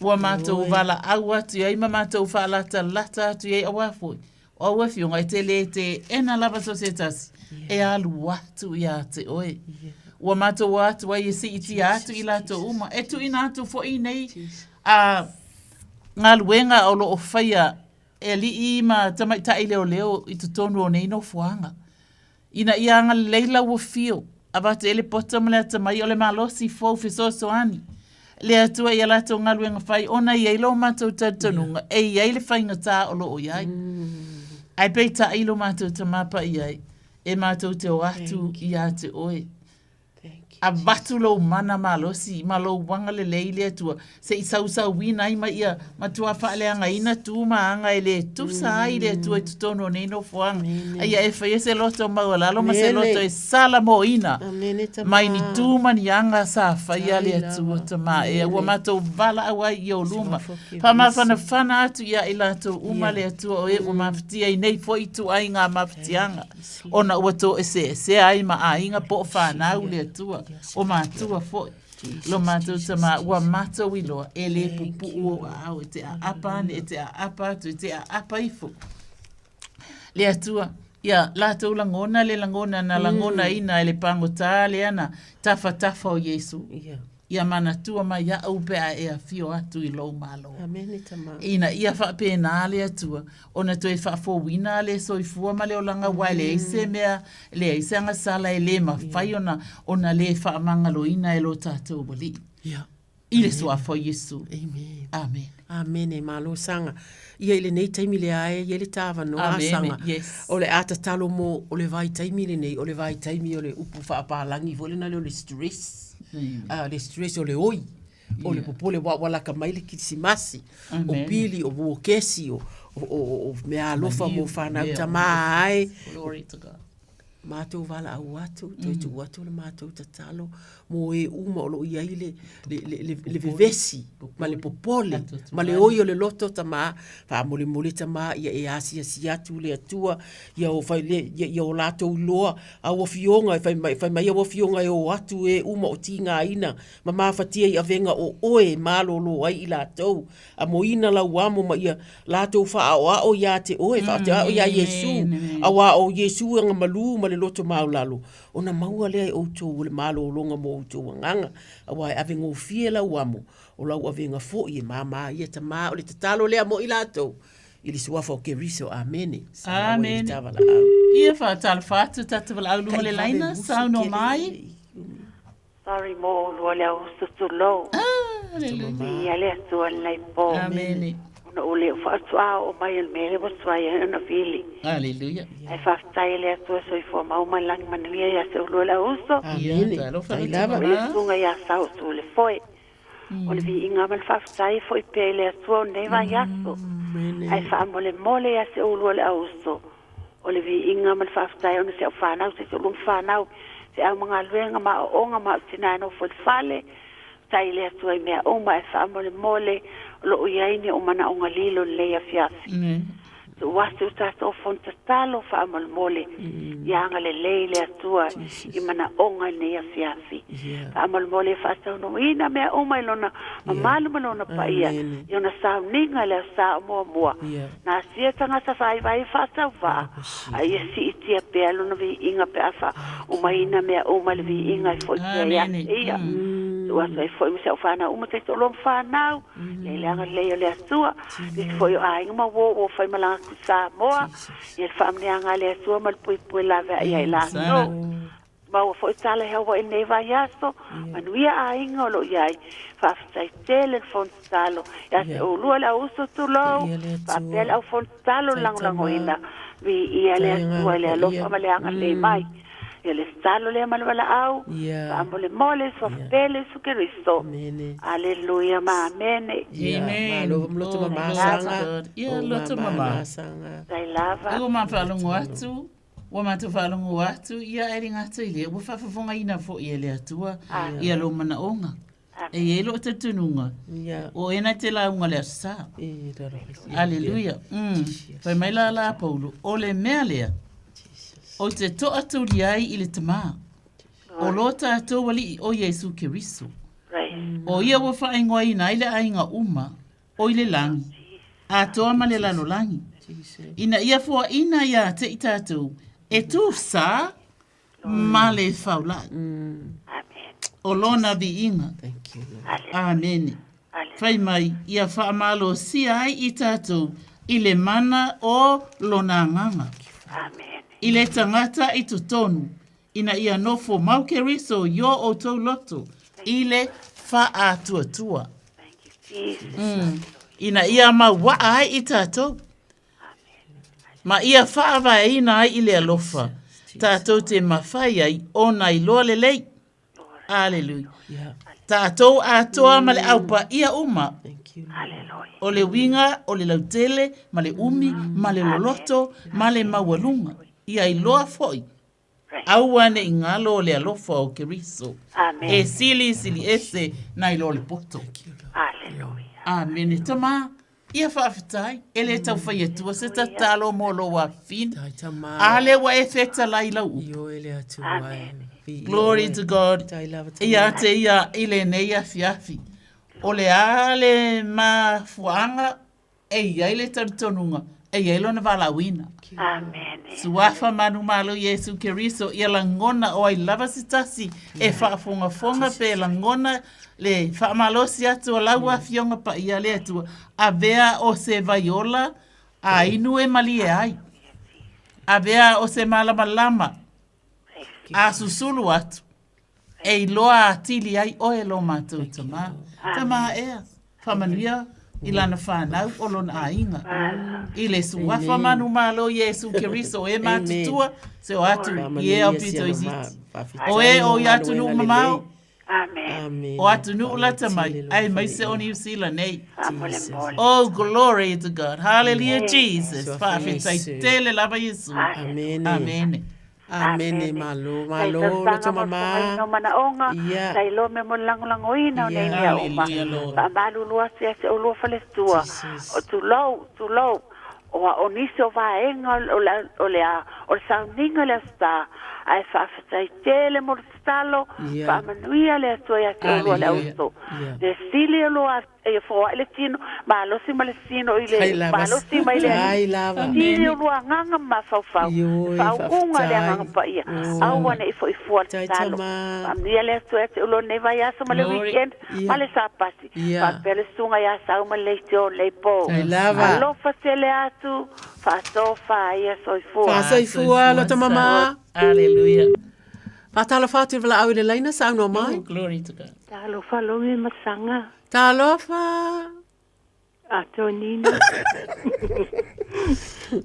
Ua matou valaau atu i ai ma matou faalatalata atu i ai aua foi. O au afioga e te le teena lava so se tasi e alu atu ia te oe. Ua matou o atu ai e siitia atu i latou uma, e tuuina atu foi nei a galuega o lo o faia e alii ma tamaitai leoleo i totonu o nei nofoaga, ina ia agalelei lau afio. Avatu i le poto ma le atamai o le malosi fou fesoasoani. Le Atua i a latou galuega fai ona e i ai lo matou talitonuga e i ai le faigata o lo o i ai. Ae peitai lo matou Tama Paia e, e matou te o atu ia te Oe. Avatu lou mana malosi ma lou agalelei le Atua se i sausauina ai ma ia matua faaleagaina tu ma aga e le tusa ai le Atua i totonu o nei nofoaga. A ia e faia se loto maualalo ma se loto e salamoina mai ni tu ma ni aga sa faia le Atua Tama ea ua matou valaau ai i ou luma. Faamafanafana atu ia i latou uma le Atua o e ua mafatia i nei foi ituaiga mafatiaga ona ua toeseesea ai ma aiga po o fanau le Atua, o matua foi. Lo matou Tama, ua matou iloa, e le pupuu ou aao, e te aapa ane, e te aapa atu, e te aapa ifo. Le Atua, ia latou lagona le lagona na lagonaina e le pagota lea na tafatafa o Iesu. Ia manatua mai au pe a e afio atu i lou Malo. Amene, Tama. Ina ia faapena le Atua, ona toe faafouina le soifua ma le olaga aua e leai se mea, e leai se agasala e le mafai ona, ona le faamagaloina e lo tatou Alii. Ia. I le Suafa o Iesu. Amen. Amene. Amene, malo saga. Ia i lenei taimi lea e i ai le tāvanoa Amene, saga. yes. O le a tatalo mo o le vaitaimi lenei, o le vaitaimi o le upu faapalagi foi lena lea o le stress. Ah, le stress o le oi. O le popole ua ua laka mai le kirisimasi, o pili, o vuokesi, o, o, o, o mea alofa mo whanau tamā ai. Glory to God. Matou valaau atu, toe tuu atu le matou tatalo mo e uma o lo o i ai le, le, le, le, le vevesi ma le popole ma le oi o le loto tamā, faamolemole tamā ia e asiasi atu le Atua ia o fai le, ia, ia o latou iloa au afioga e fai mai, fai mai au afioga e o atu e uma o tigaina ma mafatia i avega o oe e malōlō ai i latou, amoina lau amo ma ia latou faaʻaoaʻo iā te oe, faaʻaoaʻo iā Iesū, auā o Iesū e agamalū ma le loto maualalo, ona maua lea e ʻoutou o le malōlōga mo ʻoutou agaga, auā e avegofie lau amo, o lau avega foʻi e māmā ia Tamā, o le tatalo lea mo i latou, i le suafa o Keriso. Amene. Amene. Ia faatalofa atu tatou valaau luma le laina, saunoa mai. Sorry mo ʻolua le auuso tulou. Viia le Atua i lenei po. Amene. Ona ua le o faatoa oo mai o le mea lea ua tuai ai ona vili. Aleluia. Ae faafetai i le Atua soifua mau ma le lagi manuia ia te ʻolua le auuso. Amene. Faafetai lava. O le susuga ia Sausu le foe. O le viiga ma le faafetai e foi pea i le Atua o lenei vaiaso. Ae faamolemole ia te ʻolua le auuso. O le viiga ma le faafetai ona si au fanau, se toalua ma fanau, feau ma galuega ma aoaoga ma au tina e nofo i le fale, tai i le Atua i mea uma, ae faamolemole o lo o i ai ni ou manaoga lilo i lenei afiafi. Tuu atu i tatou fono tatalo faamolemole ia agalelei le Atua i manaoga i lenei afiafi. Faamolemole ia faataunuuina mea uma i Lona mamalu ma Lona paia i ona sauniga i le Aso Sa o muamua. Na asia tagata vaivai e faatauvaa, a ia siitia pea lona viiga pe a faaumaina mea uma i le viiga e foi pea ia te ia. Tuu atu ai foi ma si au fanau uma taitoalua ma fanau, le le agalelei o le Atua, nisi foi o aiga ma uo ua faimalaga atu i Samoa, ia le faamanuiaga a le Atua ma le puipui laveai ia i latou. Maua foi tala i Hawaii i lenei vaiaso, manuia aiga o lo o i ai. Faafetai tele le fono tatalo ia te ʻolua le au uso tulou, faapea le au fono tatalo le lagolagoina. Viia le Atua i le alofa ma le agalelei mai. Ia le tatalo lea ma le valaau, faamolemole, Suafa pele Iesu Keriso. Aleluia ma amene. Amen. Malo loto mama saga. Ia loto mama. Faafetai lava. Ua mafaalogo atu. Ua matou faalogo atu ia e le gata i lea, ua faafofogaina foi e le Atua ia lou manaoga. E i ai lou talitonuga, o oe na te lauga le Aso Sa. Aleluia. Fai mai la la Paulo, o le mea lea, ou te toatuli ai i le Tama, o lo tatou Alii o Iesu Keriso. O ia ua faaigoaina ai le aiga uma, o i le lagi, atoa ma le lalolagi, ina ia foaina iā te i tatou e tusa ma le faulai o Lona viiga. Amene. Fai mai, ia faamalosia ai i tatou i le mana o Lona Agaga, i le tagata i totonu. Ina ia nofo mau Keriso i o outou loto i le faatuatua. Mm. Ina ia mauaa ai i tatou. Ma ia faavaeina ai i le alofa. Tatou te mafai ai ona iloa lelei. Aleluia. Tatou atoa ma le au paia uma. O le uiga o le lautele ma le umi ma le loloto ma le maualuga. Ia iloa foi Aua ne i galo le alofa o Keriso. E silisili ese nai lo le poto. Amene. Tama, ia faafetai, e le tau fai atua se tatalo mo lou afafine. A lea ua e fetalai i lau upu. Glory to God. Ia te ia i lenei afiafi. O le a le mafuaaga E i ai le talitonuga, e i ai lona valaauina. Amene. Suafa manumalo Iesu Keriso ia lagona o ai lava se tasi e faafogafoga pe lagona le faamalosi atu o lau Afioga Paia le Atua, avea o se vaiola a inu e malie ai. Avea o se malamalama a susulu atu. E iloa atili ai oe lo matou tama. Tama ea, faamanuia i lana fanau o lona aiga. I le suafa manumalo Iesu Keriso e matutua, se o atu i e au pito i siti. O e o i atunuu mamao, o atunuu lata mai, aemaise o Niu Sila nei. Oh, glory to God. Hallelujah, Jesus. Faafetai tele lava Iesu. Amene. Amene malo malo loto mama. No manaoga, Ia. sa iloa mea mo le lagolagoina o nei mea uma. Hallelujah, Lord. Faamalulu atu ia te oulua faletua, o tulou, tulou, o a o nisi o vaega o le, o le, a, o le sauniga i le Aso Sa, ae faafetai tele mo le tatalo, Ia. faamanuia le Atua ia te oulua le Hallelujah. auso. Ia. Le sili o loa Ia foai le tino, malosi ma le tino i le Tai lava. malosi mai le Tai lava. Sili o lua agaga ma mafaufau, Ioe, faauuga le faafetai. agaga paia, aua ne i foi fua le Tai tatalo. tama. Faamanuia le Atua ia te oulua lenei vaiaso ma le Glory. weekend Ia. ma le Sapati. Ia. Faapea le susuga ia Sau ma le leitio o lenei po. Tai lava. Alofa tele atu, faasofa ia soifua. Faasoifua loto mama. Hallelujah. Faatalofa atu i le valaau i le laina, saunoa mai. Oh, glory to God. Talofa Lome Masaga. Talofa. Atonina.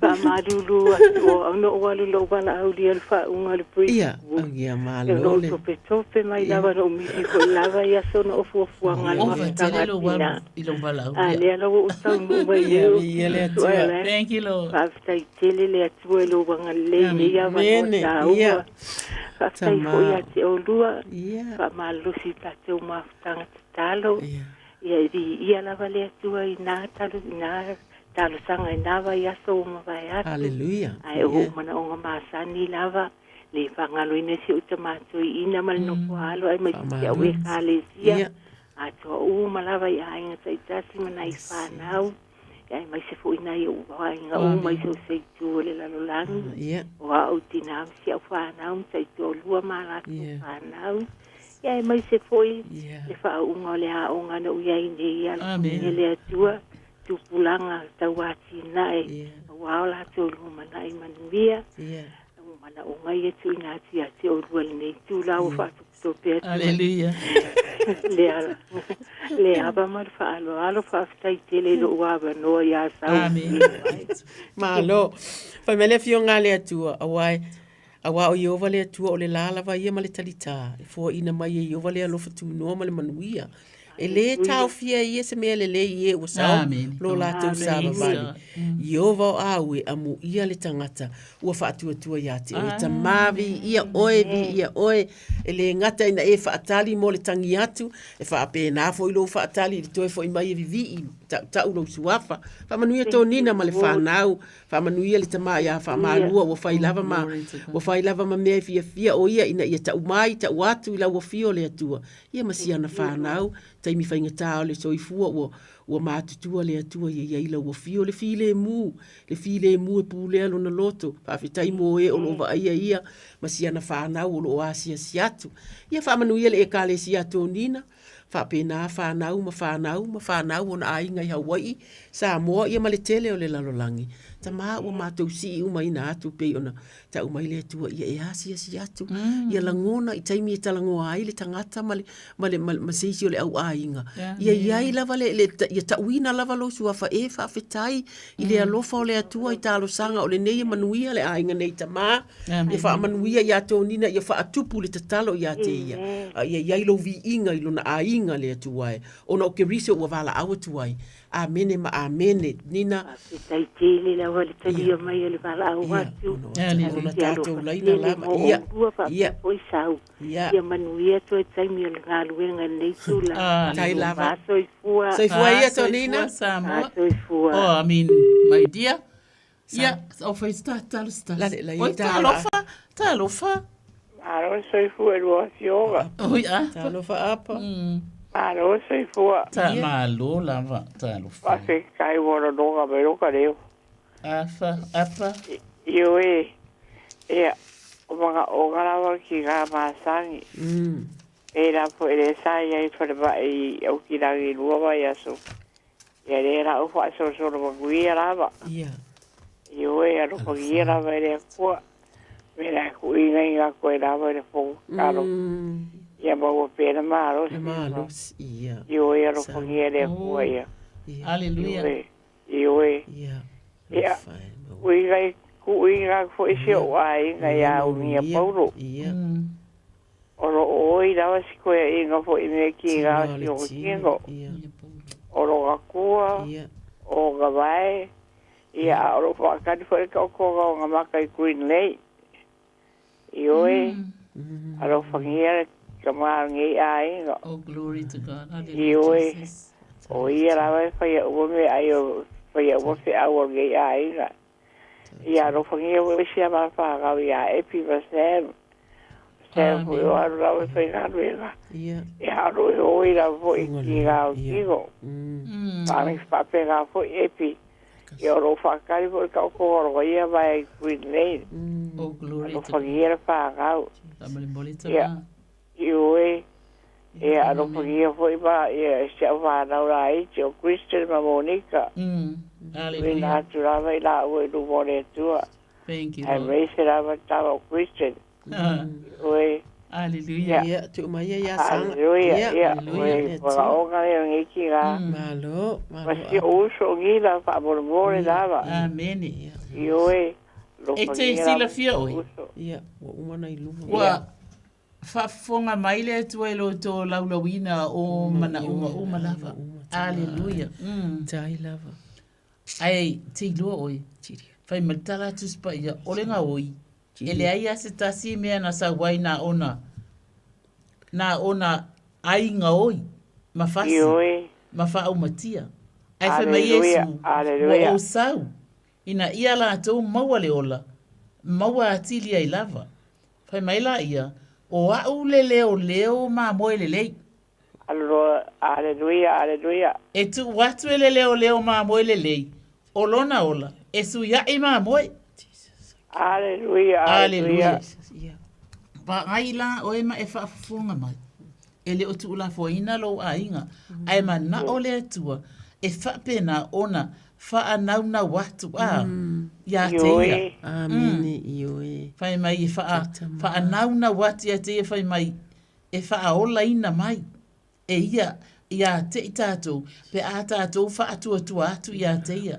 Faamalulu atu o au na ou alu i lou valaaulia i le faauuga o le brief. Ia, ia E malo lou le. topetope mai lava na ou misi foi lava i aso na o fuafuaga le Ova mafutaga tele lou tina. alu i lou A valaaulia. lea la ua ou taunuu mai Ia, nei o viia le Kristo Atua. ala e. Thank you, Lord. Faafetai tele le Atua i lou agalelei i lenei avanoa Amene. taua. Ia. Faafetai Tama. foi ia te oulua. Ia. Faamalosi i tatou mafutaga tatalo. Ia. Ia e viia lava le Atua i nā talo, i nā talosaga i nā vaiaso ua mavae atu. Hallelujah. Ae o Ia. ou manaoga masani lava, le faagaloina si ou tama toeaina ma le nofo alo aemaise si au Faamalo. ekalesia. Ia. Atoa uma lava i aiga taitasi ma nai fanau. Aemaise foi nai ou aiga uma i so o se itu o le lalolagi. Ia. O au tinā ma si au fanau ma taitoalua ma a latou Ia. fanau. Ia aemaise foi Ia. le faauuga o le aoga na ou i ai nei ia Amen. alofagia le Atua, tupulaga tauatinae, Ia. aua o latou lumanai manuia. Ia. Ua manaoga ia tuuina atu ia te oulua i lenei itula ua faatopetope atu ai. Hallelujah. Le ala, le ava ma le faaaloalo, faafetai tele i lou avanoa iā Sau. Amen. Malo. Fai mai le afioga a le Atua, aua e, aua o Ieova le Atua o le la lava ia ma le talitā, e foaina mai e Ieova le alofa tunoa ma le manuia. E lē taofia e ia se mea lelei i e ua sao Amene. lo latou savavali. Amen. Ieova o au e amuia le tagata ua faatuatua iā te oe. Tamā viia oe, viia oe, e lē gata ina e faatali mo le tagi atu, e faapena foi lou faatali i le toe foi mai e vivii, tautau lou suafa. Faamanuia Tonina ma le fanau, Faamanuia le tama iā Faamalua ua fai lava ma ua fai lava ma mea e fiafia o ia ina ia tau mai tau atu i lau afio le Atua ia ma si ana fanau taimi faigata o le soifua ua ua matutua le Atua ia i ai lau afio le filemu le filemu e pulea lona loto faafetai mo e o lo o vaaia ia ma si ana fanau o lo o asiasi atu ia faamanuia le Ekalesia a Tonina. Faapena fanau ma fanau ma fanau ona aiga i Hawai'i, Samoa ia ma le tele o le lalolagi. Tama ua matou sii uma ina atu pei ona tau mai le Atua ia e asiasi atu, ia lagona i taimi e talanoa ai le tagata ma le, ma le, ma, ma se isi o le au aiga. Ia i ai lava le, le, ia tauina lava lou suafa e faafetai i le alofa o le Atua i talosaga o lenei e manuia le aiga nei tama. Ia faamanuia ia Tonina, ia faatupu le tatalo ia te ia, a ia i ai lou viiga i lona aiga le Atua e, ona o Keriso ua valaau atu ai. Amene ma amene. Nina. Faafetai tele lava le talia mai o le valaau atu. Ona tatou laina lava. Ia, ia. Foi sau. Ia manuia toe taimi o le galuega i lenei itula. Tai lava. Soifua. Soifua ia Tonina. Samoa. Soifua. Oh, I mean, my dear. Ia, o fai ta talo sta. Oi, talofa, talofa. Malo le soifua i lua afioga. Oi, a. Talofa apa. Malo le soifua. Ta malo lava, talofa. Faafetai ua lologa mai lou ka leo. Afa, apa. Ioe, ia, o manaʻoga lava ki ngā masani. E la po e le sa ia i falemai i Aukilagi i lua vaiaso. Ia lea la ou faasolosolo manuia lava. Ia. Ioe, alofagia lava e le Atua. Me la kuuina ina atu ai lava i le fono tatalo. Ia maua pea le malosi. Le malosi, ia. Ioe, alofagia e le Atua ia. Aleluia. Ioe, ioe. Ia. Ia, kuuina i kuuina atu foi si ou aiga ia Unia Paulo. Ia. O lo o oi lava si koeaiga foi i mea ki ngā si o kino. O lo ngakua, o ngavae, ia a o lo whaakani foi le taotoga o ngā maka i Green Lake. Ioe, alofagia le tama o lenei aiga. Oh, glory to God. Hallelujah, Ioe, Jesus. o ia lava e whaia uma me ai o whaia uma wheau o lenei aiga. Ia alofagia foi si a mawhangau ia Epi ma Sam. Sam foi o alu lava e faigaluega. Ia. Ia alu e oi lava foi ki ngā o tino. Whaangi whaapenga foi Epi. Ia o lo whaakari foi ka o kōhoro ia mai i Green Lane. Oh, glory to God. Alofagia le whangau. Faamolemole Ia. tama. Ioe. Ia alofagia foi ma ia si au whanau rā iti o Kristen ma Monica. Hallelujah. Ina atu lava i la ua i luma o le Atua. Thank you, Ai Lord. mai se lava tama o Kristen. Ioe. Hallelujah. Ia, tuu mai ia ia Saga. Hallelujah. Ia, Hallelujah. oi, whakaonga lea o ngei ki ngā. Malo, malo. Ma si o uso o ngila whaamolemole lava. Amene. Ioe. E te silafia oe. Ia, ua uma na i luma. Ua faafofoga mai le Atua i lo outou laulauina o manaoga uma lava. Aleluia. Tai lava. Ae te iloa oe, fai mai le tala a Tusi Paia, o le gaoi, e leai lava se tasi mea na sau ai na ona, na ona aiga oi, ma fasi, Ioe. ma faaumatia. Ae fai mai Aleluia, Iesu, aleluia. ua ou sau, ina ia latou maua le ola, maua atili ai lava. Fai mai laia, o a'u le leoleo mamoe lelei. Aleluia, aleluia. E tuu atu e le leoleo mamoe lelei, o lona ola, e suiaʻi mamoe. Aleluia, aleluia. Vaai la oe ma e faafofoga mai, e le o tuulafoaina lou aiga, ae manaʻo le Atua e faapena ona faanaunau atu a ia te ia. Amene, ioe. Fai mai e faanaunau atu ia te ia, fai mai e faaolaina mai e ia iā te i tātou, pe a tātou faatuatua atu iā te ia.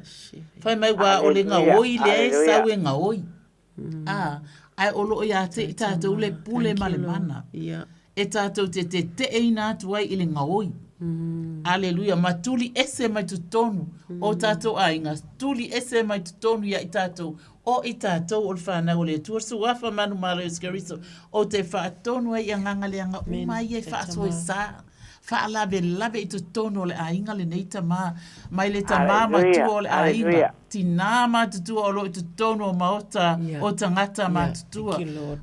Fai mai ua o le gaoi lea e sau e gaoi. A, ae o loo iā te i tātou le pule ma le mana. E tātou te teteʻeina atu ai i le gaoi. Aleluia, ma tuli ese mai totonu o tātou aiga, tuli ese mai totonu ia i tātou, o i tātou o le whanau o le Atua, Suafa Manumalo Iesu Keriso, o te whaatonu ai i agaga leaga uma ia i faasoesa, faalavelave i totonu o le aiga lenei tama, mai le tama matua o le aiga, tinā matutua o lo o i totonu o maota o tagata matutua,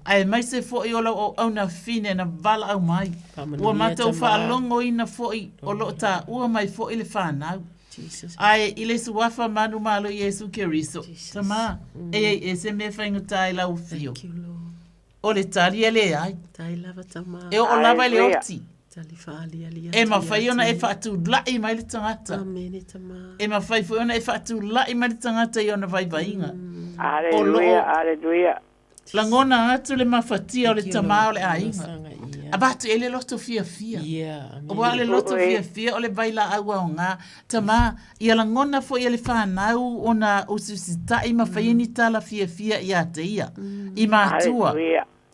aemaise foi o lau auauna fine na valaau mai, ua matou faalogoina foi o lo o taua mai foi le fanau. Ae i le Suafa manumalo Iesu Keriso, tama, e i ai ese mea faigata i lau afio. O le tali e leai. E oo lava i le oti. E mafai ona e faatula'i mai le tagata. E mafai foi ona e faatula'i mai le tagata i ona vaivaiga. O lo o lagona atu le mafatia o le tama o le aiga. Avatu i ai le loto fiafia. Aua o le loto fiafia o le vailaau aoga. Tama, ia lagona foi e le fanau ona usiusita'i ma fai ni tala fiafia ia te ia, i matua.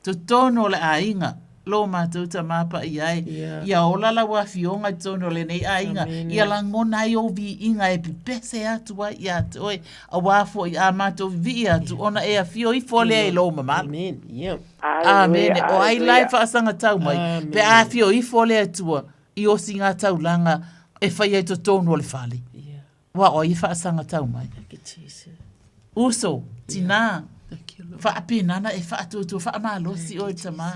Totonu o le aiga, lo matou tama paia e, ia ola lau afioga i totonu o lenei aiga, ia lagona ai ou viiga e pepese atu ai ia te oe, aua foi a matou vivii atu ona e afio ifo lea i lou mamalu. Amene. O ai la e faasagatau mai, pe a afio ifo le Atua i osi ngā taulaga e faia i totonu o le fale. Ua o ai e faasagatau mai? Uso, tinā, faapena e faatuatua faamalosi oe tamā.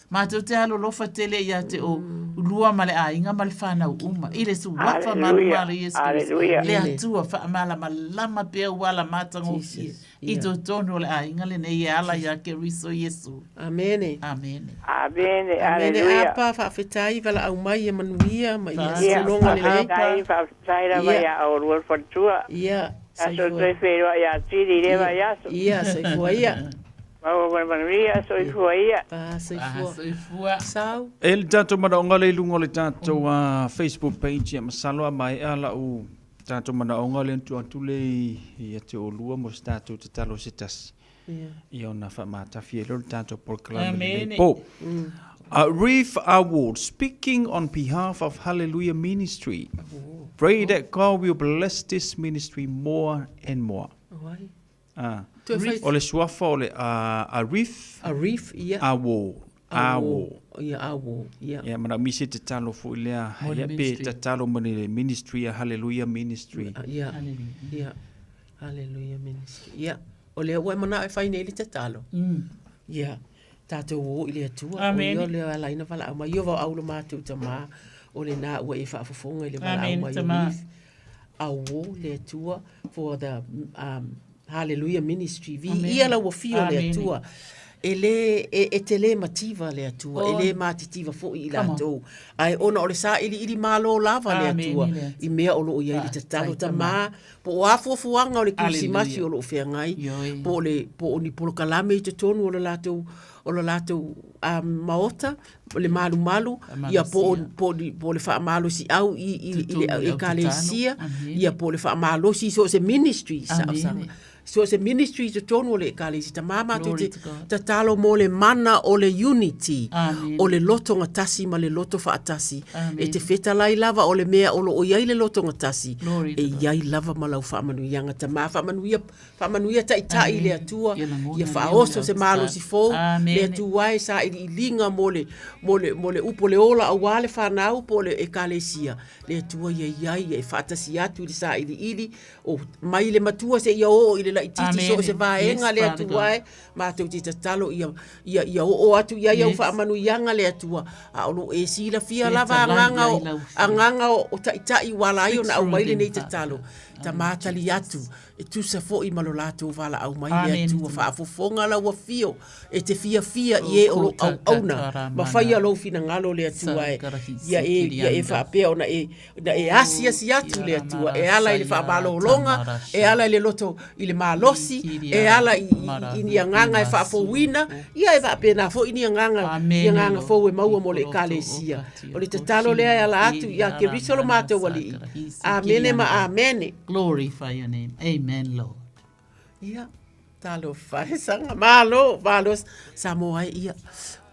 Matou te alolofa tele ia te o lua ma le aiga ma le whanau uma. I le suafa malumalu Iesu Keriso. Le Atua faamalamalama pea ua ala matagofie. I totonu o le aiga lenei e ala iā Keriso Iesu. Amene. Amene. Amene. Amene. Apa, faafetai, valaau mai ia manuia ma ia sologa lelei. Faafetai, faafetai lava ia oulua le faletua. Ia, Aso toe feiloai ia Tili i lea vaiaso. Ia, soifua ia. Maua ma le manuia, soifua ia. Soifua. Soifua. Sau. E le tatou manaoga lea i luga o le tatou Facebook page, ia masalo a maea lau tatou manaoga lea na tuu atu lea ia te oulua mo se tatou tatalo se tasi. Ia ona faamatafi ai lea o le tatou polokalame lenei po. Reef Award, speaking on behalf of Hallelujah Ministry. Pray that God will bless this ministry more and more. Ah. O le suafa o le Arif Arif, ia. Awo. Awo. Ia, Awo, ia. Ia, manaomia se tatalo foi lea. Ia, pe tatalo mo le ministry a Hallelujah Ministry. Ia, ia. Hallelujah Ministry. Ia, o lea ua e manao e fai nei le tatalo. Ia, tatou o i le Atua. Amen. O ia lea e ala ai ona valaau mai. Ia vau lo matou Tama, o lena ua e faafofoga i le valaau mai o Reef. Awo le Atua for the um, Hallelujah Ministry. Viia lau afio le Atua. E le, e, e te le mativa le Atua, e le matitiva foi i latou. Ae ona o le sailiili malo lava le Atua i mea o lo o i ai le tatalo tama, po o a fuafuaga o le Kerisimasi o lo o feagai, po o le, po o ni polokalame i totonu o le latou, o le latou um, maota, le malumalu, ia po o, po o, po o le faamalosiau i, i, i le ekalesia, ia po o le faamalosi i so o se ministry, saosaga. So o se ministry i totonu o le ekalesia, tamā mātou te tatalo mō le mana o le unity, o le loto gatasi ma le loto faatasi. E te fetalai lava o le mea o lo o i ai le loto gatasi, e i ai lava ma lau faamanuiaga. Tamā faamanuia Faamanuia taitai i le Atua, ia faaoso se malosi fou, le Atua e sailiiliga mo le, mo le, mo le upu o le ola aua le fanau po o le Ekalesia, le Atua ia i ai, ia e faatasi atu i le sailiili, o mai le matua seia oo i le laitiiti, so o se vaega le Atua e, matou te tatalo ia, ia, ia oo atu i ai au faamanuiaga le Atua, a o lo o e silafia lava agaga o, agaga o taitai ua ala ai ona aumai lenei tatalo, Tama tali atu, E tusa foi ma lo latou valaau mai le Atua faafofoga lau afio e te fiafia i e o lo auauna ma faia lou finagalo le Atua e ia e ia e faapea ona e na e asiasi atu le Atua e ala i le faamalologa e ala i le loto i le malosi e ala i i ni agaga e faafouina ia e faapena foi ni agaga ni agaga fou e maua mo le Ekalesia. O le tatalo lea e ala atu ia Keriso lo matou Alii. Amene ma amene. Glorify your name. Amen, Lord. Ia, talofa e saga. Malo, malo. Samoa e ia,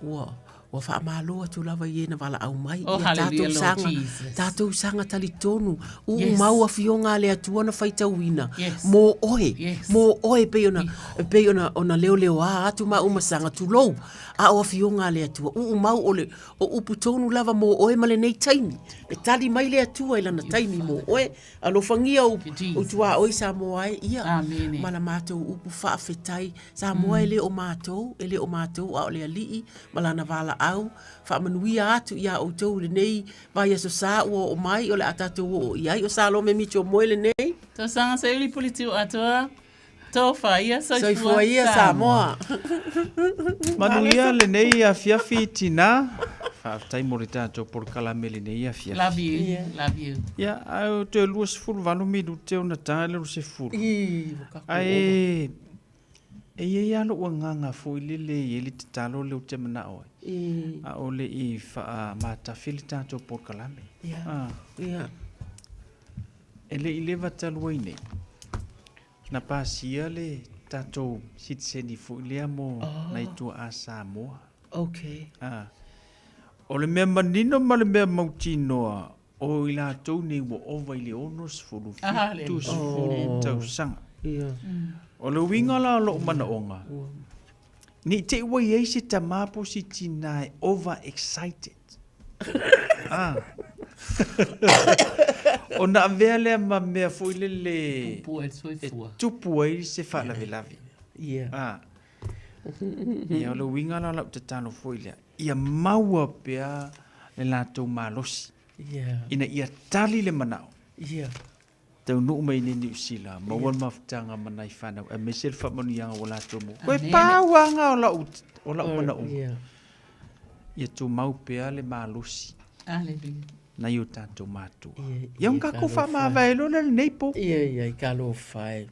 ua, ua faamalo atu lava i e na valaau mai. Oh, ia, hallelujah, tatou Lord saga, Jesus. tatou saga talitonu. Uu Yes. mau afioga a le Atua na faitauina. Yes. Mō oe, Yes. mō oe pei ona, pei ona, ona leoleoā atu ma uma saga tulou. A o afioga a le Atua, uu mau o le, o upu tonu lava mō oe ma lenei taimi. E tali mai le Atua i lana taimi mō oe. Alofagia ou, ou tuaoi Samoa e, ia, Amene. ma la matou upu faafetai. Samoa e le o matou, e le o matou a o le Alii ma lana valaau. Faamanuia atu iā outou i lenei vaiaso sa ua oo mai o le a tatou oo i ai. O Salome Mitchell Moe lenei. Tausaga Seiuli Puletiu Atoa. Tofa ia, soifua, Soifua ia Samoa. Manuia lenei afiafi tina. Faafetai mo le tatou polokalame i lenei afiafi. Love you, love you. Ia, ae o toe 28 minute ona ta le 20. Ii, ua tatou Ae e i ai lava lou agaga foi lele e i ai le tatalo lea ou te manao ai, a o le i faamatafi le tatou polokalame. Ia, ia. E le i leva talu ai nei, na pasia le tatou sitiseni foi lea mo nai tuaa Samoa. Okay. Ah. O le mea manino ma le mea mautinoa, o i latou nei ua ova i le 60, 70 tausaga. Ia. O le uiga la o lou manaoga, ne i te i ua i ai se tama po o se tina e over excited. Ah. Ona avea lea ma mea foi lele e tupu ai se faalavelave. Ia. Ah. Ia, o le uiga la o lau tatalo foi lea, ia maua pea le latou malosi ina ia tali le manao. Ia. Taunuu mai nei Niu Sila, maua le mafutaga ma nai fanau, aemaise le faamanuiaga ua latou maua. Koe pau lava lena o lau, o lau manaoga. Ia tumau pea le malosi. Hallelujah. Nai o tatou matua. Ia, ona tatou faamavae loa lea lenei po. Ia, ia, i talofa e.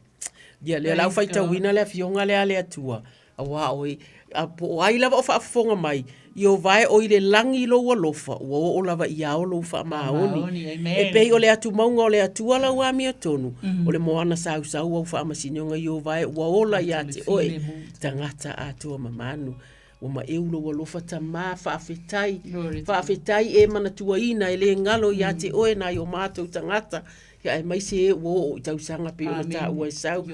Ia, lea la ua faitauina le afioga lea a le Atua, auā o a po o ai lava o faafofoga mai, Ieova e, o i le lagi lou alofa, ua oo lava i ao lou faamaoni. E pei o le atumauga o le Atua lau amiotonu, o le moana sausau au faamasinoga, Ieova e, ua ola ia te oe, tagata atoa mamanu. Ua maeu lou alofa tamā, faafetai, faafetai e manatuaina e le galo ia te oe nai o matou tagata, Ia aemaise e ua oo i tausaga pei ona taua e sau.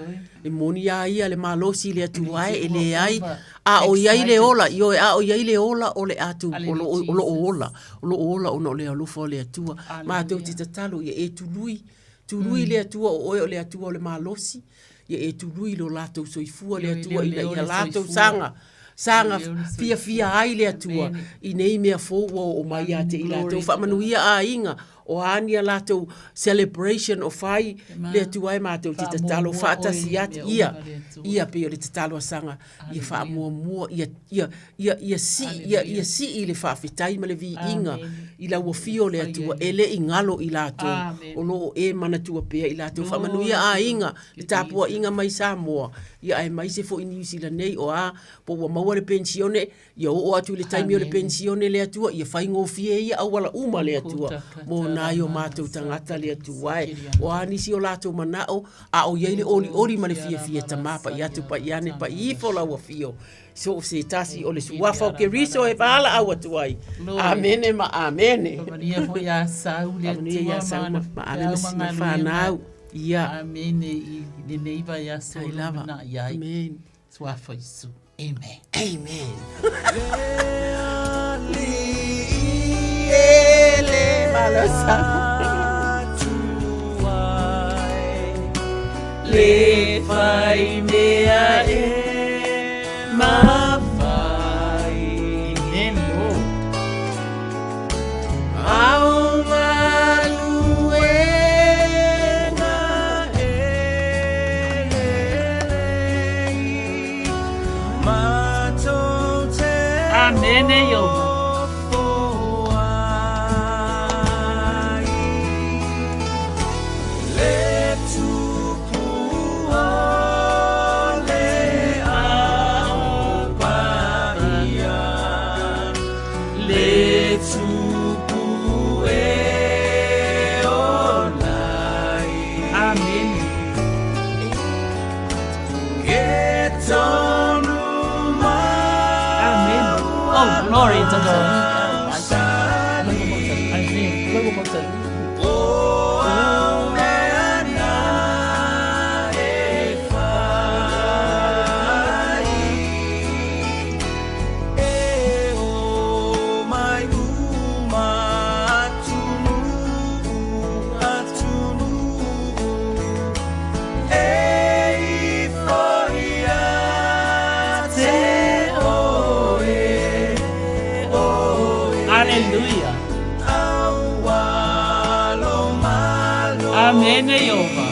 E moni a ia le malosi i le Atua e, e leai, a o i ai le ola, ioe, a o i ai le ola o le atu, o lo o ola, o lo o ola ona o le alofa o le Atua. Matou te tatalo ia e tului, tului le Atua o oe o le Atua o le malosi, ia e tului lo latou soifua le Atua ina ia latou saga, saga fiafia ai le Atua i nei mea fou ua oo mai ia te i latou. Faamanuia aiga, o a ni a latou celebration o fai, le Atua e matou te tatalo faatasi atu, ia, ia pei o le tatalo a saga, ia faamuamua, ia, ia, ia, ia sii, ia, ia sii le faafetai ma le viiga i lau afio le Atua, e le i galo i latou, o lo o e manatua pea i latou. Faamanuia aiga, le tapuaiga mai Samoa, ia aemaise foi Niu Sila nei, o a, po ua maua le penisione, ia oo atu i le taimi o le penisione le Atua, ia faigofie ia auala uma le Atua mo nai o matou tagata le Atua e. O a nisi o latou manao, a o i ai le olioli ma le fiafia, tama pai atu, pai ane, pai ifo lau afio, so o se tasi o le suafa o Keriso e valaau atu ai. Amene ma amene. Faamanuia foi ia Sau le Atua Faamanuia ia Sau ma ave ma fanau. Ia. Amene i lenei vaiaso o lava. Lumanai ai. Amen. Suafa Iesu. Amen. Amen. Le fai mea e mafai. Amen, Lord. Ao galuega e lelei. Amene, Ieova. Amene. Amen. Oh, glory to God. Hallelujah. Amene, Ieova.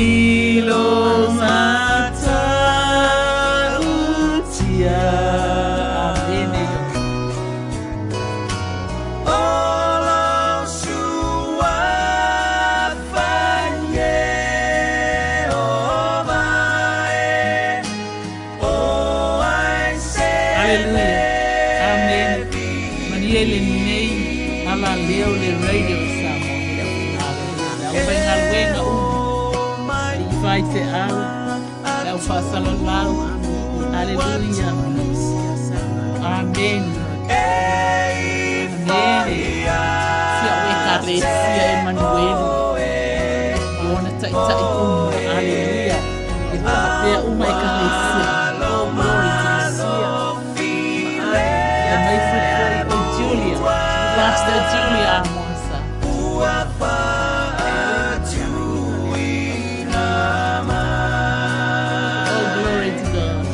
I lo matautia. Amene. Aleluia. Amen. Manuia lenei alaleo le Radio Samoa i le aufaigaluega. Le aufaigaluega uma i faifeau, le au faasalalau. Aleluia. Amen. Amene. Si au ekalesia Emanueli. I ona ta'ita'i uma. Aleluia. E faapea uma ekalesia. Oh, glory to God. E mai foi o Julia. Pastor Julia Amosa. Oh, glory to God.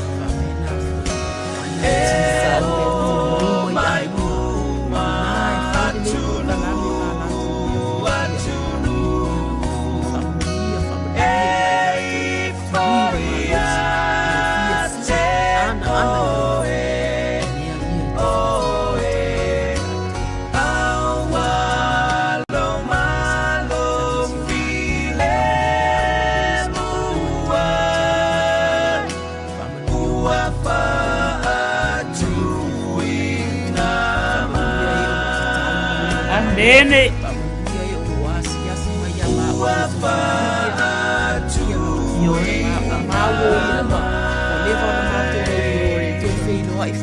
Amene.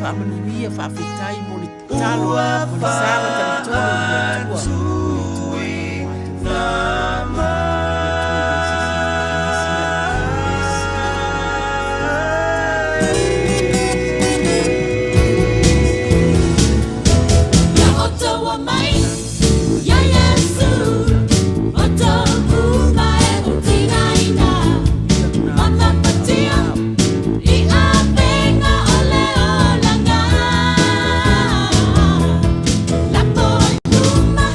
Faamanuia faafetai mo le tatalo mo le saga talitonu i le Atua. Ia otaua mai, ia Iesu, o uma e utinaina, Matapatia i apenga o le olaga. Lapo i luma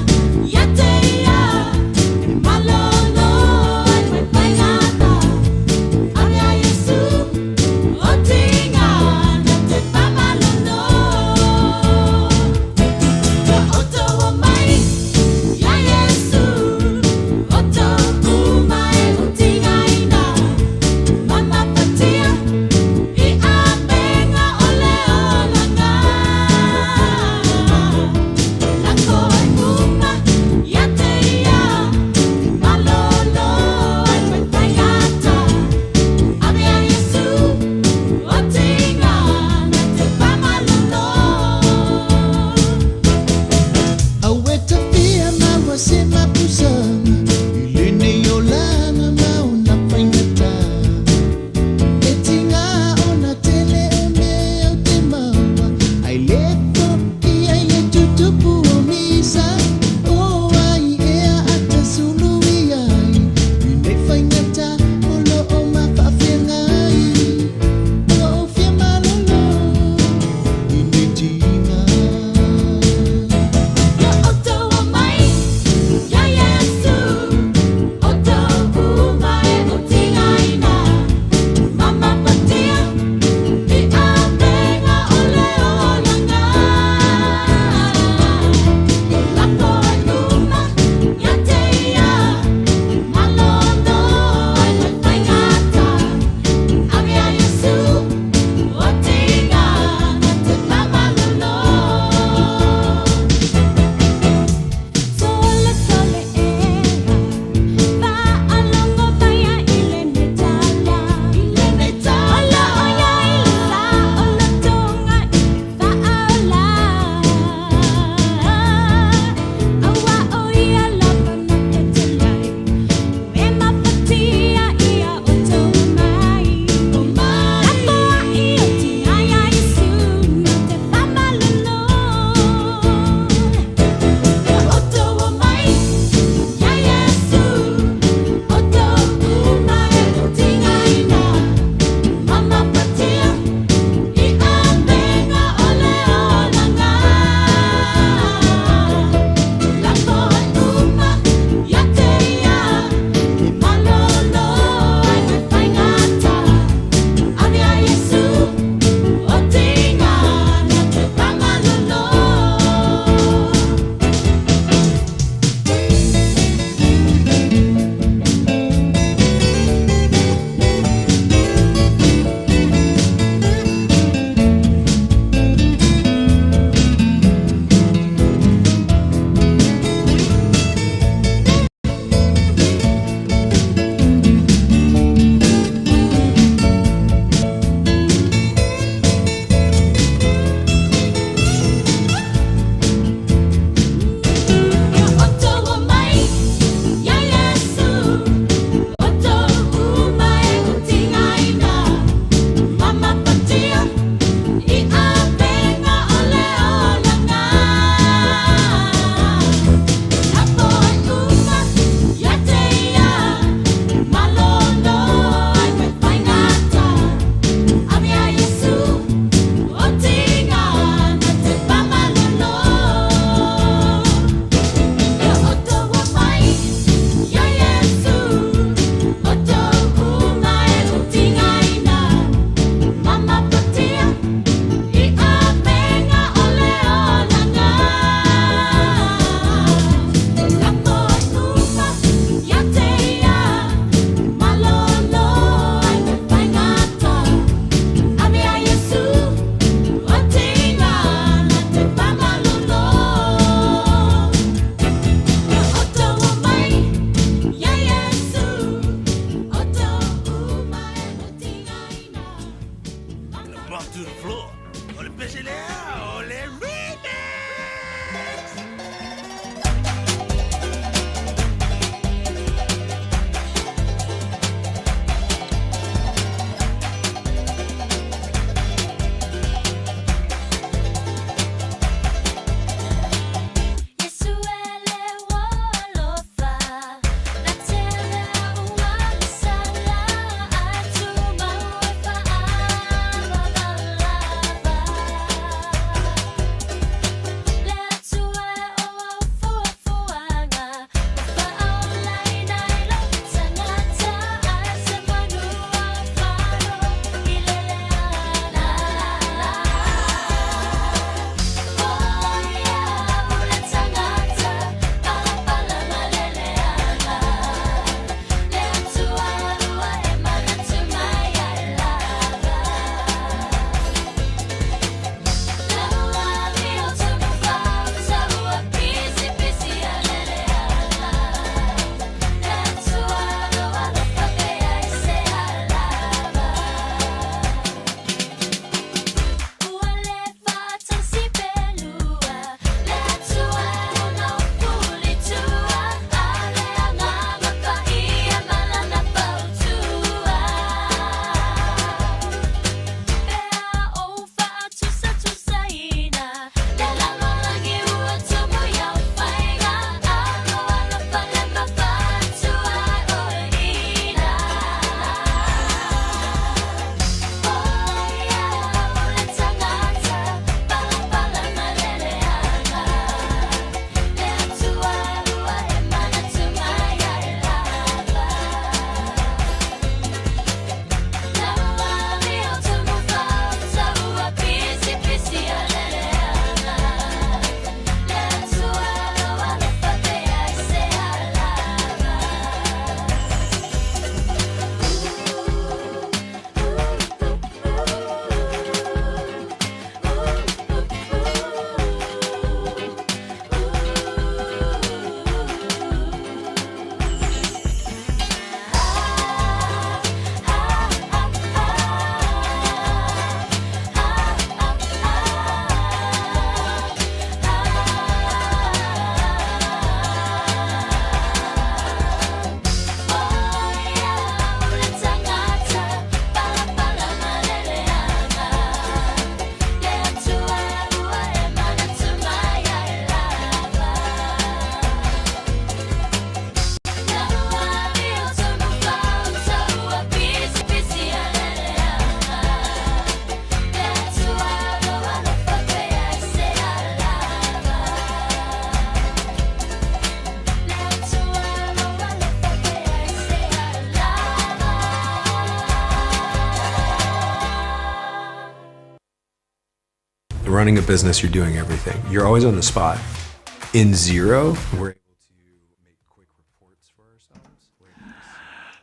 Running a business, you're doing everything. You're always on the spot. In Xero, we're able to make quick reports for ourselves.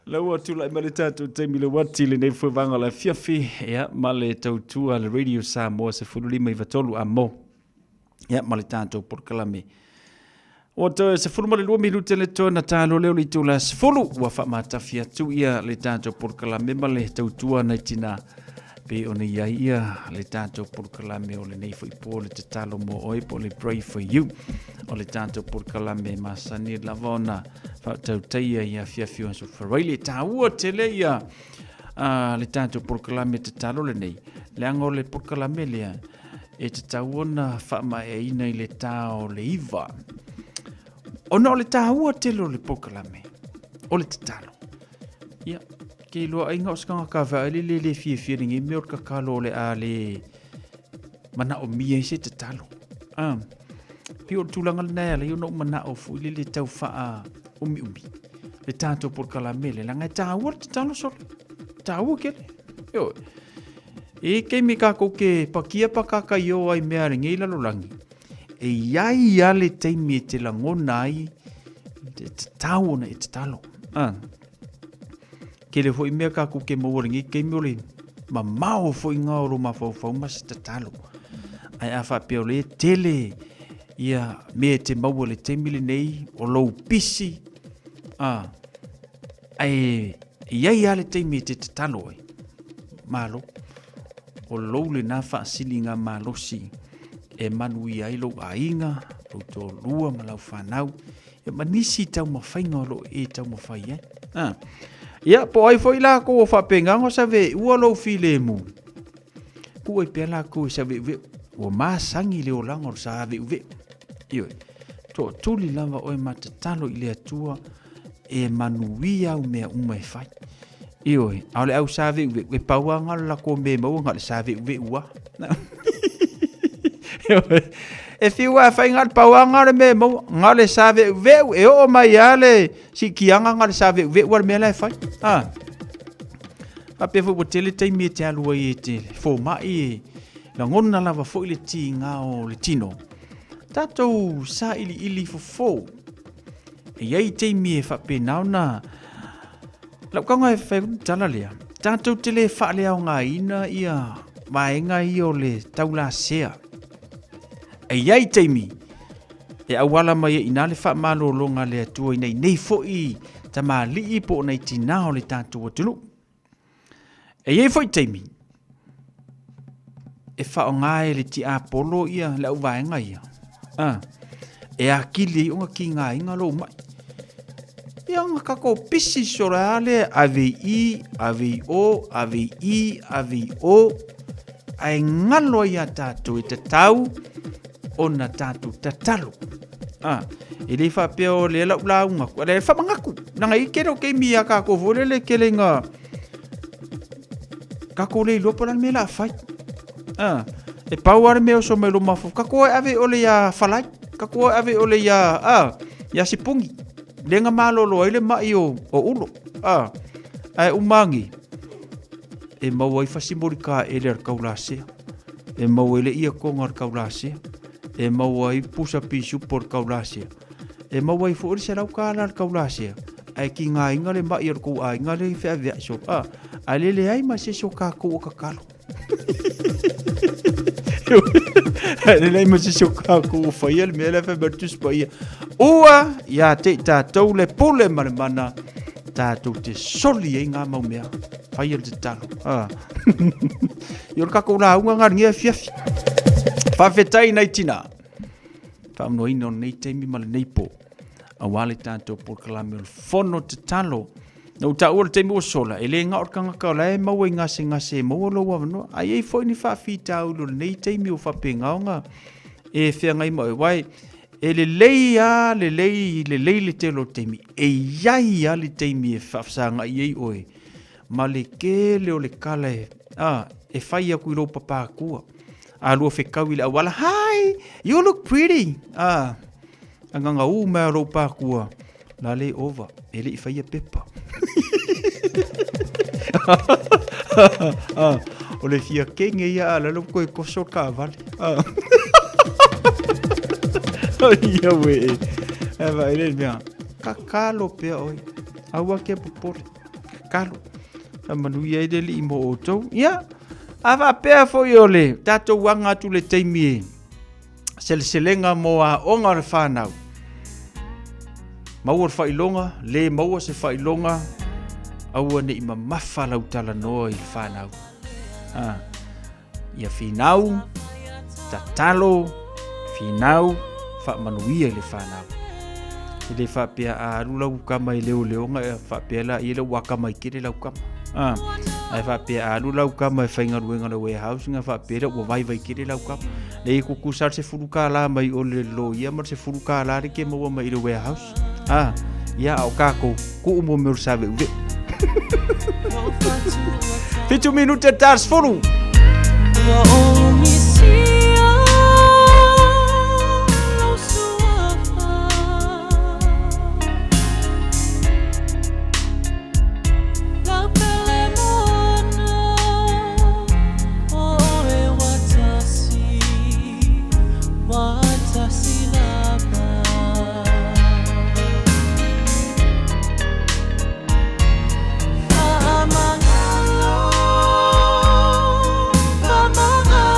La ua tulai mai le tatou taimi le uati lenei foi vaega o le afiafi, ia, ma le tautua a le Radio Samoa 15 93 a mo, ia, ma le tatou polokalame. Ua toe 12 minute le toe na talo leo le itula 10 ua faamatafi atu ia le tatou polokalame ma le tautua nai tina pe ona i ai ia le tatou polokalame o lenei foi po le tatalo mo oe po le pray for you o le tatou polokalame masani lava ona faatautaia i afiafi o aso Faraile. Taua tele ia le tatou polokalame tatalo lenei leaga o le polokalame lea e tatau ona faamaeaina i le tā o le 9. Ona o le tāua tele o le polokalame, o le tatalo. Ia, ke iloa ai nga o se kangaka vea le le le fiafia lenei mea o le kakalo o le a le manaomia ai se tatalo. Ah, pei o le tulaga lena e ala ai ona ou manao foi le le tau faa umiumi le tatou polokalame le leaga e tāua le tatalo solo. Tāua kele. Ioe. E keimi kākou ke pakia pa kākai o ai mea lenei lalolagi. E iai a le taimi e te lagona ai te tatau ona e tatalo. Ah. Kele foi mea kākou ke maua lenei keimi o le mamao foi ngā o lo mafaufau ma se tatalo. Ai a whapea o le tele ia mea te maua le taimi lenei o lou pisi. Ah. Ai iai a le taimi e te tatalo ai. Malo. O lou lena faasiliga malosi e manuia ai lou aiga, lou toalua ma lau fanau, ia ma nisi taumafaiga o lo o e taumafai ai. Ah. Ia, po o ai foi lakou o faapena ona saveua lou filemu, tuu ai pea lakou e saveuveu. Ua masani le olaga o le saveuveu. Ioe. Toatuli lava oe ma tatalo i le Atua e manuia au mea uma e fai. Ioe, a o le au saveuveu, e pau lava na o le latou mea e maua na o le saveuveu lava. Ioe, e fiu lava e fai na o le pau lava na o le mea e maua, na o le saveuveu, e oo mai lava le siikiaga na o le saveuveu lava le mea la e fai. A, faapea foi ua tele taimi e te alu ai e te fomai e lagona lava foi le tiga o le tino. Tatou sailiili fofo. E i ai taimi e faapena ona Lau kaga e fai atu tala lea, tatou te le faaleaogaina ia vaega ia o le taulasea. E i ai taimi e auala mai ai ina le faamalologa a le Atua ina i nei foi tamalii po o nai tinā o le tatou atunuu. E i ai foi taimi e faaaoga e le tiapolo ia le auvaega ia, a, e atili ai ona kigaina lou mai. Ia ona tatou pisi solo ai lava lea, ave i i, ave i o, ave i i, ave i o, ae galo ai ia tatou e tatau ona tatou tatalo. A, e le faapea o lea lau lauga atu, a lea faamanatu, leaga e i ai tele o taimi ia tatou foi lele e tele ina Kako le iloa po o le a le mea o le a fai. Ah, e pau lava le mea oso mai lou mafaufau, kako e ave ʻole iā Falai, kako e ave ʻole iā, ah, iā Sipungi. Lea na malolo ai le maʻi o, o Ulo. Ah, ae uma agi, e maua ai fasimoli kāʻele a le kaulasea. E maua ai le iakoga o le kaulasea. E maua ai pusa pisupo o le kaulasea. E maua ai foi le $100 a le kaulasea, ae kigaina le maʻi o le kou aiga lea i feaveaʻi solo. A, ae le leai ma se isi o kākou o kakalo. Ae le leai ma se isi o kākou o faia le mea lea fai mai le Tusi Paia. Ua iā te i tātou le pule ma le mana, tātou te soli ai ngā mau mea. Faia le tatalo. A. I o le kākou lauga ngā lenei afiafi. Faafetai nai tina. Faamanoaina o lenei taimi ma lenei pō, auā le tatou polokalame o le Fono Tatalo. Na ou taua le taimi ua sola, e le gao le tagata o la e maua i gasegase e maua lou avanoa, a i ai foi ni faafitauli o lenei taimi o faapena ona e feagai ma oe. Aua e lelei lava, lelei, lelei le tele o le taimi, e i ai lava le taimi e faafesagai ai oe ma le tele o le kala e, a, e fai atu i lou papakua. A lua fekau i le auala, Hi, you look pretty. A, agaga ū mai a lou pakua, la le ova, e le i faia pepa. A, O le fia kenge ia a lalo koe koso le taavale. Ia ue e. E vaai le mea, kakalo pea oe. Aua ke popole. Kakalo. Faamanuia ai le Alii mo outou. Ia, a faapea foi o le tatou aga atu le taimi e seleselega mo aoga o le fanau. Maua le faailoga, le maua se faailoga, aua ne i mamafa lau talanoa i le fanau. Ah, ia finau, tatalo, finau, faamanuia i le fanau. E le faapea a alu lau kama i leoleoga e faapea la ia ua akamai tele lau kama. Ah, ae faapea a alu lau kama e faigaluega le warehouse nga faapea lea ua vaivai tele lau kama. Le tutusa le sefulu kālā mai o le loia ma le sefulu kālā le ke maua mai i le warehouse. Ah, ia a o kākou, kuu mo mea o le saveule. Fitu minute ta sefulu. Ua ou misia lou suafa. Lau pele mana o oe ua tasi, ua tasi lava. Faamagalo, faamagalo.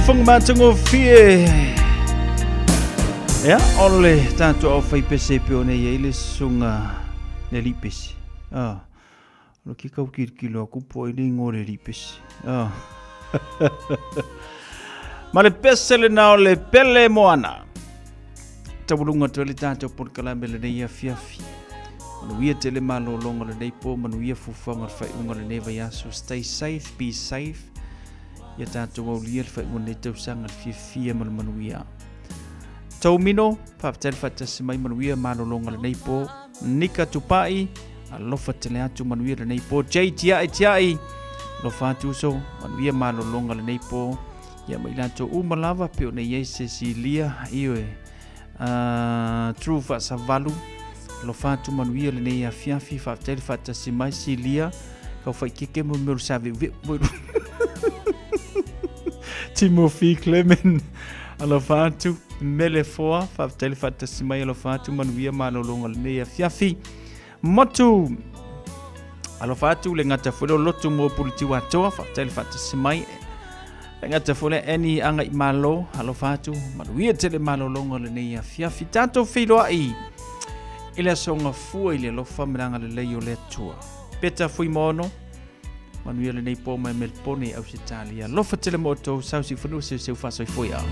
Fofoga matagofie. Ia, o le tatou aufaipese e pei ona i ai le susuga le alii pese. Ah, o le ke kau kilokilo aku po o ai le igoa o le alii pese. Ah. Ma le pese lena o le Pele Moana. Taualuga atu ai le tatou polokalame lenei afiafi. Manuia tele malologa o lenei po, manuia fuafuaga o le faaiuga o lenei vaiaso. Stay safe, be safe. Ia tatou aulia le faaiuga o lenei tausaga le fiafia ma le manuia. Taumino, faafetai le faatasi mai manuia malologa o lenei po. Nika Tupai, alofa tele atu manuia lenei po. Jay Tiai Tiai, alofa atu uso, manuia malologa lenei po. Ia ma i latou uma lava pe ona i ai Cecilia, ioe, True Faasavalu, alofa atu manuia lenei afiafi, faafetai le faatasi mai Silia, kau whaikeke mo mea o le saveuveu mo Timothy Clement, alofa atu, Mele Foa, faafetai le faatasi mai, alofa atu manuia malologa lenei afiafi. Motu! Alofa atu le gata foi leo lotu mo Pulitiwa Atoa, faafetai le faatasi mai. Le gata foi lea Annie Agai Malo, alofa atu, manuia tele malologa lenei afiafi. Tatou feiloai i le aso gafua i le alofa ma le agalelei o le Atua. Peta Fuimaono, manuia lenei po mai Melpone i Ausetalia. Alofa tele mo outou, sausi fanua seuseu faasoifua.